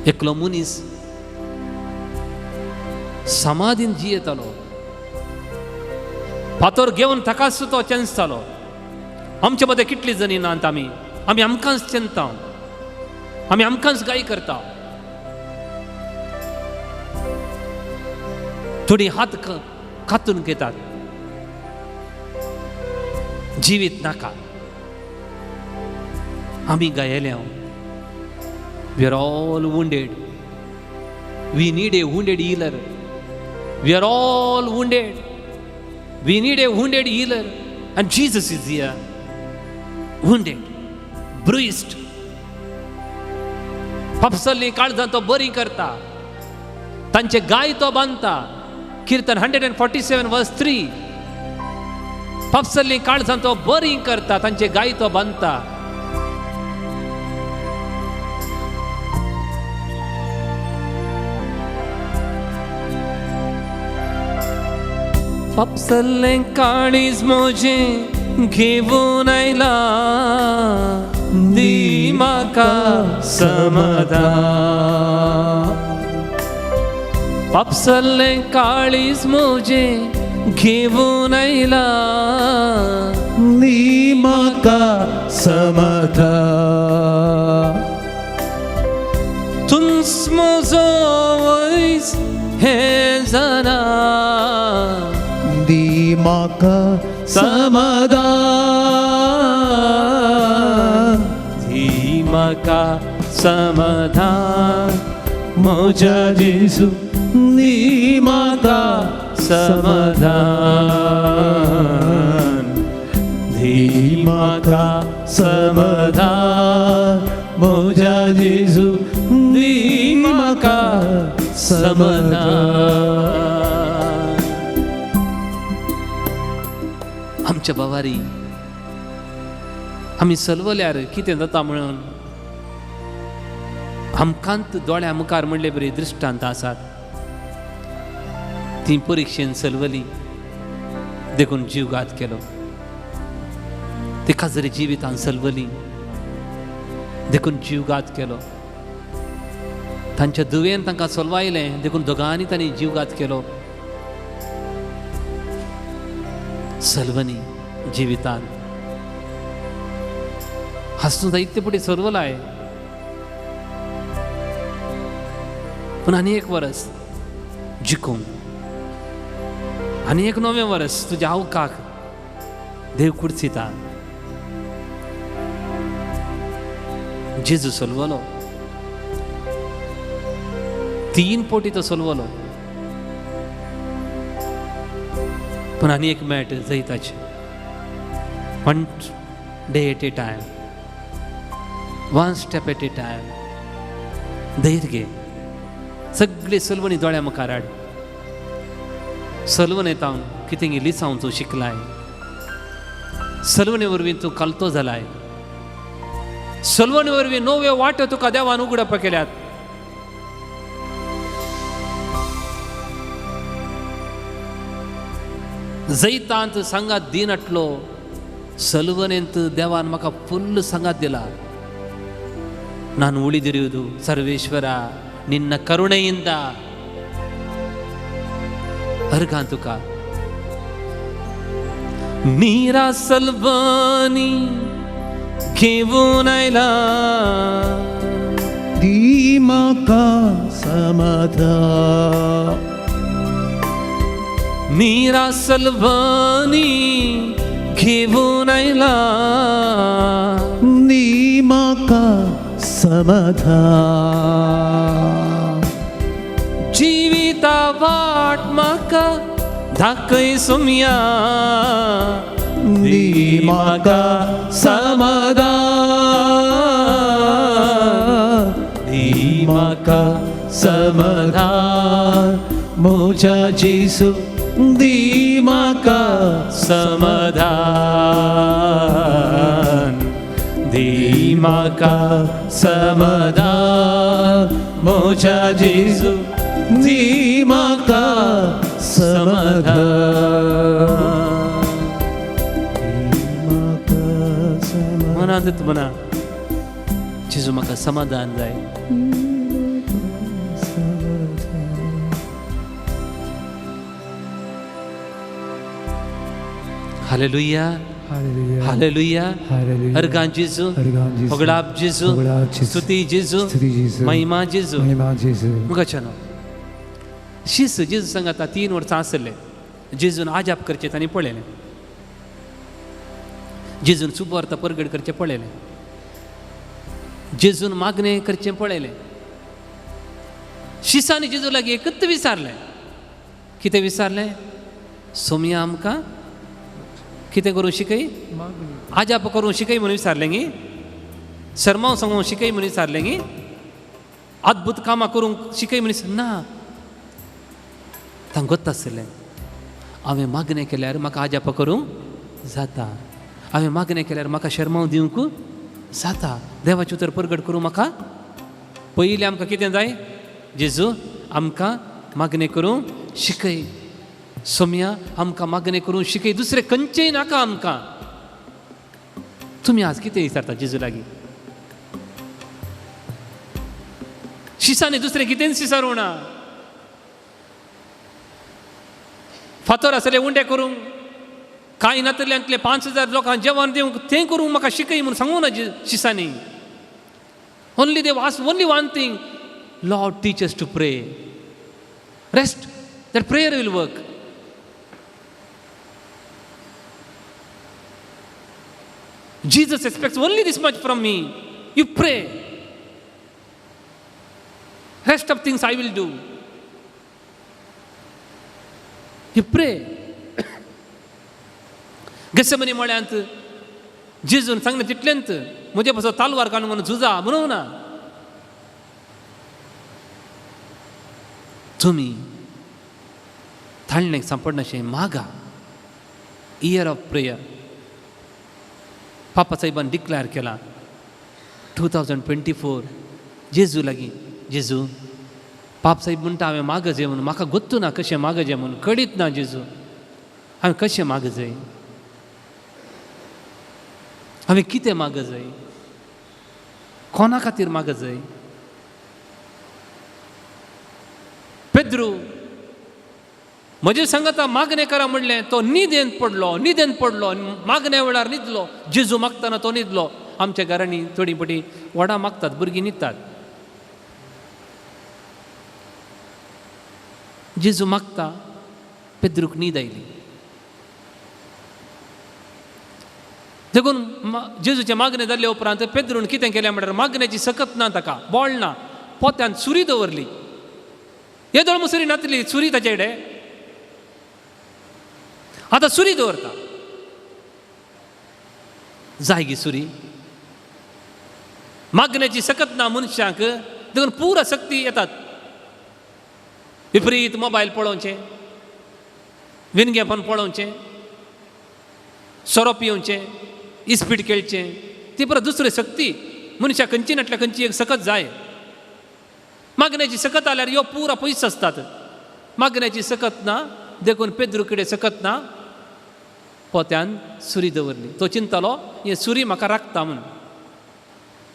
एकलो मनीस समाधीन जियेतालो, फातोर घेवन ताकाच तो चेंचतालो. आमचे मदें कितली जणी नात आमी, आमी आमकांच चेंता, आमी आमकांच गाय करता. थोडी हात कातून घेतात, जिवीत नाका. आमी गायले, we are all wounded, we need a wounded healer, we are all wounded, we need a wounded healer, and Jesus is here, wounded, bruised. फापसल्लीं काळजां तो बरी करता, तांचे गाय तो बांदता. किर्तन 147 verse 3. फापसल्लीं काळजां तो बरी करता, तांचे गाय तो बांदता. फापसल्लें काळीज म्हजें घेवन आयला दी म्हाका समाधान. पापसल्लें काळीज म्हजें घेवन आयला दी म्हाका समाधान. तूंच म्हजो वयज हें जाणा दी म्हाका समाधान दी म्हाका समाधान म्हज्या जेजू दी म्हाका समाधान दी म्हाका समाधान म्हज्या जेजू दी म्हाका समाधान. आमच्या बावारी आमी सलवल्यार कितें जाता म्हणून आमकांत दोळ्या मुखार म्हणले बरी दृश्टांत आसात. ती परिक्षेन सलवली देखून जीवघात केलो. तिका जरी जिवितान सलवली देखून जीवघात केलो. तांच्या दुवेन तांकां सलवायलें देखून दोगांनी तांणी जीवघात केलो. सलवनी जिवितान हांसून जायते फुडें सलवलाय पूण आनी एक वरस जिखूंक आनी एक नवें वरस तुज्या आवकाक देव कुर्सिता. जेजू सलवलो 3 पोटी तो सलवलो पूण आनी एक मेट जैताचें. 1 day at a time, 1 step at a time. धैर्य घे. सगळे सलवणी दोळ्या मुखार हाड. सलवण येता कितें लिसांव तूं शिकलाय. सलवणे वरवीं तूं कालतो जालाय. सलवणे वरवीं नव्यो वाट्यो तुका देवान उगडप केल्यात. जैतांत सांगात दिन आटलो. सलवणेंत देवान म्हाका फुल्ल सांगात दिला. ನಾನು ಉಳಿದಿರುವುದು ಸರ್ವೇಶ್ವರ ನಿನ್ನ ಕರುಣೆಯಿಂದ. ಅರ್ಗಾಂತುಕ मीरा सलवानी घेऊन आयला दी म्हाका समाधान मीरा सलवानी घेऊन आयला दी म्हाका समाधान जिविता वाट म्हाका धाकय सोम्या दी म्हाका समाधान दी म्हाका समाधान म्हज्या जेजू दी म्हाका समाधान दी म्हाका समाधान म्हज्या जेजू दी म्हाका समाधान मनांत म्हणा जेजू म्हाका समाधान जाय. Hallelujah hallelujah. अर्गां जेजू होगडाप जेजू स्तुती जेजू महिमा जेजू मुखाच्या नांव. शीस जेजू सांगाता 3 वर्सां आसले. जेजून आजाप करचें तांणी पळयलें. जेजून सुबवार्ता परगट करचें पळयलें. जेजून मागणें करचें पळयलें. शिसांनी जेजू लागीं एकच विचारलें. कितें विचारलें? सोमया आमकां कितें करूं शिकय? आजाप करूं शिकय म्हणून विचारलें गी? शर्मांव सांगूंक शिकय म्हणून विचारलें गी? अद्भुत कामां करूंक शिकय म्हणून ना. तांकां गोत्त आसलें हांवें मागणें केल्यार म्हाका आजाप करूंक जाता. हांवें मागणें केल्यार म्हाका शर्मांव दिवंक जाता. देवाचें उतर परगट करूं म्हाका पयलीं आमकां कितें जाय? जेजू आमकां मागणें करूंक शिकय. सोमया आमकां मागणें करूंक शिकय. दुसरें खंयचेंय नाका आमकां. तुमी आज कितें विचारता जेजू लागीं? शिसांनी दुसरें कितेंच विचारूं ना. फातर आसले उंडे करूंक कांय नातल्यांतले 5000 लोकांक जेवण दिवंक तें करूंक म्हाका शिकय म्हणून सांगू ना शिसांनी. Only they ask only one thing, Lord teach us to pray. Rest that prayer will work. Jesus expects only this much from me. You pray. Rest of things I will do. You pray. Gethsemane मळ्यांत जेजून सांगलें तितलेंच, म्हजे पासत तालवार काडून म्हणून झुजा म्हणूंक ना. तुमी ताळणेक सांपडनाशें मागा. इयर ऑफ प्रेयर पापा साहेबान डिक्लेअर केला 2024 जेजू लागीं. जेजू पाप साहेब म्हणटा हांवें मागजे म्हणून, म्हाका गोत्तू ना कशें मागजें म्हणून, कळीत ना जेजू हांवें कशें मागजय, हांवें कितें मागजय, कोणा खातीर मागजय. पेद्रू म्हजे सांगता मागणें करा म्हणलें, तो न्हिदेंत पडलो, न्हिदेंत पडलो आनी मागण्या वेळार न्हिदलो. जेजू मागतना तो न्हिदलो. आमच्या घरांनी थोडीं पटी व्हडां मागतात, भुरगीं न्हिदतात. जेजू मागता, पेद्रूक न्हीद आयली. देखून जेजूचें मागणें जाल्ले उपरांत पेद्रून कितें केलें म्हणल्यार मागण्याची सकत ना ताका, बोळ ना, पोत्यान सुरी दवरली. येदोळ मुसरी नातली सुरी ताचे कडेन, आतां सुरी दवरता. जाय गी सुरी? मागण्याची सकत ना मनशांक, देखून पुरा शक्ती येतात. विपरीत मोबायल पळोवचें, विनगेपण पळोवचें, सोरो पिवचें, इस्पीट खेळचें, ती परत दुसरी शक्ती. मनशाक खंयची नाटल्या खंयची एक सकत जाय. मागण्याची सकत आल्यार ह्यो पुरा पयस आसतात. मागण्याची सकत ना देखून पेद्रू कडेन सकत ना, पोत्यान सुरी दवरली. तो चिंतालो हे सुरी म्हाका राखता म्हूण,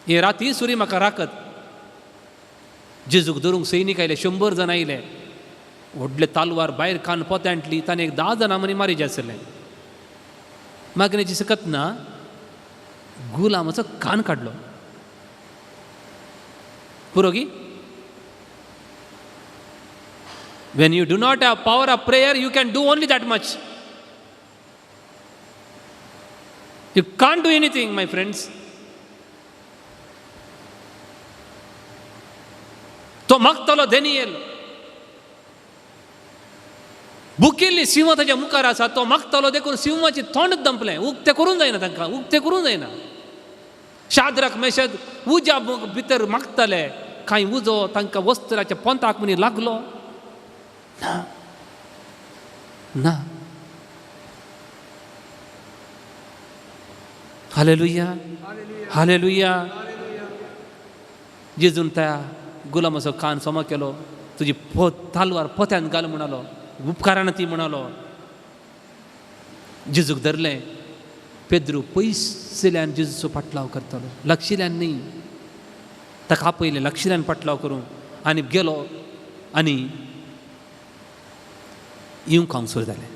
हे राती सुरी म्हाका राखत. जेजूक धरूंक सैनीक आयले, 100 जाण आयले, व्हडले तालवार भायर कान पोत्यांतली, ताणें एक 10 जाणां मनी मारीजे आसलें. मागण्याची सकत ना, गुलामाचो कान काडलो. पुरो गी? When you do not have power of prayer, you can do only that much. You can't do anything, my friends. तो मागतलो डॅनियल, भुकिल्ली सिंह ताच्या मुखार आसा, तो मागतलो देखून सिंहाची तोंड दंपलें. उक्तें करूंक जायना तांकां, उक्तें करूंक जायना. शाद्रक मेशद उज्या भितर मागताले, कांय उजो तांकां वस्त्राच्या पोंताक म्हणी लागलो ना ना. Hallelujah, hallelujah. जेजून त्या गुलामाचो कान सोमा केलो, तुजी पोत तालवार पोत्यान घाल म्हणालो, उपकारान ती म्हणालो. जेजूक धरलें. पेद्रू पयसुल्ल्यान जेजूचो पाटलाव करतालो, लागशिल्ल्यान न्ही. ताका आपयलें लागशिल्ल्यान पाटलाव करूंक आनी गेलो आनी येवंक खावंक सुरू जालें,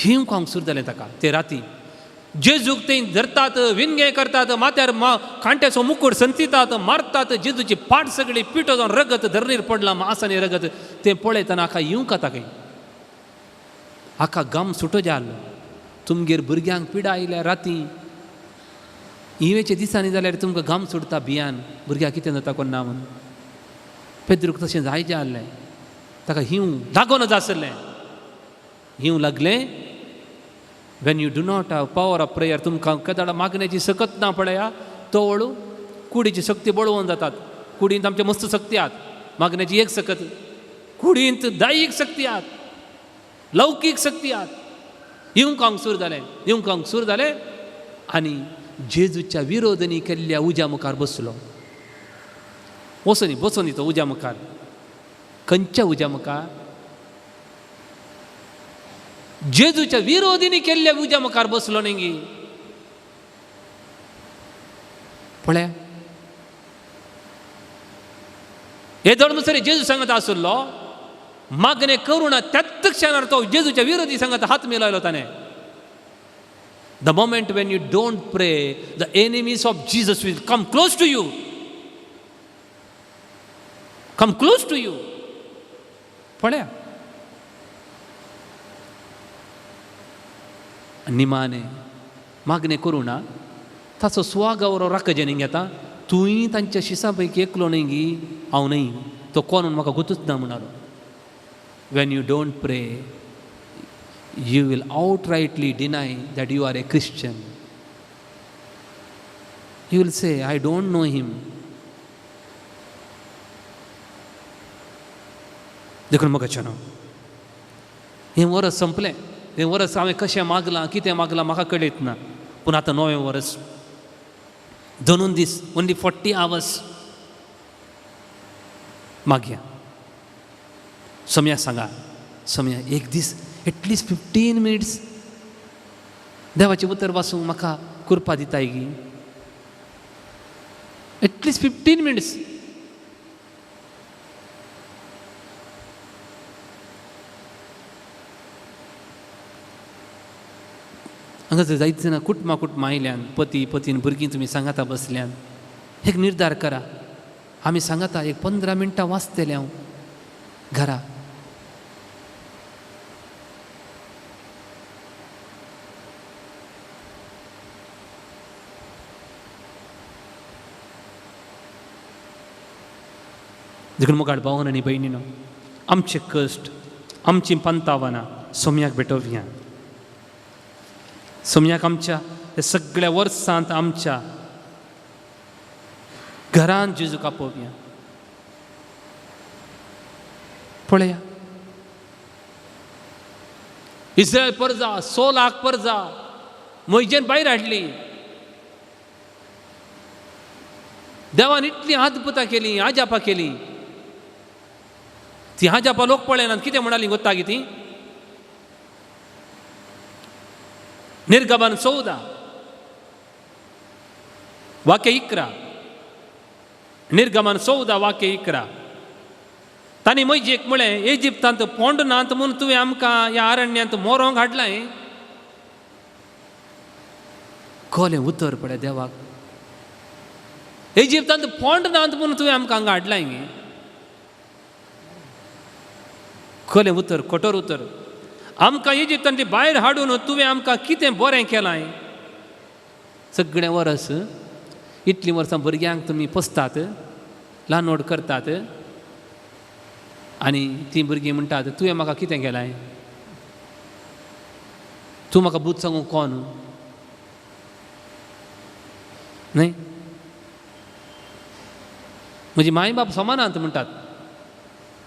येवंक खावंक सुरू जालें ताका. ते राती जेजूक ते धरतात, विनगे करतात, माथ्यार कांट्याचो मुकूट संतितात, मारतात. जेजूची पाट सगळी पिठो जावन रगत धरणीर पडलां, मास आनी रगत. तें पळयतना हाका येवंक आतां खंय, हाका गम सुटो जालो. तुमगेर भुरग्यांक पिडा आयल्या राती इवेच्या दिसांनी जाल्यार तुमकां घाम सुटता भियान, भुरग्याक कितें जाता कोण ना म्हणून. पेद्रूक तशें जायचें आहलें, ताका हिंव लागोनच आसलें, हिंव लागलें. When you do not have power of prayer, तुमकां केदाळा मागण्याची सकत ना पळया, तो वळू कुडीची शक्ती बळोवन जातात. कुडींत आमचे मस्त शक्ती आहात, मागण्याची एक सकत, कुडींत दायीक शक्ती आहात, लौकीक शक्ती आहात. येवंक सुरू जालें, येवंक सुरू जालें आनी जेजूच्या विरोधांनी केल्ल्या उज्या मुखार बसलो. वचोनी बसोनी तो उज्या मुखार. खंयच्या उज्या मुखार? जेजूच्या विरोधींनी केल्ल्या उज्या मुखार बसलो न्ही. पळया हे धर्मसरी जेजू सांगत आसलो, मागणे करुणा त्याच क्षणार तो जेजूच्या विरोधी सांगत हात मिळयलो ताणें. The moment when you don't pray, the enemies of Jesus will come close to you. Come close to you. पळया निमाने मागणे करुणा ताचो स्वागौरव राखजेनी घेता. तूंय तांच्या शिसां पैकी एकलो न्हय गी? हांव न्हय, तो कोण म्हूण म्हाका गोतूच ना म्हणालो. When you don't pray you will outrightly deny that you are a Christian. You will say I don't know him. देखून म्हाका न्हू हें वरस संपलें. हें वरस हांवें कशें मागलां कितें मागलां म्हाका कळयत ना, पूण आतां नवें वरस, दोनून दीस, ओन्ली 40 आवर्स मागया. सोम्या सांगा, सोम्या एक दीस एटलिस्ट 15 मिनिट्स देवाचें उतर वाचूंक म्हाका कृपा दिताय गी? At least 15 minutes. हांगासर जायत जाणां कुटुंबां कुटुंबां आयल्यान, पती पतीन भुरगीं तुमी सांगाता बसल्यान, एक निर्धार करा, आमी सांगाता एक 15 मिनटां वाचतलें हांव घरा. देखून मुखार भावन आनी भयणीनो, आमचे कश्ट, आमचीं पंतावनां सोम्याक भेटोवया. सोम्याक आमच्या हे सगळ्या वर्सांत आमच्या घरांत जेजूक आपोवया. पळया इस्रायल परजा, 100 लाख परजा मोहिजेन भायर हाडली. देवान इतलीं अद्भुतां केलीं, आजापां केलीं. ती आजापां लोक पळयनात. कितें म्हणाली गोत्ता गी ती? निर्गमन 14 वाक्य 11, निर्गमन 14 वाक्य 11. तांणी मोहिजेक म्हळें, इजिप्तांत पोंड नात म्हूण तुवें आमकां ह्या अरण्यांत मोरोंक हाडलां. कोलें उतर पळय देवाक, इजिप्तांत पोंड नात म्हूण तुवें आमकां हांगा हाडलां. कोलें उतर, कठोर उतर. आमकां इजिप्तांतली भायर हाडून तुवें आमकां कितें बरें केलां? सगळें वरस, इतलीं वर्सां भुरग्यांक तुमी पोसतात, ल्हान व्हड करतात, आनी तीं भुरगीं म्हणटात तुवें म्हाका कितें केलां? तूं म्हाका बूद सांगूंक कोण? न्हय, म्हजी माय बाप समानांत म्हणटात,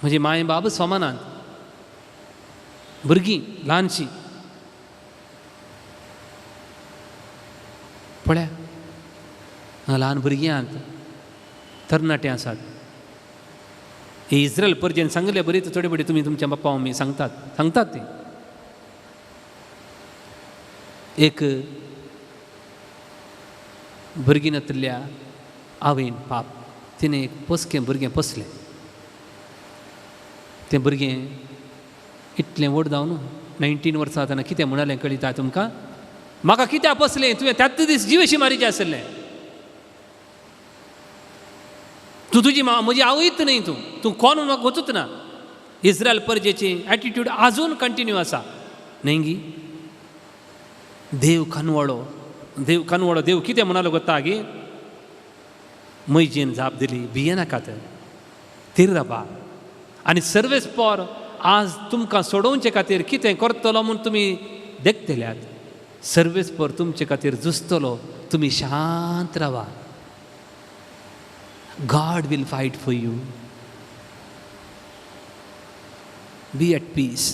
म्हजी माय बाप समानांत. भुरगीं ल्हानशीं पळया, ल्हान भुरगीं आहात, तरणाटे आसात. हे इस्रायल परजेन सांगले बरी थोडे बरी तुमी तुमच्या बाप्पा मम्मी सांगतात, सांगतात ती. एक भुरगीं नातिल्ल्या आवयन पाप तिणें एक पोसकें भुरगें पोसलें. तें भुरगें इतलें व्हड जावन 19 वर्सां जातना कितें म्हणालें कळिता तुमकां? म्हाका कित्याक पोसलें तुवें? त्याच दीस जिवेशी मारीचें आसलें. तूं तुजी म्हजी आवयच न्हय, तूं तूं कोण म्हाका वचूच ना. इस्रायल परजेची एटिट्यूड आजून कंटिन्यू आसा न्हय गी? देव कानवळो, देव कानवळो. देव कितें म्हणालो गोत्ता गी? मैजेन जाप दिली, भियेनाकात, थीर रावा आनी सर्वेस पोर आज तुमकां सोडोवचे खातीर कितें करतलो म्हूण तुमी देखतल्यात. सर्वेस पोर तुमचे खातीर झुजतलो, तुमी शांत रावा. God will fight for you. Be at peace.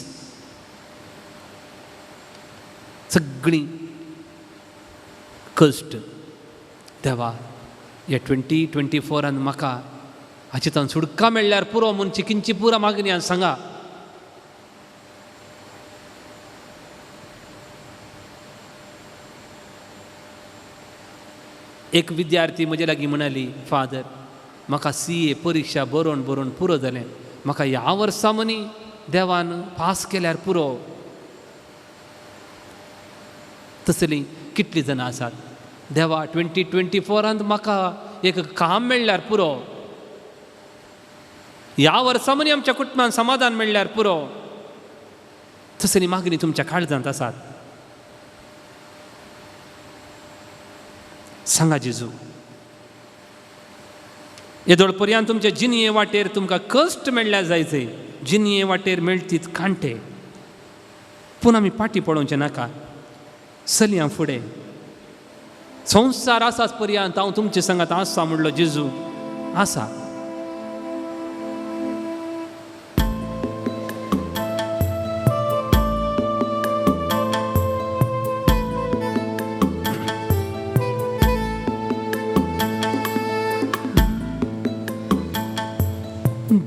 सगळीं कश्ट देवा ह्या 2024 म्हाका हाचे तान सुटका मेळ्ळ्यार पुरो म्हूण चिकिंची पुरा मागणी आनी सांगा. एक विद्यार्थी म्हजे लागीं म्हणाली, फादर म्हाका CA परिक्षा बरोवन बरोवन पुरो जालें, म्हाका ह्या वर्सा मनी देवान पास केल्यार पुरो. तसलीं कितलीं जाणां आसात, देवा 2024 म्हाका एक काम मेळ्ळ्यार पुरो, ह्या वर्सा मनी आमच्या कुटुंबान समाधान मेळ्ळ्यार पुरो. तसली मागणी तुमच्या काळजांत आसात. सांगा जेजू, येदोळ पर्यंत तुमचे जिनये वाटेर तुमकां कश्ट मेळ्ळ्या जायचे, जिनये वाटेर मेळटीत कांटे, पूण आमी पाटी पळोवचें नाका, चलया फुडें. संवसार आसाच पर्यंत हांव तुमचे संगात आसा म्हणलो जेजू आसा.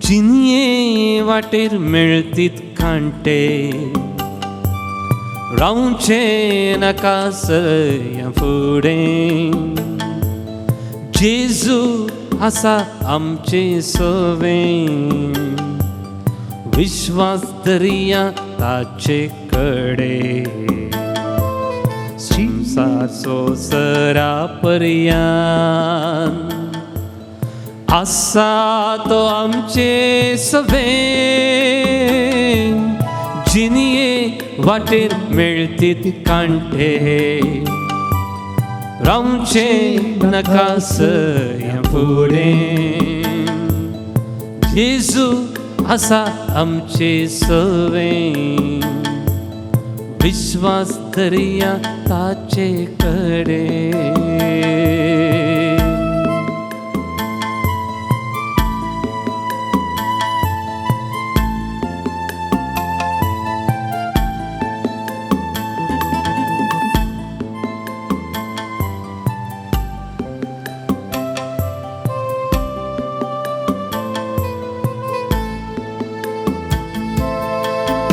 जिनये वाटेर मेळतीत कांटे, रावचें नाका सया फुडें, जेजू आसा आमचें सवें, विश्वास दरया ताचे कडे, संवसार सोसरा पर्यान आसा तो आमचे सवें, जिनये वाटेर मेळतीत कांटे, रावचें नाका सया फुडें, जेजू आसा आमचे सवें, विश्वास दरया ताचे कडे.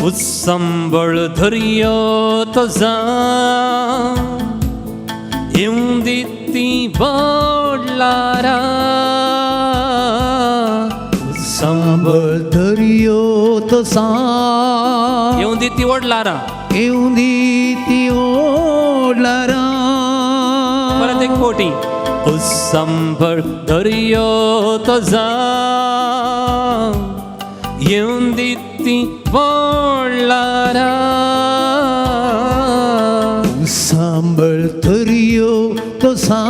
उत्संबळ धरयो तो जा, येवं दी ती बोडलारा, सांबळ धरयो तो सा, येवं दी ती ओडलारा, येवं दी ती ओडलारा. परत एक फावटी. उत्संबळ धरयो तो जा, येवं दी ती वोडलारा, सांबळ धरयो तो सा,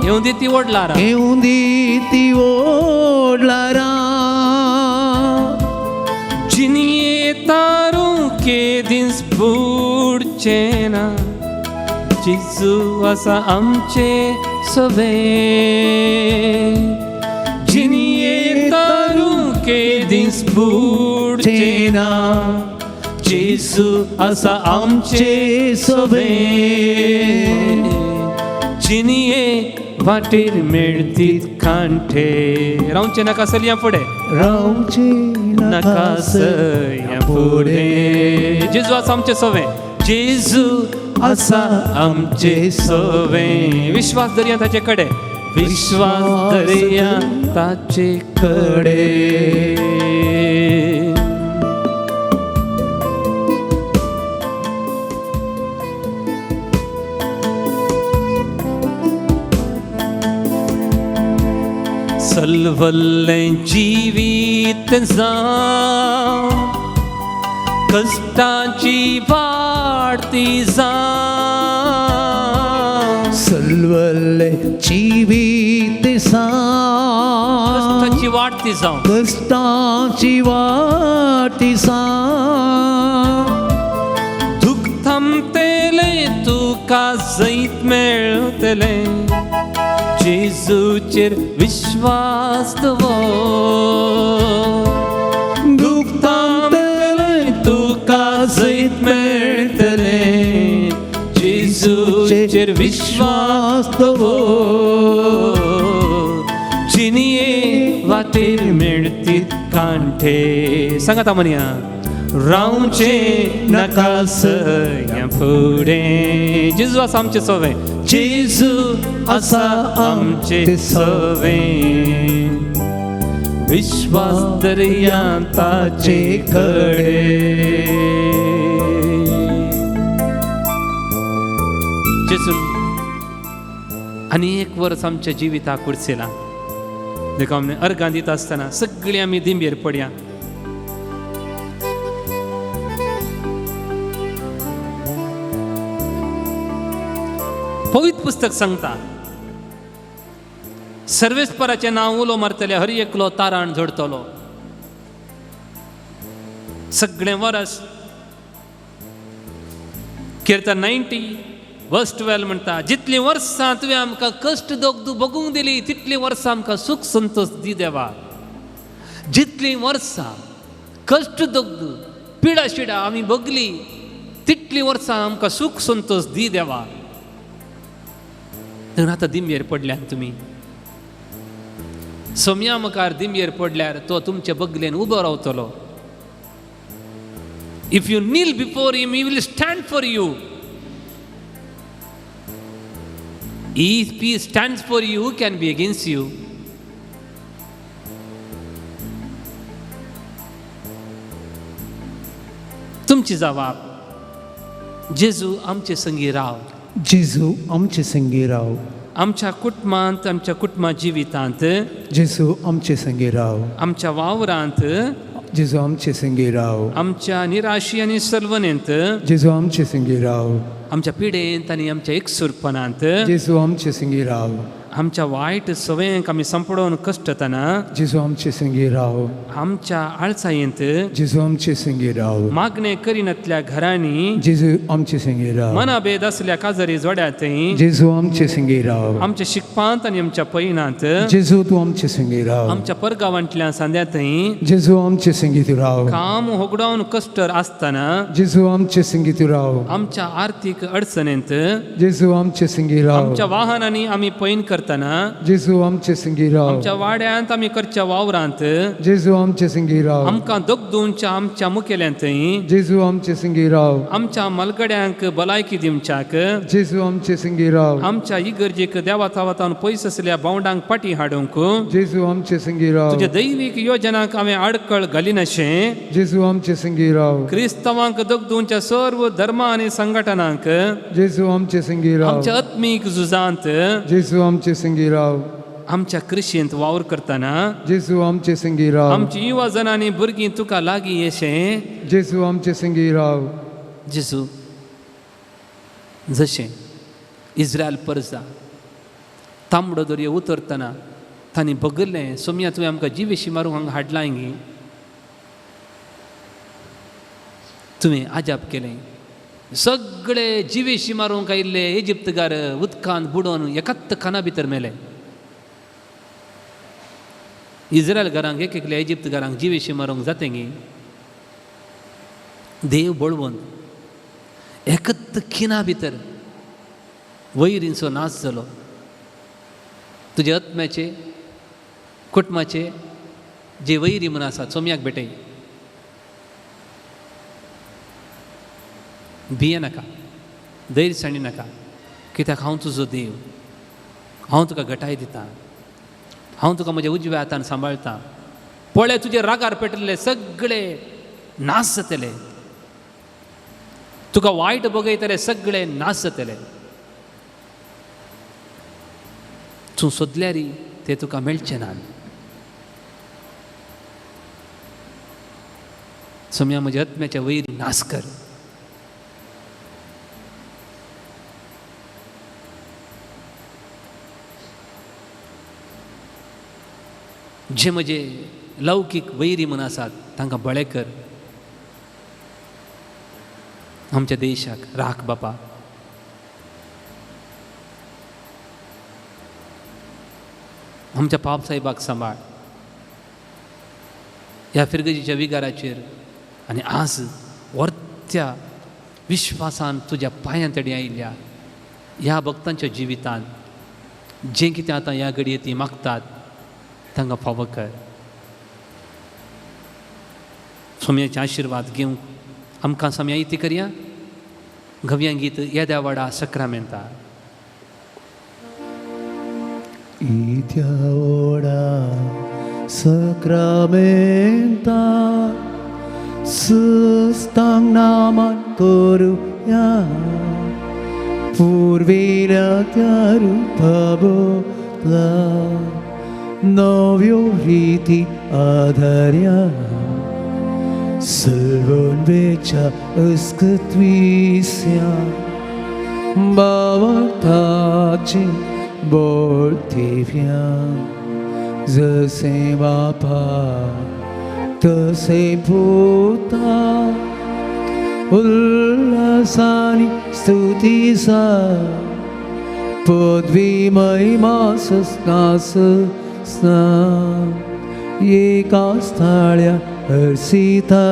येवं दी ती वोडलारा, येवं दी ती ओडलारा. जिनये तारू के दीस बुडचें ना, जेजू आसा आमचे सवें, जिनये तारू के दीस बुडचें ना, जेजू आसा आमचे सवें, जिनये वाटेर मेळतीत कांटे, रावचें नाका चलया फुडें, रावचें नाका सया फुडें, जेजू आसा आमचे सवें, जेजू आसा आमचे सवें, विश्वास दरया ताचे कडे, विश्वास दरया ताचे कडे. सलवल्लें जिवीत जावं, कश्टांची वाडती जावं, सलवल्लें जिवीत जावं, कश्टांची वाडती जावं, कश्टांची वाडती जावं, दुख थांबतलें तुका जैत मेळटलें, जेजूचेर विश्वास दवर, दुख थांबतलें तुका जैत मेळटलें, जेजूचेर विश्वास दवर, जिनये वाटेर मेळटीत कांटे. सांगात म्हणया, रावचें नाका सया फुडें, जेजू आसा आमचें सवें, जेजू आसा आमचें सवें, विश्वास दरया ताचे कडे. जेजून आनी एक वर्स आमच्या जिविताक कुर्सेलां, देखून आमी अर्गां दिता आसतना सगळीं आमी दिंबेर पडया. पवित्र पुस्तक सांगता, सर्वेस्पराचें नांव उलो मारतले हर एकलो ताराण जोडटलो. सगळें वरस. किर्तन 90 वर्स 12 म्हणटा, जितलीं वर्सां तुवें आमकां कश्ट दोगदू भोगूंक दिली तितलीं वर्सां आमकां सूख संतोश दी देवा. जितलीं वर्सां कश्ट दोगदू पिडा शिडा आमी भोगली तितलीं वर्सां आमकां सूख संतोश दी देवा. तर आतां दिमयेर पडल्यान तुमी सोम्या मुखार दिमयेर पडल्यार तो तुमचे बगलेन उबो रावतलो. If you kneel before him, he will stand for you. If he stands for you, who can be against you? तुमची जबाब, जेजू आमचे संगी राव. जेजू आमचे संगी राव. आमच्या कुटुंबांत, आमच्या कुटुंबा जिवितांत जेजू आमचे संगी राव. आमच्या वावरांत जेजू आमचे संगी राव. आमच्या निराशी आनी सलवणेंत जेजू आमचे संगी राव. आमच्या पिडेंत आनी आमच्या एकसुरपणांत जेजू आमचे संगी राव. आमच्या वायट सवयांक आमी संपडोवन कश्टतना जेजू आमचे संगी राव. आमच्या आळसायेंत जेजू आमचे संगी राव. मागणें करिनातल्या घरांनी जेजू आमचे संगी राव. मनाभेद आसल्या काजारी जोड्यांत जेजू आमचे संगी राव. आमच्या शिकपांत आनी आमच्या पयनांत जेजू तूं आमचे संगी राव. आमच्या परगांवांतल्या सांद्यांत जेजू आमचे संगी तूं राव. काम होगडावन कश्टर आसतना जेजू आमचे संगी तूं राव. आमच्या आर्थीक अडचणेंत जेजू आमचे संगी राव. आमच्या वाहनांनी आमी पयन करतना जेजू आमचे संगी राव. आमच्या वाड्यांत आमी करच्या वावरांत जेजू आमचे संगी राव. आमकां दगदूंच्या आमच्या मुखेल्यांत जेजू आमचे संगी राव. आमच्या मलगड्यांक भलायकी दिवच्याक जेजू आमचे संगी राव. आमच्या इगर्जेक देवा थावातावन पयस आसल्या भावंडांक पाटी हाडूंक जेजू आमचे संगी राव. तुज्या दैवीक योजनांक हांवें आडखळ घालिनाशें जेजू आमचे संगी राव. क्रिस्तांवांक दगदूंच्या सर्व धर्मा आनी संघटनांक जेजू आमचे संगी राव. आमच्या आत्मीक झुजांत जेजू आमचे संगी राव. आमच्या कृषींत वावर करतना जेजू आमचे संगी राव. आमची युवा जणांनी भुरगीं तुका लागीं येशें जेजू आमचे संगी राव. जेजू जशें इस्रायल परजा तांबडो दर्यो उतरतना तांणी बगलें सोम्या तुवें आमकां जिवेशी मारूंक हांगा हाडलां गी, तुवें आजाप केलें. सगळे जिवेशी मारूंक आयिल्ले इजिप्तगार उदकांत बुडोवन एकाच खाना भितर मेले. इस्रायल घरांक एक एकल्या इजिप्त घरांक जिवेशी मारूंक जातें गी? देव बळवंत एकत खिणा भितर वैरींचो नाश जालो. तुजे आत्म्याचे कुटुंबाचे जे वैरी म्हूण आसात सोम्याक भेटय, भिये नाका, धैर्य सांडी नाका, कित्याक हांव तुजो देव, हांव तुका घटाय दितां, हांव तुका म्हज्या उजव्या हातान सांबाळटा. पळय तुजे रागार पेटले सगळे नाश जातले, तुका वायट बगयतले सगळे नाश जातले. तूं सोदल्यार ते तुका मेळचे ना. सोम्या म्हज्या आत्म्याच्या वैरी नाश कर. जे म्हजे लौकीक वैरी म्हूण आसात तांकां बळे कर. आमच्या देशाक राख बापा. आमच्या पाप साहेबाक सांबाळ. ह्या फिरगजीच्या विगाराचेर आनी आज वर्त्या विश्वासान तुज्या पांयां तडी आयिल्ल्या ह्या भक्तांच्या जिवितांत जें कितें आतां ह्या घडये ती मागतात तांकां फावो कर. सोम्याचे आशिर्वाद घेवंक आमकां सोम्या इती करया. गव्यां गीत येद्या वाडा सक्रामेंता. इत्या वडा सक्रामेंता सुस्तांग नामान करुया पुर्विल्या त्या रुपा बदला नव्यो रीती आधार्या सलवून वेच्या अस्कत्विस्या बावळताचे बोलथिव्या जसे बापा तसे पुता उल्हासानी स्तुतीसा पदवी महिमा सस्नास स्ना एका स्थाळ्या हर्षिता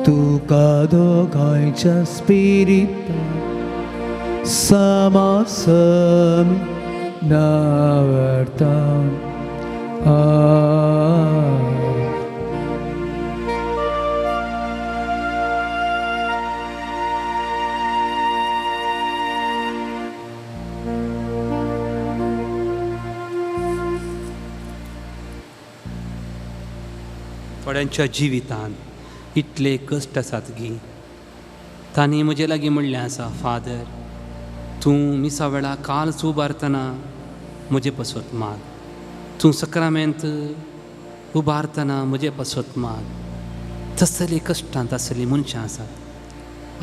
तुका दोगांयच्या स्पिरिता समासमी नावर्ता. थोड्यांच्या जिवितांत इतले कश्ट आसात गी तांणी म्हजे लागीं म्हणलें आसा, फादर तूं मिसा वेळा कालच उबारतना म्हजे पासत माग, तूं सक्रामेंत उबारतना म्हजे पासत माग. तसले कश्टांत आसली मनशां आसात,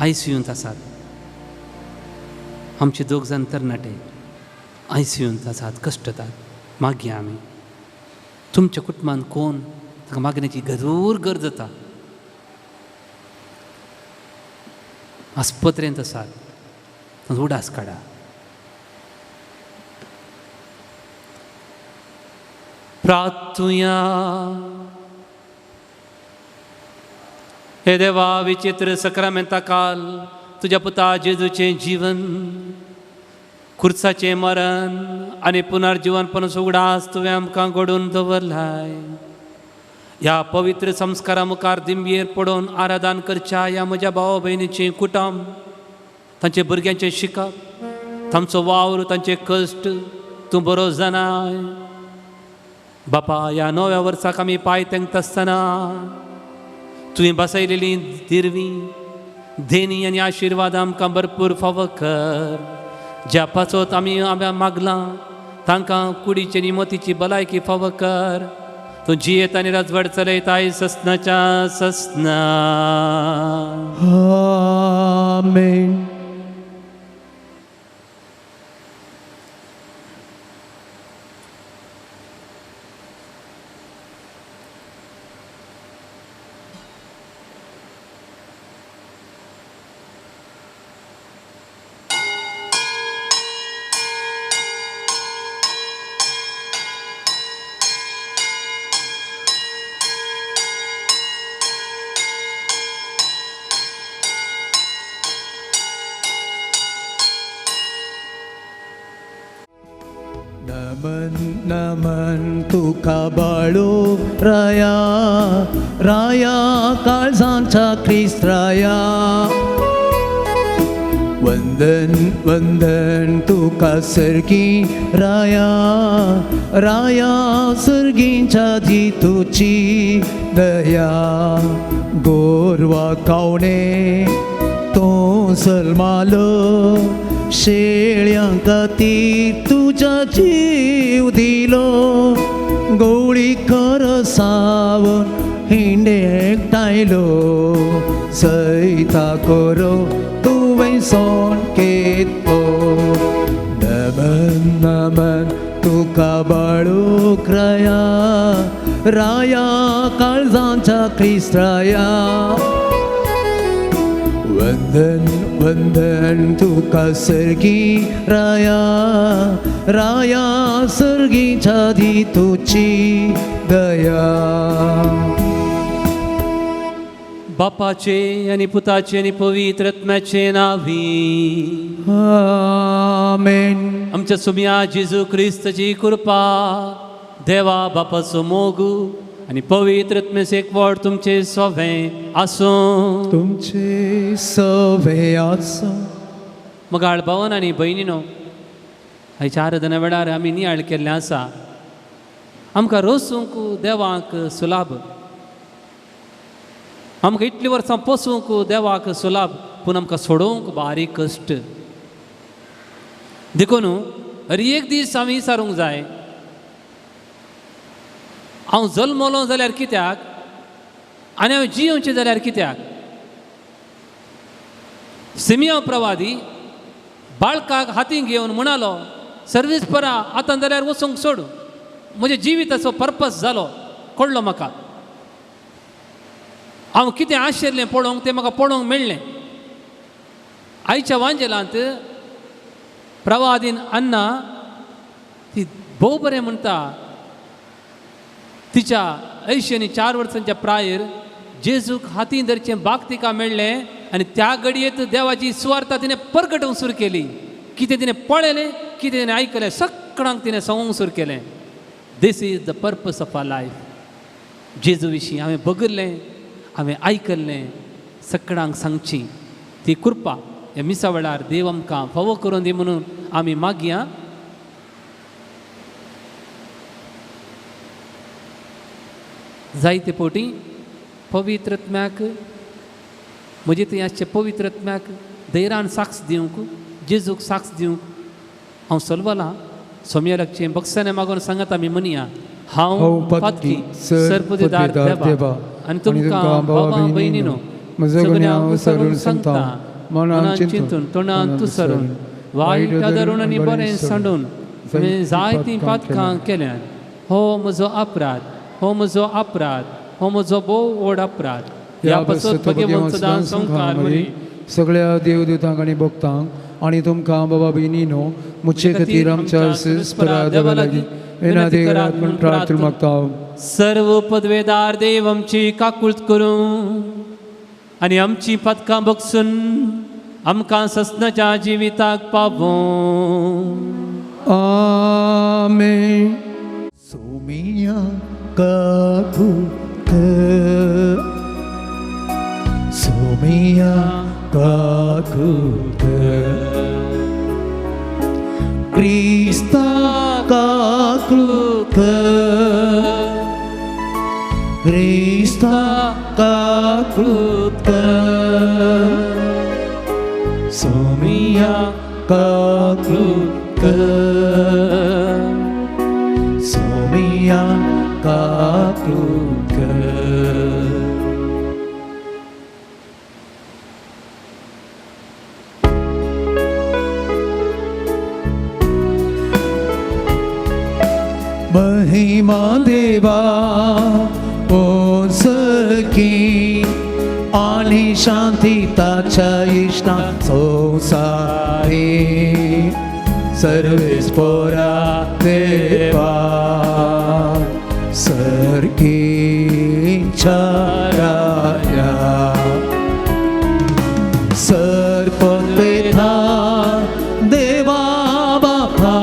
आयसीयूंत आसात. आमचे दोग जाण तरणाटे आयसीयूंत आसात, कश्टतात. मागया आमी तुमच्या कुटुंबांत कोण ताका मागण्याची गरूर गरज जाता, आस्पत्रेंत आसात, तांचो उडास काडा. प्रार्थुया. हे देवा, विचित्र सक्रामेंता काल तुज्या पुता जेजूचें जीवन, खुर्साचें मरण आनी पुनर्जीवनपणाचो उगडास तुवें आमकां घडोवन दवरलाय. ह्या पवित्र संस्कारा मुखार दिंबयेर पडोवन आराधन करच्या ह्या म्हज्या भाव भयणीचें कुटुंब, तांचे भुरग्यांचें शिकप, तांचो वावर, तांचे कश्ट तूं बरो जाणाय. बापा, ह्या नव्या वर्साक आमी पांय तेंकता आसतना तुवें बसयलेली दिरवी देणी आनी आशिर्वाद आमकां भरपूर फावो कर. ज्या पासत आमी मागलां तांकां कुडीची आनी मतीची भलायकी फावो कर. तूं जियेत आनी राजवट चलयताय ससनाच्या ससना. आमेन. नमन नमन तुका बाळू राया, राया काळजांच्या क्रिस्त राया. वंदन वंदन तुका सर्गी राया, राया सर्गींच्या दी तुजी दया. गोरवा कावणे तूं सलमालो, शेळ्यां खातीर तुज्या जीव दिलो. गोळी करसावन हिंडेक टायलो, सयता करो तुवें सोण केतलो. नमन नमन तुका बाळूक राया, राया काळजांच्या क्रिस्त राया. वंदन वंदन तुका सर्गी राया, राया सर्गीच्या दी तुजी दया. बापाचे आनी पुताचे आनी पवित्र आत्म्याचे नावी आमेन. आमच्या सुम्या जेजू क्रिस्ताची कृपा, देवा बापाचो मोग आनी पवित्र आत्म्याचें एकवट तुमचे सोवें आसूं. तुमचे सवे आसूं. मगाळ भावन आनी भयणीनो, आयच्या आराधना वेळार आमी नियाळ केल्लें आसा. आमकां रोसूंक देवाक सुलाभ, आमकां इतलीं वर्सां पोसूंक देवाक सुलाभ, पूण आमकां सोडोवंक बारीक कश्ट. देखून हर एक दीस आमी विचारूंक जाय, हांव जल्मलो जाल्यार कित्याक आनी हांव जियेवचें जाल्यार कित्याक. सिमियो प्रवादी बाळकाक हातीं घेवन म्हणालो, सर्वीस परा आतां जाल्यार वचूंक सोड, म्हज्या जिविताचो पर्पस जालो, कळ्ळो म्हाका. हांव कितें आशिल्लें पळोवंक तें म्हाका पळोवंक मेळ्ळें. आयच्या वांजेलांत प्रवादीन अन्ना ती भोव बरें म्हणटा. तिच्या 84 वर्सांच्या प्रायर जेजूक हातीन धरचें बाग तिका मेळ्ळें आनी त्या घडयेत देवाची सुवार्ता तिणें परगटूंक सुरू केली. कितें तिणें पळयलें, कितें तिणें आयकलें, सगळ्यांक तिणें सांगूंक सुरू केलें. This is the purpose of our life. जेजू विशीं हांवें बगल्लें, हांवें आयकल्लें, सगळ्यांक सांगची ती कृपा ह्या मिसा वेळार देव आमकां फावो करून दी म्हणून आमी मागया. जायते फावटी पवित्र आत्म्याक, म्हजे थंय आसचे पवित्र आत्म्याक धैर्यान साक्ष दिवंक, जेजूक साक्ष दिवंक हांव सलवलां. सोमया लागचें बक्षाने मागून सांगात आमी म्हणया, हांव पातकी सरपदेदार देवा आनी तुमकां बाबा भयणीनो म्हजो गुन्यांव सरून सांगता, मनान चिंतून तोंडान तुसरून वायट धरून आनी बरें सांडून हांवें जायतीं पातकां केल्यात. हो म्हजो अपराध, हो म्हजो अपराध, हो म्हजो भोव व्हड अपराध. ह्या पासत भगवंत सदां संवकार मरी सगळ्या देवदूतांक आनी भक्तांक आनी तुमकां बाबा भयणीनो मुचे खातीर आमच्या सुस्परा देवा लागीं विनंती करात म्हूण प्रार्थना मागता. सर्व पदवेदार देव आमची काकूळत करूं आनी आमची पातकां बगसून आमकां ससनाच्या जिविताक पावों. आमेन. सोमिया काकूत, सोमिया काकूत, क्रिस्ता काकूत, क्रिस्ता काकूत, सोमिया काकूत, सोमिया काकूत. महिमा देवा पोसकी आणि शांती ताच्या इष्टा संसारी सर्वेस पोरा देवा सरकी राया सरपतेथा देवा बापा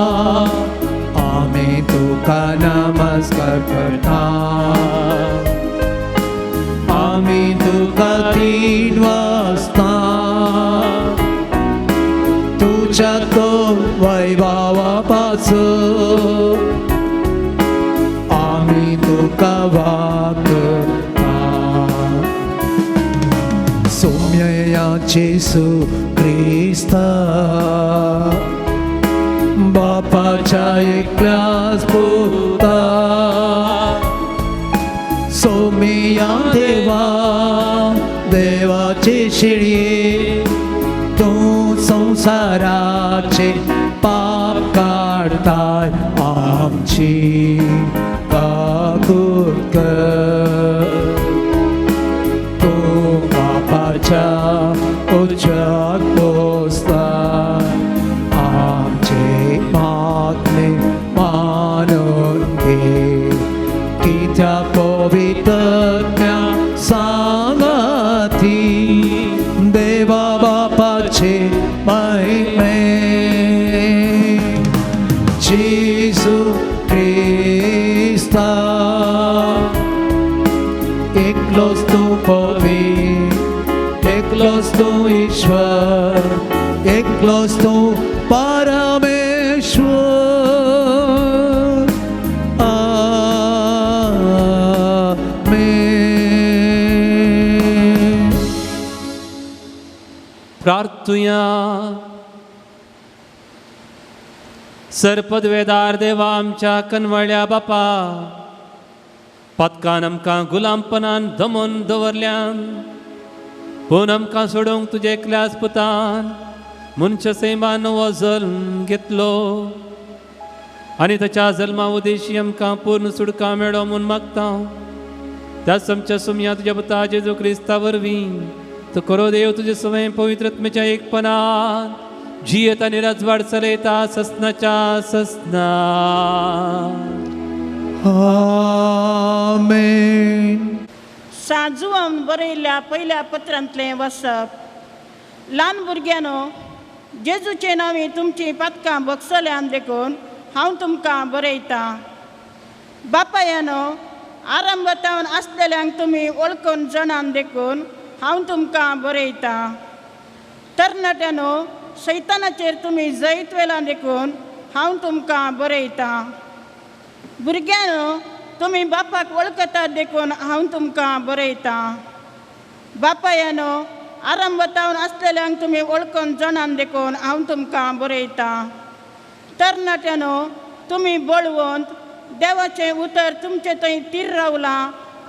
आमी तुका नमस्कार करता, आमी तुका 3 वाजता तुझ्या तो वैभावा पासून आमी तुका वागता. सोम्या जेसू क्रिस्ता बापाच्या एकल्याच पुता सोमिया देवा देवाचे शिळये तूं संसाराचे पाप काडताय आमची काकूत कर. तूं बापाच्या उज्याक पोसताय आमचे मागणे मानून घे, कित्याक पवित्रत्म्या सांगाती देवा बापाचे महिमे जेजू क्रिस्ता एकलोच तूं पवित्र, एकलोच तूं ईश्वर, एकलोच तूं परमेश्वर. आमेन. प्रार्थुया. सरपदवेदार देवा आमच्या कनवळ्या बापा, पातकान आमकां गुलामपणान दमोन दवरल्यान, पूण आमकां सोडोवंक तुजे एकल्याच पुतान मनशा सैमान नवो जल्म घेतलो. आनी ताच्या जल्मा उदेशी आमकां पूर्ण सुटका मेळो म्हूण मागता. त्याच आमच्या सुमया तुज्या पुता जेजू क्रिस्ता वरवीं तो करो देव तुजे सवय पवित्रत्मेच्या एकपणान जियेत आनी राजवाड चलयता ससनाच्या ससना. आमेन. साजुवान बरयल्ल्या पयल्या पत्रांतलें वसप. ल्हान भुरग्यांनो, जेजूचे नांवी तुमची पातकां बगसल्यान देखून हांव तुमकां बरयतां. बापायानो, आरंभातावन आसलेल्यांक तुमी वळखून जाणान देखून हांव तुमकां बरयतां. तरणाट्यांनो, सैतानाचेर तुमी जैत व्हेलां देखून हांव तुमकां बरयतां. भुरग्यांनो, तुमी बापाक वळखतात देखून हांव तुमकां बरयतां. बापायानो, आरंभातावन आसलेल्यांक तुमी वळखून जाणान देखून हांव तुमकां बरयतां. तरणाट्यांनो, तुमी बळवंत, देवाचें उतर तुमचे थंय तीर रावलां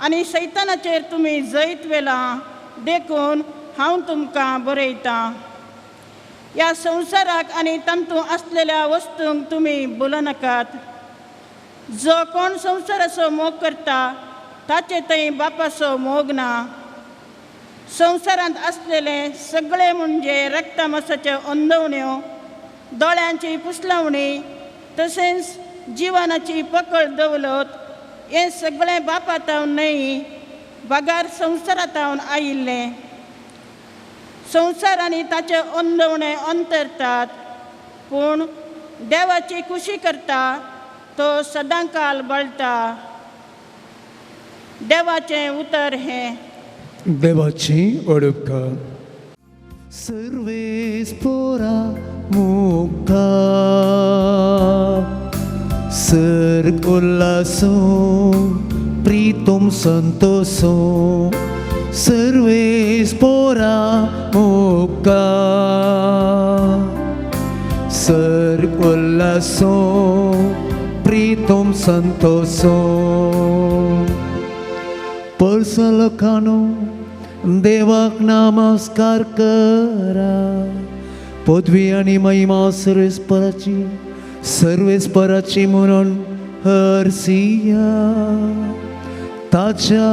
आनी सैतानाचेर तुमी जैत व्हेलां देखून हांव तुमकां बरयतां. ह्या संवसाराक आनी तातूंत आसलेल्या वस्तूंक तुमी भुलनाकात. जो कोण संवसाराचो मोग करता ताचे थंय बापाचो मोग ना. संवसारांत आसलेले सगळे म्हणजे रक्तमासाच्यो अंदवण्यो, दोळ्यांची पुसलावणी, तशेंच जिवनाची पकड दवलत हें सगळें बापातावन न्हय बगार संवसारांतावन आयिल्लें. संवसार आनी ताचे अंदवणे अंतरतात, पूण देवाची खुशी करता तो सदांकाल बळटा. देवाचें उतर हें. देवाची ओडपकार. सर्वेस पोरा मुखार सर्ग उल्हासो प्रीतम संतोषो सर्वेस पोरा मुखार सर्ग उल्हासो प्रीतम संतोषो परसा लोकांनो देवाक नमस्कार करा पदवी आनी महिमा सर्वेस्पराची सर्वेस्पराची म्हणून हरसिया ताच्या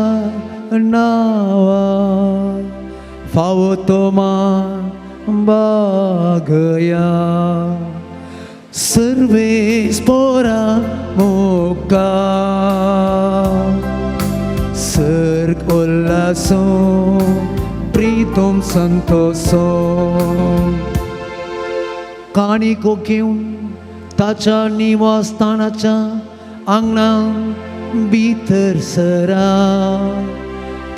नांवा फावो तो मान बागया सर्वेस्परा मुखार सर्ग उल्हासो प्रीतम संतोषो काणिको घेवन ताच्या निवासस्थानाच्या आंगणा भितर सरा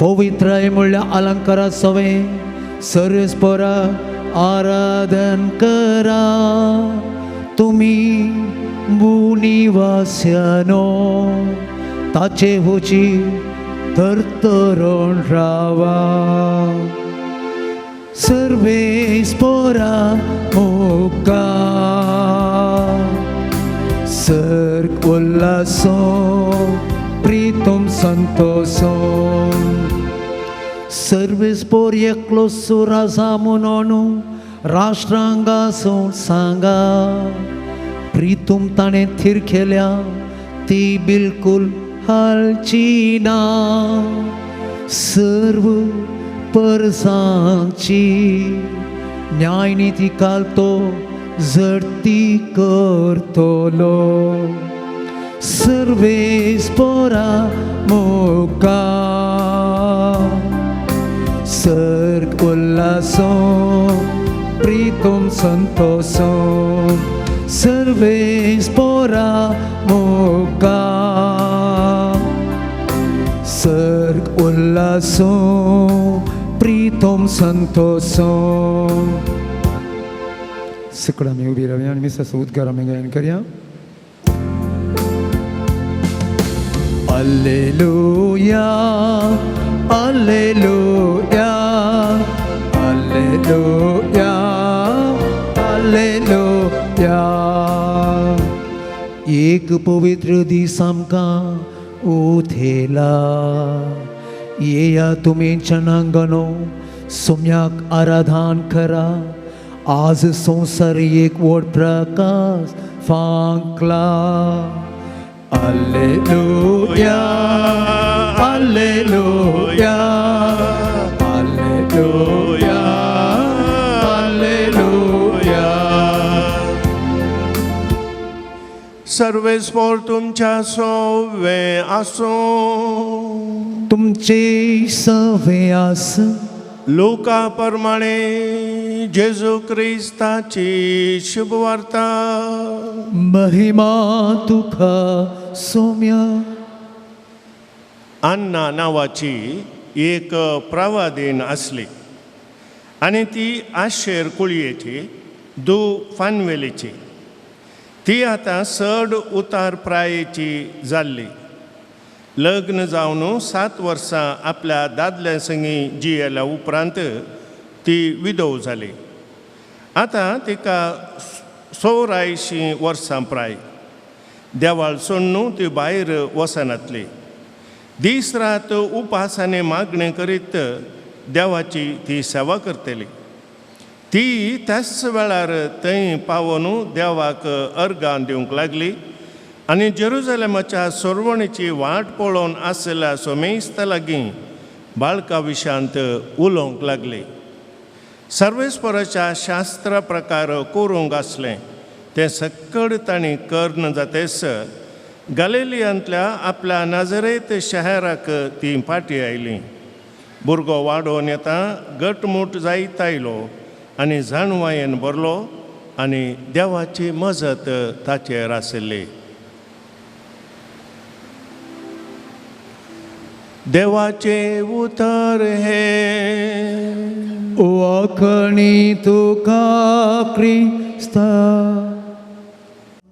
पवित्राय म्हणल्यार अलंकारा सवे सर्वेस्परा आराधन करा तुमी भूनिवास्यानो ताचे हुची तरतरून रावा सर्वेस्परा मुखार सर्ग उल्हासो प्रीतम संतोषो सर्वेस्पोर एकलो सुरासा म्हणून राष्ट्रांगासून सांगा प्रीतम ताणें थीर केल्या ती बिलकुल हालची ना सर्व परसांची न्यायनिती काल तो जडती करतलो सर्वेस्परा मुखार सर्ग उल्हासो प्रीतम संतोषो सर्वेस्परा मुखार सर्ग उल्हासो प्रीतम संतोषो. सगळं आमी उबी रावया आनी मिसाचो उद्गार आमी गायन करया. Alleluia, Alleluia, Alleluia, Alleluia. एक पवित्र दीस आमकां उथेला येया तुमी जनांगनो सोम्याक आराधन करा आज संवसार एक व्हड Prakash फांकला. Alleluia, alleluia, alleluia, alleluia. सर्वेस्पोर तुमच्या सोवे आसूं. तुमचे सवे आस. लोका प्रमाणे जेजू क्रिस्ताची शुभवार्ता. महिमा तुका सोम्या. अन्ना नांवाची एक प्रवादीन आसली आनी ती आशेर कुळयेची दू फानवेलीची. ती आतां चड उतार प्रायेची जाल्ली. लग्न जावन 7 वर्सां आपल्या दादल्या संगी जियेल्या उपरांत ती विधव जाली. आतां तिका 84 वर्सां प्राय. देवाळ सोडून ती भायर वचनातली. दीस रात उपास आनी मागणें करीत देवाची ती सेवा करतली. ती त्याच वेळार थंय पावोन देवाक अर्गां दिवंक लागली आनी जेरुजलेमाच्या सोरवणीची वाट पळोवन आशिल्ल्या सोमेस्ता लागीं बाळका विशांत उलोवंक लागली. सर्वेस्पराच्या शास्त्रा प्रकार करूंक आसलें तें सक्कड तांणी कर्ण जातेस गलेलियांतल्या आपल्या नाजरेत शहराक ती फाटीं आयली. भुरगो वाडोवन येता गटमूट जायत आयलो आनी जाणवायेन भरलो आनी देवाची मजत ताचेर आशिल्ली. देवाचे उतर हे वाखणी तुका क्रिस्ता.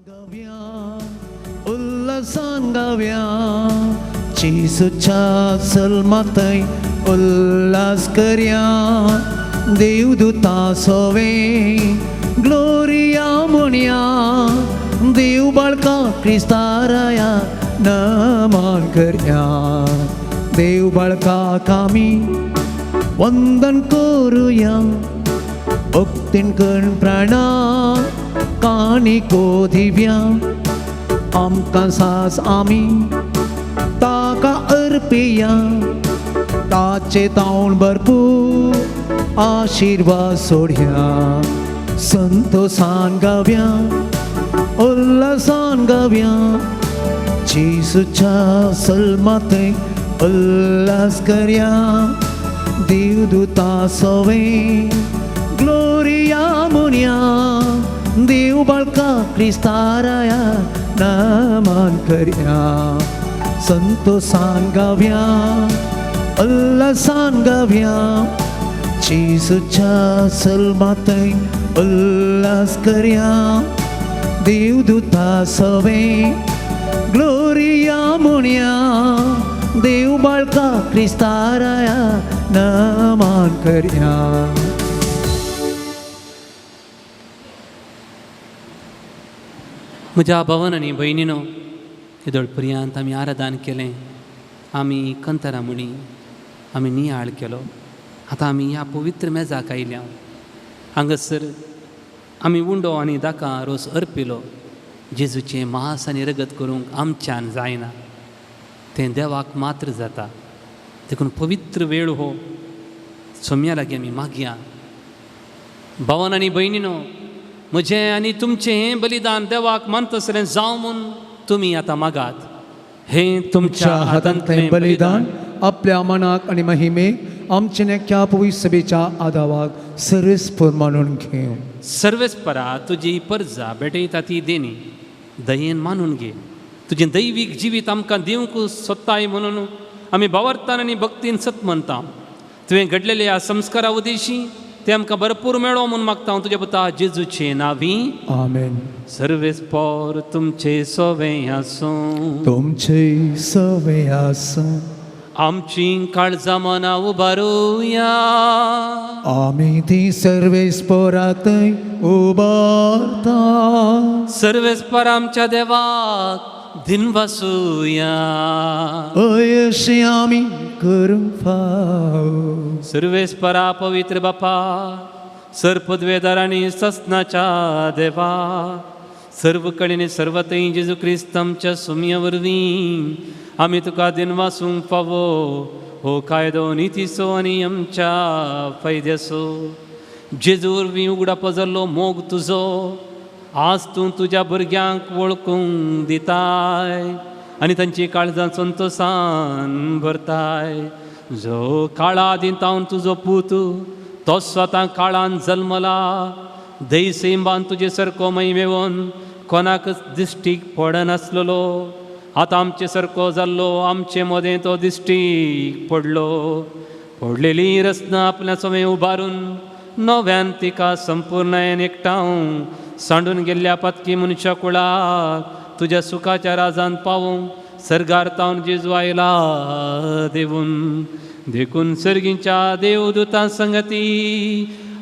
गाव्या उल्हासान गाव्या, जेजूच्या सल्मातय उल्हास करया. देवदूता सोवे ग्लोरिया म्हणया, देव बाळका क्रिस्ताराया नमन करया. देव बाळकाक आमी वंदन करुया, भक्तीन कण प्राणा काणिको दिव्या. आमकां सास आमी ताका अर्पिया, ताचे तावण भरपूर आशिर्वाद सोडया. संतोषान गाव्या, उल्हासान गाव्या, जेजूच्या सल्मातय उल्हास करया. देवदूता सोवे ग्लोरिया म्हणया, देव बाळका क्रिस्ताराया नमन करया. संतोषान गाव्या, उल्हासान गाव्या, जेजूच्या सल्मातय उल्हास करया. देवदूता सोवे ग्लोरिया म्हणया, देव बाळका क्रिस्ताराया नमन करया. म्हज्या भवन आनी भयणीनो, येदोळ पर्यंत आमी आराधन केलें, आमी कंतरा म्हणी आमी नियाळ केलो. आतां आमी ह्या पवित्र मेजाक आयल्या. हांगासर आमी उंडो आनी दाकां रोस अर्पिलो. जेजूचें मांस आनी रगत करूंक आमच्यान जायना, तें देवाक मात्र जाता. देखून पवित्र वेळ हो सोम्या लागीं आमी मागया. भावन आनी भयणीनो, म्हजें आनी तुमचें हें बलिदान देवाक मानतसलें जावं म्हूण तुमी आतां मागात. हें तुमच्या हातांतलें बलिदान आपल्या मनाक आनी महिमेक आमचे नेक्या पवित्र सभेच्या आदावाक सर्वेस्पर मानून घेवं. सर्वेस्परा तुजी परजा भेटयता ती देणी दयेन मानून घे. तुजें दैवीक जिवीत आमकां दिवंक सोदताय म्हणून आमी भावार्थान आनी भक्तीन सत म्हणटा. तुवें घडलेल्या ह्या संस्कारा उदेशी ते आमकां भरपूर मेळो म्हूण मागता हांव तुज्या पुता जेजूचे नांवी. आमेन. सर्वेस्पोर तुमचे सोवे आसूं. तुमचे सवे आसूं. आमची काळजां मनां उबारुया. आमी ती सर्वेस्पोरातय उबारता. सर्वेस्पोर आमच्या देवाक दिनवासुया. अयशें आमी करूंक फाव. सर्वेस्परा पवित्र बापा, सर पदवेदार आनी ससनाच्या देवा, सर्व कडेन सर्वतय जेजू क्रिस्त आमच्या सुमया वरवीं आमी तुका दिनवासूंक फावो हो कायदो नितीचो आनी आमच्या फायद्याचो। जेजू वरवीं उगडापो जाल्लो मोग तुजो आज तूं तुज्या भुरग्यांक वळखूंक दिताय आनी तांची काळजां संतोसान भरताय। जो काळा आदीं तावन तुजो पूत तो स्वता काळान जल्मला, दैसेंबान तुजे सारको मैमेवन कोणाकच दिश्टीक पडनासलेलो, आतां आमचे सारको जाल्लो आमचे मदें तो दिश्टीक पडलो। पडलेली रचना आपल्या समय उबारून नव्यान तिका संपूर्णायेन एकठांव सांडून गेल्ल्या पातकी मनशा कुळाक तुज्या सुखाच्या राजान पावूंक सर्गार तावन जेजू आयला देवून। देखून सर्गींच्या देवदूतां संगती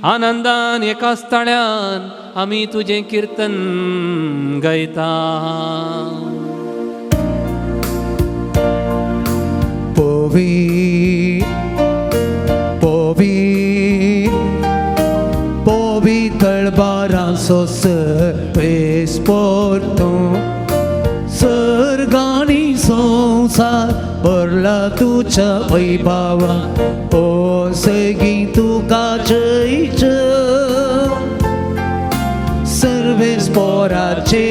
आनंदान एकाच ताळ्यान आमी तुजें किर्तन गायता। पवी पवी पवित्र बारांचो सर्वेस्पोर तूं, सर्गांनी संवसार भरला तुज्या वैभावा, ओ सगीं तुका जय जय। सर्वेस्पोराचे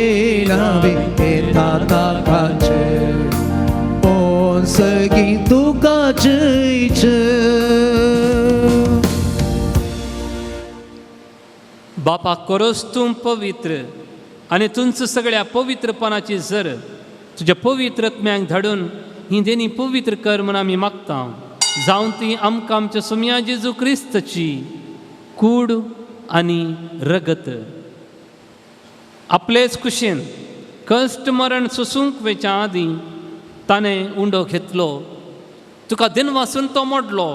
नांवे येता ताकाचे, ओ सगीं तुका जय जय। बापा करोस तूं पवित्र आनी तुमचं सगळ्या पवित्रपणाची जर तुज्या पवित्र आत्म्यांक धाडून ही देणी पवित्र कर म्हूण आमी मागता, जावन ती आमकां आमच्या सुमया जेजू क्रिस्तची कूड आनी रगत आपलेच कुशीन कश्ट मरण सोसूंक वेच्या आदीं ताणें उंडो घेतलो, तुका दिनवासून तो मोडलो,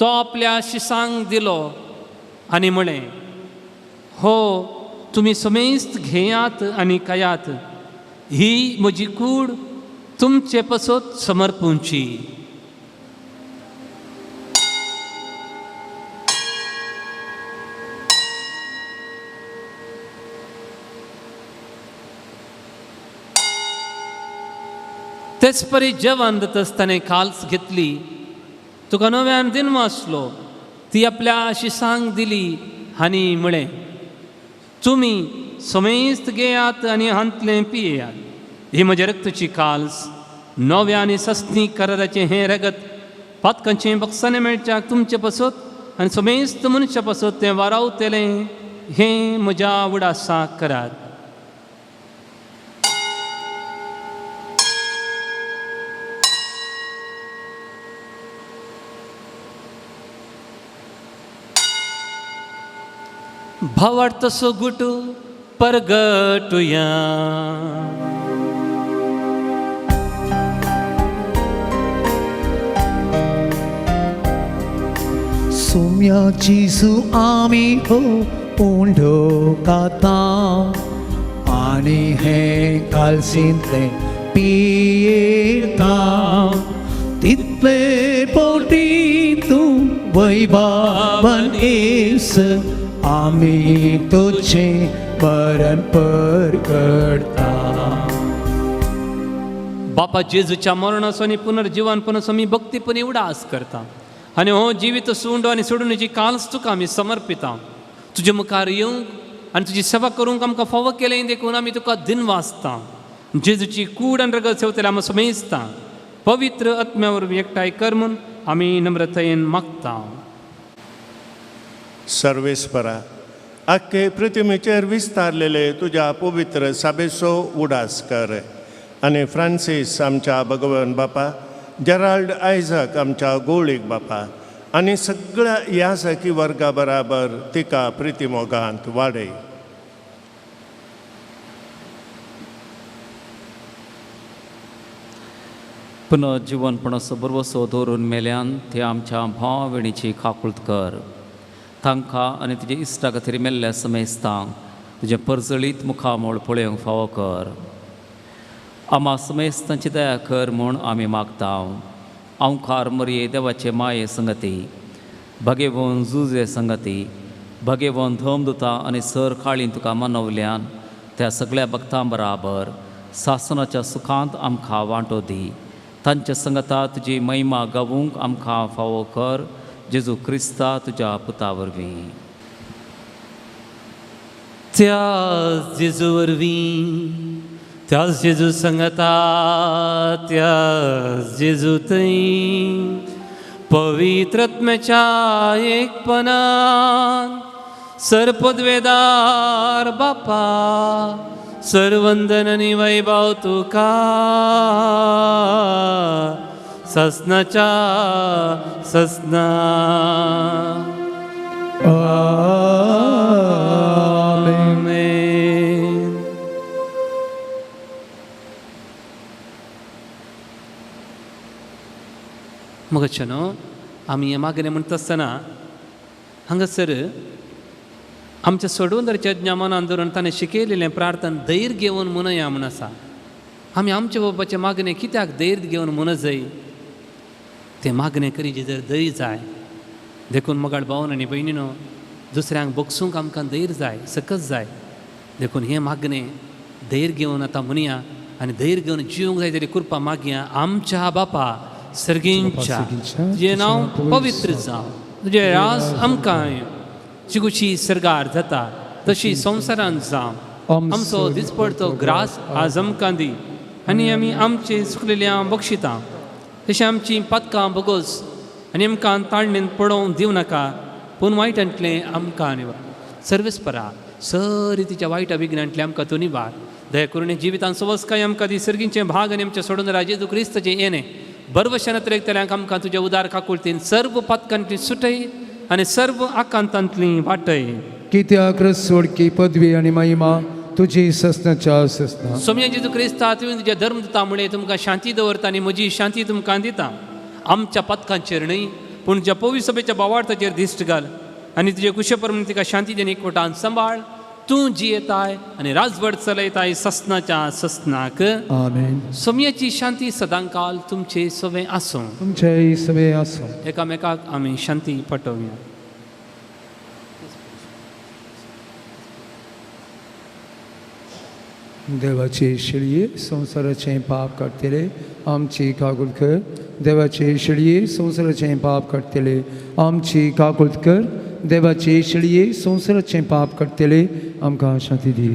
तो आपल्या शिसांक दिलो आनी म्हळें, हो तुमी समेस्त घेयात आनी खायात, ही म्हजी कूड तुमचे पसत समर्पूंची। तेच परी जेवण जाताच ताणें काल्स घेतली, तुका नव्यान दिनवासलो, ती आपल्या शिसांक दिली आनी म्हळें, तुमी समेस्त घेयात आनी हांतलें पियेयात, ही म्हज्या रक्तची काल्स, नव्या आनी सस्नी कराराचें हें रगत पातकांचें बक्षाणें मेळच्याक तुमचे पसत आनी समेस्त मनशा पसत तें वारावतलें, हें म्हज्या उडासाक करात। भावार्थ सोगुट परगटुया। सुम्या जेजू आमी हो उंडो खाता आनी हें कालसींतलें पियेता, तितले पोटी तूं वैभावन येस, आमी तुजें मरण परगडता। बापा जेजूच्या मरणाचो आनी पुनर्जिवनपणाचो आमी भक्तीपणी उडास करता आनी हो जिवीत सुंडो आनी सोडून काल्स तुका आमी समर्पिता। तुजे मुखार येवंक आनी तुजी सेवा करूंक आमकां फावो केलें देखून आमी तुका दिनवासता। जेजूची कूड आनी रगत सेवतले आमी समेजता, पवित्र आत्म्या वरवीं एकठांय कर म्हूण आमी नम्रतायेन मागता। सर्वेस्परा आख्खे पृथ्वीचेर विस्तारलेले तुज्या पवित्र साबेचो उडास कर आनी फ्रांसीस आमच्या भगवान बापा, जेराल्ड आयझक आमच्या गोळीक बापा आनी सगळ्या ह्या सखी वर्गा बराबर तिका प्रितीमोगांत वाडय। पुनर्जिवनपणाचो बरवसो दवरून मेल्यान ते आमच्या भाव भयणीची काकूळत कर, तांकां आनी तुजे इश्टा खातीर मेल्ल्या समेस्तांक तुजें परजळीत मुखामळ पळोवंक फावो कर। आमा समेस्तांची दया कर म्हूण आमी मागता। अंवकार मरये देवाचे माये संगती, भगेवन जुजे संगती, भगेवन धर्मदुता आनी सर काळीन तुका मनवल्यान त्या सगळ्या भक्तां बराबर सासनाच्या सुखांत आमकां वांटो दी. तांच्या संगता तुजी महिमा गावूंक आमकां फावो कर, जेजू क्रिस्ता तुज्या पुता वरवीं. त्याच जेजू वरवीं, त्याच जेजू संगता, त्याच जेजू थंय पवित्रत्म्याच्या एकपणान सर्पद्वेदार बापा सर्वंदन आनी वैभव तुका ससनाच्या ससना. आमेन. मगच्छ न्हू आमी हें मागणें म्हणटा आसतना हांगासर आमच्या सोडवंदरच्या ज्ञानान धरून ताणें शिकयलेलें प्रार्थना धैर्य घेवन म्हणया म्हूण आसा. आमी आमच्या बाबाचें मागणें कित्याक धैर्य घेवन म्हणत जाय? तें मागणें करीचे जर धैर्य जाय. देखून मोगाळ भावन आनी भयणीनो, दुसऱ्यांक बगसूंक आमकां धैर्य जाय, सकत जाय. देखून हें मागणें धैर्य घेवन आतां म्हणया आनी धैर्य घेवन जिवंक जाय तरी कृपा मागया. आमच्या बापा सर्गींच्या, तुजें नांव पवित्र जावं, तुजें राज आमकां जिगुशी सर्गार जाता तशी संवसारांत जावं. आमचो दिसपडतो ग्रास आज आमकां दी आनी आमी आमचे सुकलेल्या बक्षिता तशें आमची पातकां भोगोस आनी आमकां ताळणेन पडोवंक दिवं नाका, पूण वायटांतलें आमकां निवार. सर्वेस्परा सरी तिच्या वायट अभिज्ञांतलें आमकां तूं निवार. दया करून जिवितान सवस्काय आमकां दी. सर्गींचे भाग आनी आमच्या सोडून राजेजू क्रिस्ताचें येणें बरवशान एकतल्यांक आमकां तुज्या उदार काकुळतीन सर्व पातकांतली सुटय आनी सर्व आकांतांतली वाटय. कित्याक सोडकी पदवी आनी महिमा तुजी ससनाच्या ससना. सोम्या जेजू क्रिस्ता, तुवें तुज्या धर्म दिता मुळे तुमकां शांती दवरता आनी म्हजी शांती तुमकां दिता. आमच्या पातकांचेर न्हय पूण ज्या पवी सभेच्या बावार्थाचेर दिश्ट घाल आनी तुजे कुशे प्रमाण तिका शांती आनी एकवटान सांबाळ. तूं जियेताय आनी राजवट चलयताय ससनाच्या ससनाक. आमेन. सोम्याची शांती सदांकाल तुमचे सवे आसूं. तुमचे सवे आसूं. एकामेकाक आमी शांती पटोवया. देवाचे शेळये संवसाराचें पाप काडटले आमची काकूळ कर. देवाचे शेळये संवसाराचें पाप काडटले आमची काकूळ कर. देवाचे शेळये संवसाराचें पाप काडटले आमकां शांती दी.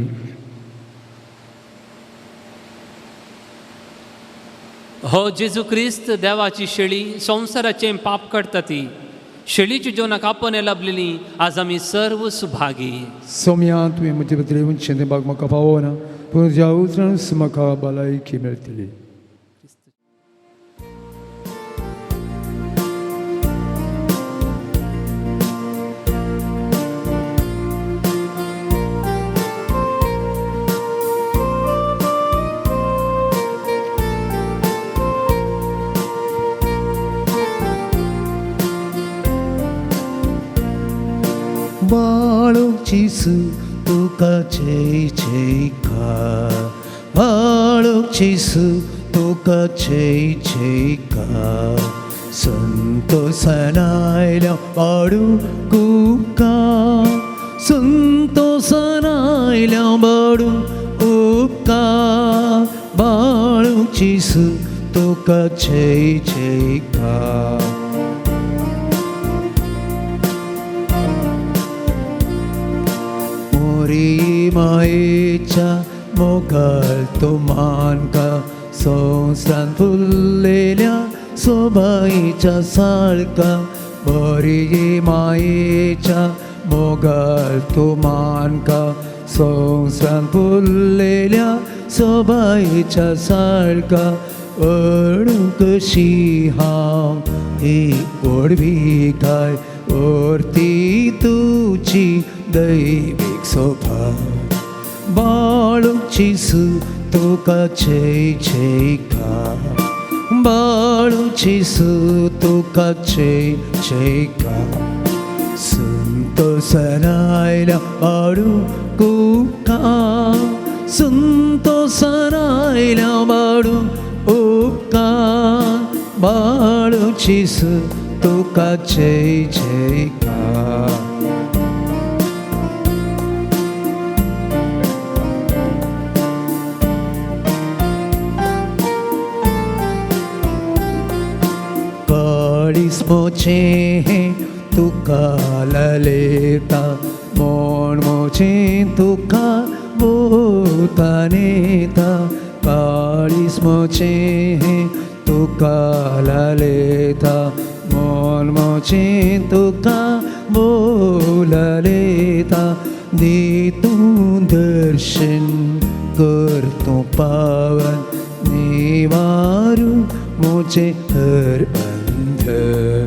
हो जेजू क्रिस्त देवाची शेळी संवसाराचें पाप काडटा ती शेळीची जेवणाक आपण लाभलेली आज आमी सर्व सुभागी. सोम्या, तुवें म्हजे बदले उंचें तें बाग म्हाका पावना, पूण ज्या उतरान म्हाका भलायकी मेळटली. बाळूची तुका जय जयकार, बाळूची तुका जय जयकार. संतोषान आयल्या बाळू उपकार, संतोषान आयल्या बाळू उपकार. बाळूची तुका जय जयकार. मायेच्या मोगाळ तो मानका संवसारांत फुल्लेल्या सोबाईच्या साळका. बरी मायेच्या मोगाळ तो मानका संवसारांत फुल्लेल्या सोबाईच्या साळका. अडूं कशी हांव ही व्हडविकाय ओरती तुजी दैवीक सोबा. बाळूची तुका जय जयकार, बाळूची तुका जय जयकार. संतोषान आयल्या बाळू उपकार, संतोषान आयल्या बाळू उपकार. बाळूची तुका जय जयकार. मोचें तुका ललेता मोण मोचें तुका भोवतानेता काळीस मोचें तुका ललेता मोण मोचें तुका बोललेता दी तूं दर्शन कर तूं पावन निवारू मोचे हर अंधर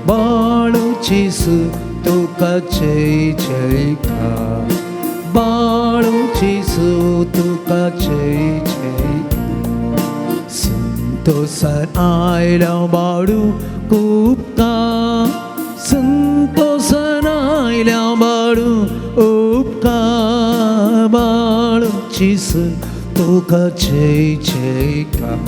बाळू चीसू तुका जय जयकार बाळू चीसू तुका जय जय संतोषान आयला बाळू उपकार संतोषान आयल्या बाळू उपकार बाळू चीसू तुका जय जयकार.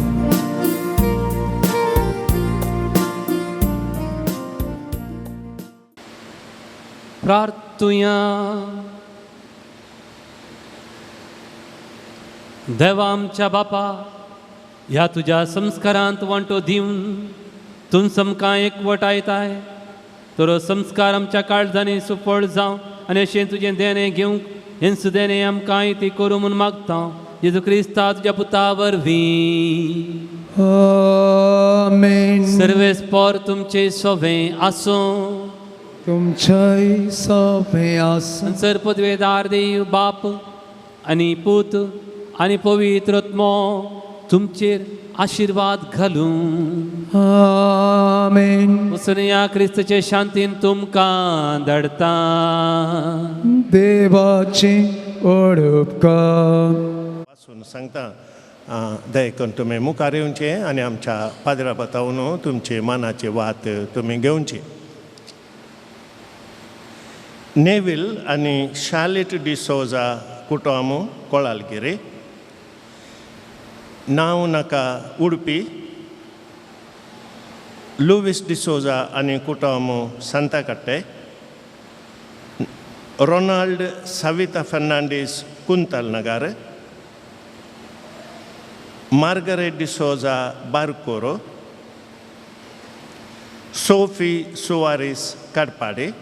प्रार्थुया. देवा आमच्या बापा, ह्या तुज्या संस्कारांत वांटो दिवन तूं समकां एकवटायताय तर संस्कार आमच्या काळजांनी सुफळ जावं आनी अशें तुजें देणें घेवंक हेंच देणें आमकां ती करूं म्हूण मागता जेजू क्रिस्ता तुज्या पुता वरवीं. आमेन. सर्वेस्पोर तुमचें सोवें आसूं तुमच्याय सोंपें आसूं. सर पदवेदार देव बाप आनी पूत आनी पवित्र आत्मो तुमचेर आशिर्वाद घालूं. आमेन. वचून ह्या क्रिस्तचे शांतीन तुमकां धाडटा. देवाची ओडपकार वासून सांगता दयकून तुमी मुखार येवचें आनी आमच्या पाद्रा बतावन तुमचे मनाची वात तुमी घेवची. नेवील आनी शालेट डिसोजा कुटुंब कोळालगिरी, नांव नाका उडपी, लुवीस डिसोजा आनी कुटुंब सांताकाट्टे, Ronald Savita Fernandes Kuntal Nagar, Margaret D'Souza Barcoro, Sophie Soares Katpadi,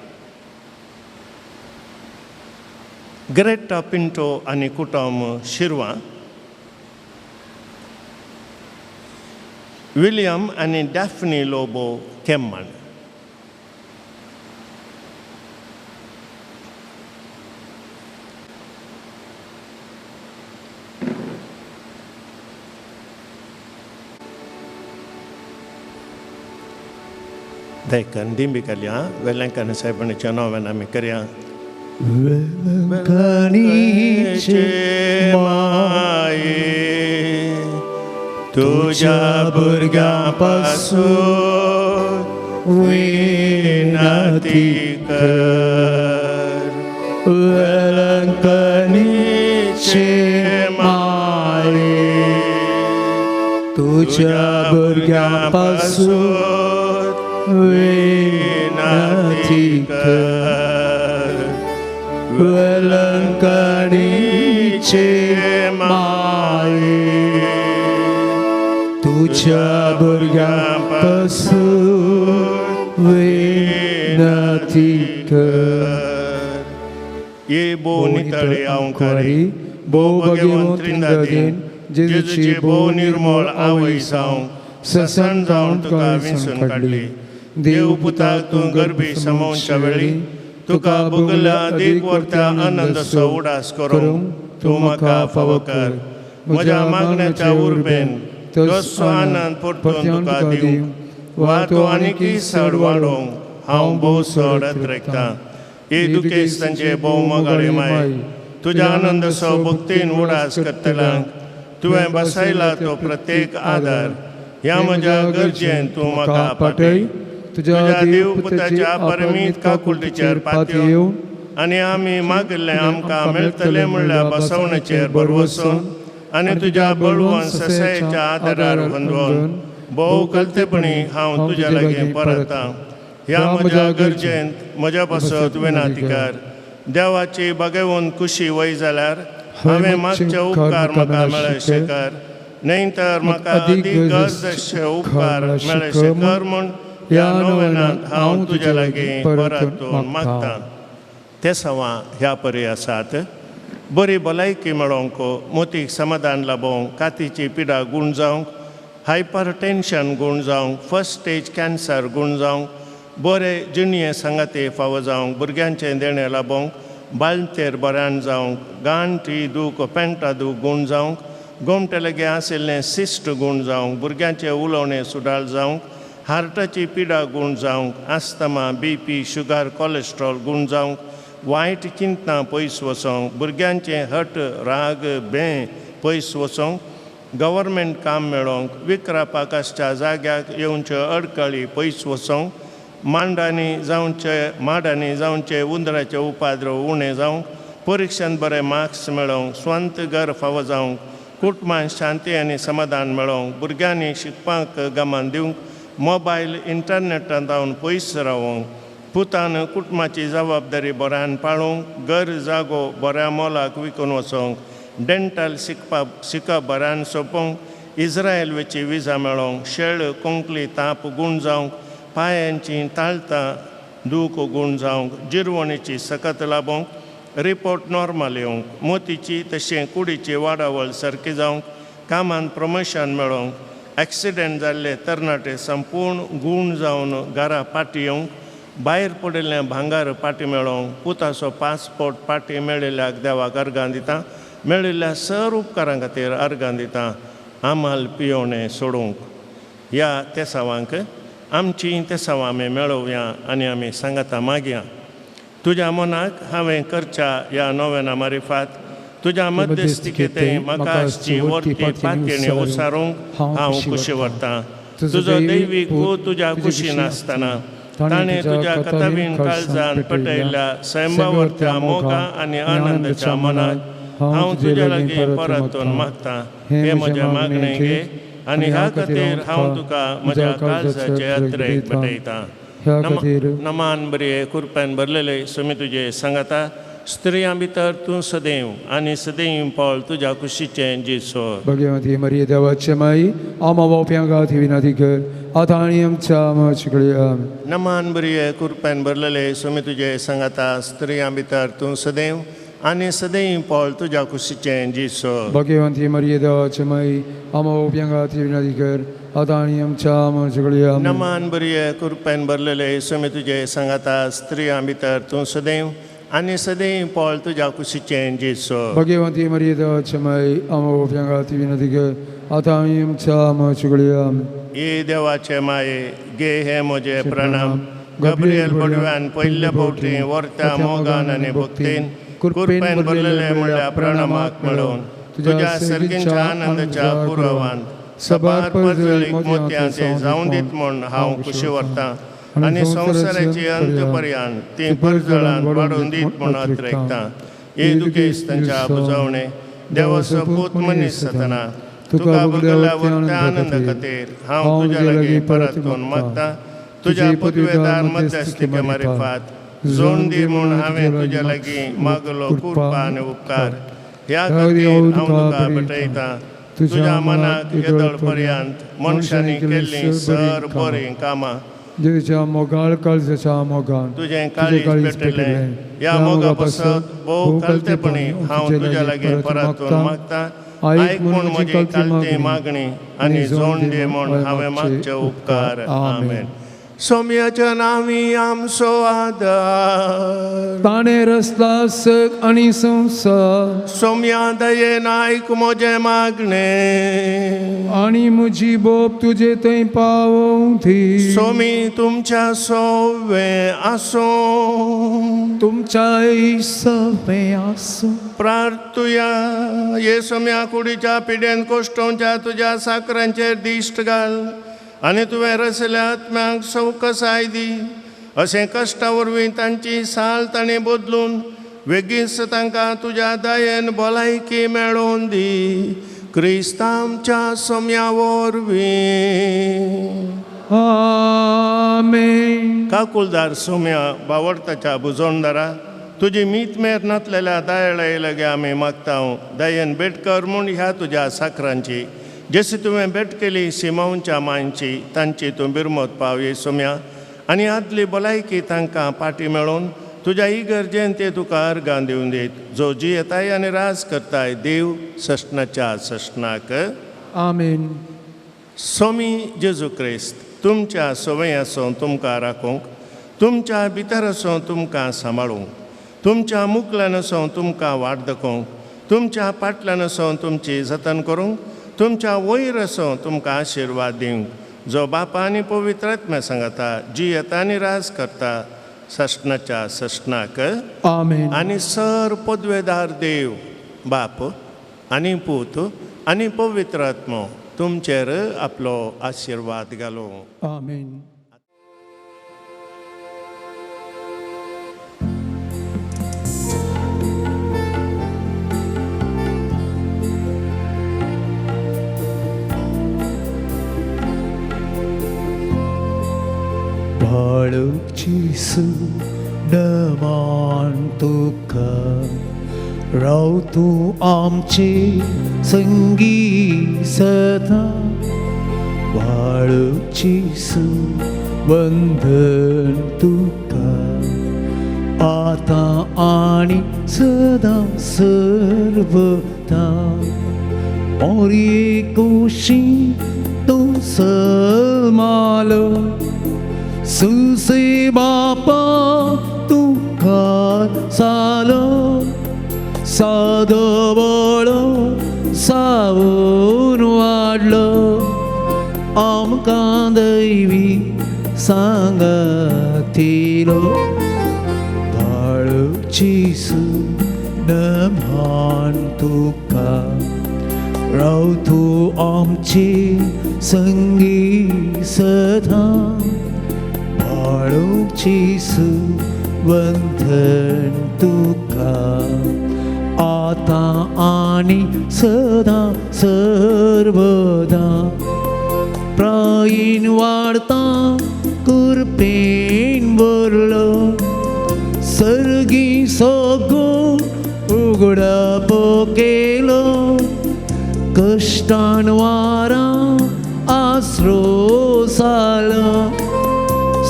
Greta Pinto आनी कुटुंब शिरवां, विलियम आनी डॅफनी लोबो केम्मण. देखन दिंबी करया वेलंकन साहेबांच्या नांवान आमी करया. वेलंकणीचे माये तुज्या भुरग्यां पासून विनती कर. वेलंकणीचे माये तुज्या भुरग्यां पासून विनती कर. वेलंकणीचे माये तुज्या भुरग्यां पासून विनती कर. ये भोव नितळे अंकारी भोव भगवंत त्रिंदादीन जेजूची भोव निर्मळ आवय जावं ससन जावन तुका विंचून काडली. देव पुताक तूं गर्भी समावच्या वेळी तुका भोगल्या अदीक वर्त्या आनंदाचो उडास करूंक तूं म्हाका फावो कर. म्हज्या मागण्याच्या उर्बेन तसो आनंद परतून तुका दिवंक वा तूं आनीकय चड वाडोवंक हांव भोव चड अत्रेकतां. हे दुखेस्तांचे भोव मोगाळे माय, तुज्या आनंदाचो भक्तीन उडास करतल्यांक तुवें बसयला तो प्रत्येक आदार ह्या म्हज्या गरजेन तूं म्हाका पाटय. तुज्या देव पुताच्या परमीत काकुळटीचेर पातयेवन आनी आमी मागिल्लें आमकां मेळटलें म्हणल्यार बसवण्याचेर भरवसून आनी तुज्या बळवंत ससायेच्या आदारार गोंदवून भोव कलतेपणी हांव तुज्या लागीं परतां. ह्या म्हज्या गरजेंत म्हज्या पासत विनंती कर. देवाची बागेवन खुशी वय जाल्यार हांवें मागचे उपकार म्हाका मेळशे कर, न्हय तर म्हाका अदीक गरज अशे उपकार मेळशे कर म्हूण ह्या नोवेनांत हांव तुज्या लागीं परतून मागतां. तेसांवां ह्या परी आसात. बरी भलायकी मेळोवंक, मोतीक समाधान लाबोवंक, कातीची पिडा गूण जावंक, हायपर टेंशन गूण जावंक, फर्स्ट स्टेज कॅन्सर गूण जावंक, बरे जिणये सांगाते फावो जावंक, भुरग्यांचें देणें लाबोवंक, बाळंतेर बऱ्यान जावंक, गांठी दूख पेंटा दूख गूण जावंक, गोमटे लागीं आशिल्लें सिस्ट गूण जावंक, भुरग्यांचें उलोवणें सुदार जावंक, हार्टाची पिडा गूण जावंक, asthma, B P, sugar, cholesterol गूण जावंक, वायट चिंतनां पयस वचोंक, भुरग्यांचें हट, राग, बें पयस वचोंक, गव्हर्मेंट काम मेळोवंक, विक्रापाक आसच्या जाग्याक येवच्यो अडकळी पयस वचोंक, मांडांनी जावचे माडांनी जावचे उंदराचे उपाद्रव उणें जावंक, परिक्षेंत बरे मार्क्स मेळोवंक, स्वंत घर फावो जावंक, कुटुंबान शांती आनी समाधान मेळोवंक, भुरग्यांनी शिकपाक गमान दिवंक, मोबायल इंटरनेटांत जावन पयस रावोंक, पुतान कुटुंबाची जबाबदारी बऱ्यान पाळोवंक, घर जागो बऱ्या मोलाक विकून वचोंक, डेंटल शिकपाक शिकप बऱ्यान सोंपोवंक, इस्रायल वेची विजा मेळोवंक, शेळ कोंकली ताप गूण जावंक, पांयांची ताळतां दूख गूण जावंक, जिरवणीची सकत लाबोवंक, रिपोर्ट नॉर्मल येवंक, मोतीची तशें कुडीची वाडावळ सारकी जावंक, कामांत प्रमोशन मेळोवंक, एक्सिडंट जाल्ले तरणाटे संपूर्ण गूण जावन घरा फाटीं येवंक, भायर पडिल्लें भांगर फाटीं मेळोवंक, पुताचो पासपोर्ट फाटीं मेळिल्ल्याक देवाक अर्गां दिता, मेळिल्ल्या सर उपकारां खातीर अर्गां दिता, आमाल पियोवणें सोडूंक. ह्या तेसावांक आमचीं तेसावां आमी मेळोवया आनी आमी सांगाता मागया. तुज्या मनाक हांवें करच्या ह्या नोवेना मारिफात तुज्या मध्यस्थिकेंत म्हाका आसची वरती पातयेणी ओसारूंक हांव खुशी व्हरतां. तुजो दैवीक पूत तुज्या कुशीन आसतना ताणें तुज्या कथावीन काळजान पेटयल्ल्या सैमावरत्या मोगा आनी आनंदाच्या मनाक हांव तुज्या लागीं परतून मागतां. हें म्हजें मागणें घे आनी ह्या खातीर हांव तुका म्हज्या काळजाचे यात्रेक भेटयतां. नमान बरे कुरप्यान भरलेले सुमी तुजे सांगाता, स्त्रियां भितर तूं सदैव आनी सदैव पळ तुज्या कुशीचें जेजू. भगवती मरिये देवाचे माई आमा बावप्यां खातीर विनंती कर आतां आनी आमच्या मरणाच्या घडये. आमेन. नमान बरे कुरप्यान भरलेले सुमी तुजे सांगाता, स्त्रियां भितर तूं सदैव आनी सदैव पळ तुज्या कुशीचें जेजू. भगवती मरिये देवाचे माई आमा बावप्यां खातीर विनंती कर आतां आनी आमच्या मरणाच्या घडये. आमेन. नमान बरे कुरप्यान भरलेले सुमी तुजे सांगाता, स्त्रियां भितर तूं सदैव आनी सदैव पळ तुज्या कुशीचें जेजू. भगवती मरिये देवाचे माई आमा बावप्यां खातीर विनंती कर आतां आनी आमच्या मरणाच्या घडये. आमेन. ये देवाचे माये गे हे म्हजे प्रणाम. गब्रियल बडव्यान पयल्या फावटी वर्त्या मोगान आनी भक्तीन कुरपेन भरलेले म्हणल्या प्रणामाक मेळोवन तुज्या सर्गींच्या आनंदाच्या पुरवान सबार परजळीक मोतयांचे जावन दीत म्हूण हांव खुशी व्हरतां आनी संवसाराची अंत पर्यान ती परजळान वाडोवन दीत म्हूण अत्रेकतां. हे दुखेस तांच्या बुजवणे देवाचो पूत मनीस जातना तुका भोगलेल्या वरत्या आनंदा खातीर हांव तुज्या लागीं परतून मागतां. तुज्या पदवेदार मध्यस्थिके मारिफात जोड दी म्हूण हांवें तुज्या लागीं मागलो कृपा आनी उपकार. ह्या खातीर हांव तुका भेटयतां. तुज्या मनाक येदळ पर्यंत मनशांनी केल्लीं सर बरीं कामां जेजूच्या मोगाळ काळजाच्या मोगान तुजें काळीज पेटलें ह्या मोगा पासत भोव कलतेपणी हांव तुज्या लागीं परतून मागतां. आयक म्हूण म्हजी कालती मागणी आनी जोड दी म्हूण हांवें मागचे उपकार. आमेन. सोम्याच्या नांवी आमचो आदार ताणें रचला सग आनी संवसार. सोम्या दयेन आयक म्हजें मागणें आनी म्हजी बोब तुजे थंय पावोवं दी. सोमी तुमच्या सोवे आसूं तुमच्याय सवें आसूं. प्रार्थुया. ये सोम्या कुडीच्या पिडेन कोश्टोवच्या तुज्या साकरांचेर दिश्ट घाल आनी तुवें रचल्या आत्म्यांक सवकसाय दी. अशें कश्टा वरवीं तांची साल तांणी बदलून वेगींच तांकां तुज्या दयेन भलायकी मेळोवन दी. क्रिस्त आमच्या सोम्या वरवीं. आमेन. काकुलदार सोम्या बावडताच्या बुजोणदारा तुजी मीत मेर नातलेल्या दयाळाय लागीं आमी मागता. दयेन भेट कर म्हूण ह्या तुज्या साकरांची जशी तुवें भेट केली सिमांवच्या मांयची तांची तूं बिरमत पावये सोम्या आनी आदली भलायकी तांकां पाटी मेळोवन तुज्या इगर्जेन ते तुका अर्गां दिवन दीत जो जियेताय आनी राज करताय देव सश्णाच्या सश्णाक. आमेन. स्वामी जेजू क्रिस्त तुमच्या सवंय आसूं तुमकां राखूंक, तुमच्या भितर आसूं तुमकां सांबाळूंक, तुमच्या मुकल्यान आसूं तुमकां वाट दाखोवंक, तुमच्या पाटल्यान आसूं तुमची जतन करूंक, तुमच्या वयर आसूं तुमकां आशिर्वाद दिवंक, जो बापा आनी पवित्र आत्म्या सांगता जियेता आनी राज करता सश्णाच्या सश्णाक. आमेन. आनी सर पदवेदार देव बाप आनी पूत आनी पवित्र आत्मो तुमचेर आपलो आशिर्वाद घालूं. आमेन. बाळूची नमान तुका राव तूं आमचे संगी सदा, बाळूची वंदन तुका आतां आनी सदां सर्वदा. मोरये कुशी तूं समालो सुसे बापा तुका सालो, सादो बळो सावून वाडलो आमकां दैवी सांगातिलो. बाळूची नमान तुका राव तूं आमचे संगी सदां, बाळूची वंदन तुका आतां आनी सदां सर्वदा. प्रायीन वाडता कृपेन भरलो सर्गी सगो उगडाप केलो, कश्टान वारां आसरो जालो,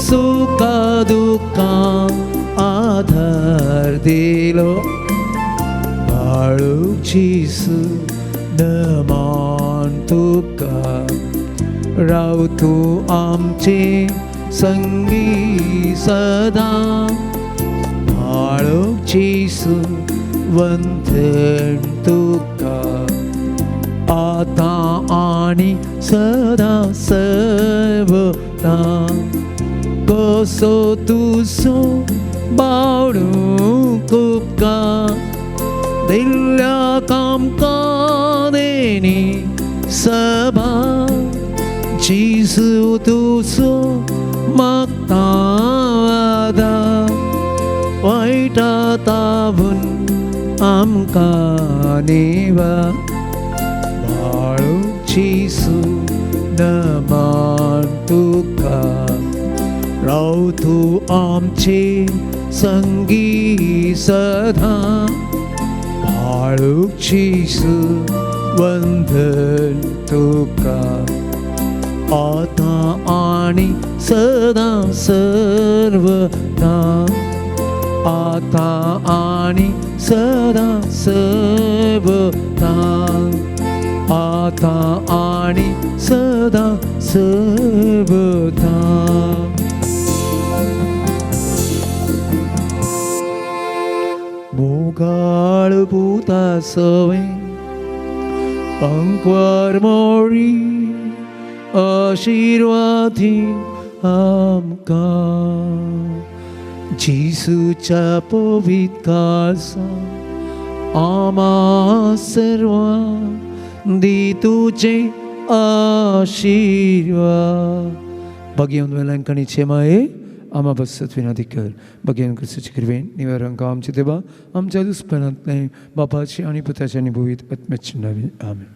सुखा दुख्खां आधार दिलो. बाळूची नमान तुका राव तूं आमचे संगी सदां, बाळूची वंदन तुका आतां आनी सदां सर्वदा. कसो तुजो बावडू उपकार दिल्ल्या कामकादेनी सभा, जेजू तुजो मागता आदार वायटा तावून आमकां नेवा. बाळूची नमान तुका राव तूं आमचे संगी सदां, बाळूची वंदन तुका आतां आनी सदां सर्वदा, आतां आनी सदां सर्वदा, आतां आनी सदां सर्वदा. मोगाळ पुता सवें अंकवार मोरी आशिर्वादी आमकां, जेजूच्या पवित्र काळजा आमा सर्वां दी तुजे आशिर्वाद. भगेवन वेलंकणीचे माये आमा बसत विनंती कर. भगेवन क्रिस्ताचे कृपेन निवारण आमचे देवा आमच्या दुस्पनांतले बापाचे आनी पुताचे आनी भुवीत आत्म्याचे नांवान. आमेन.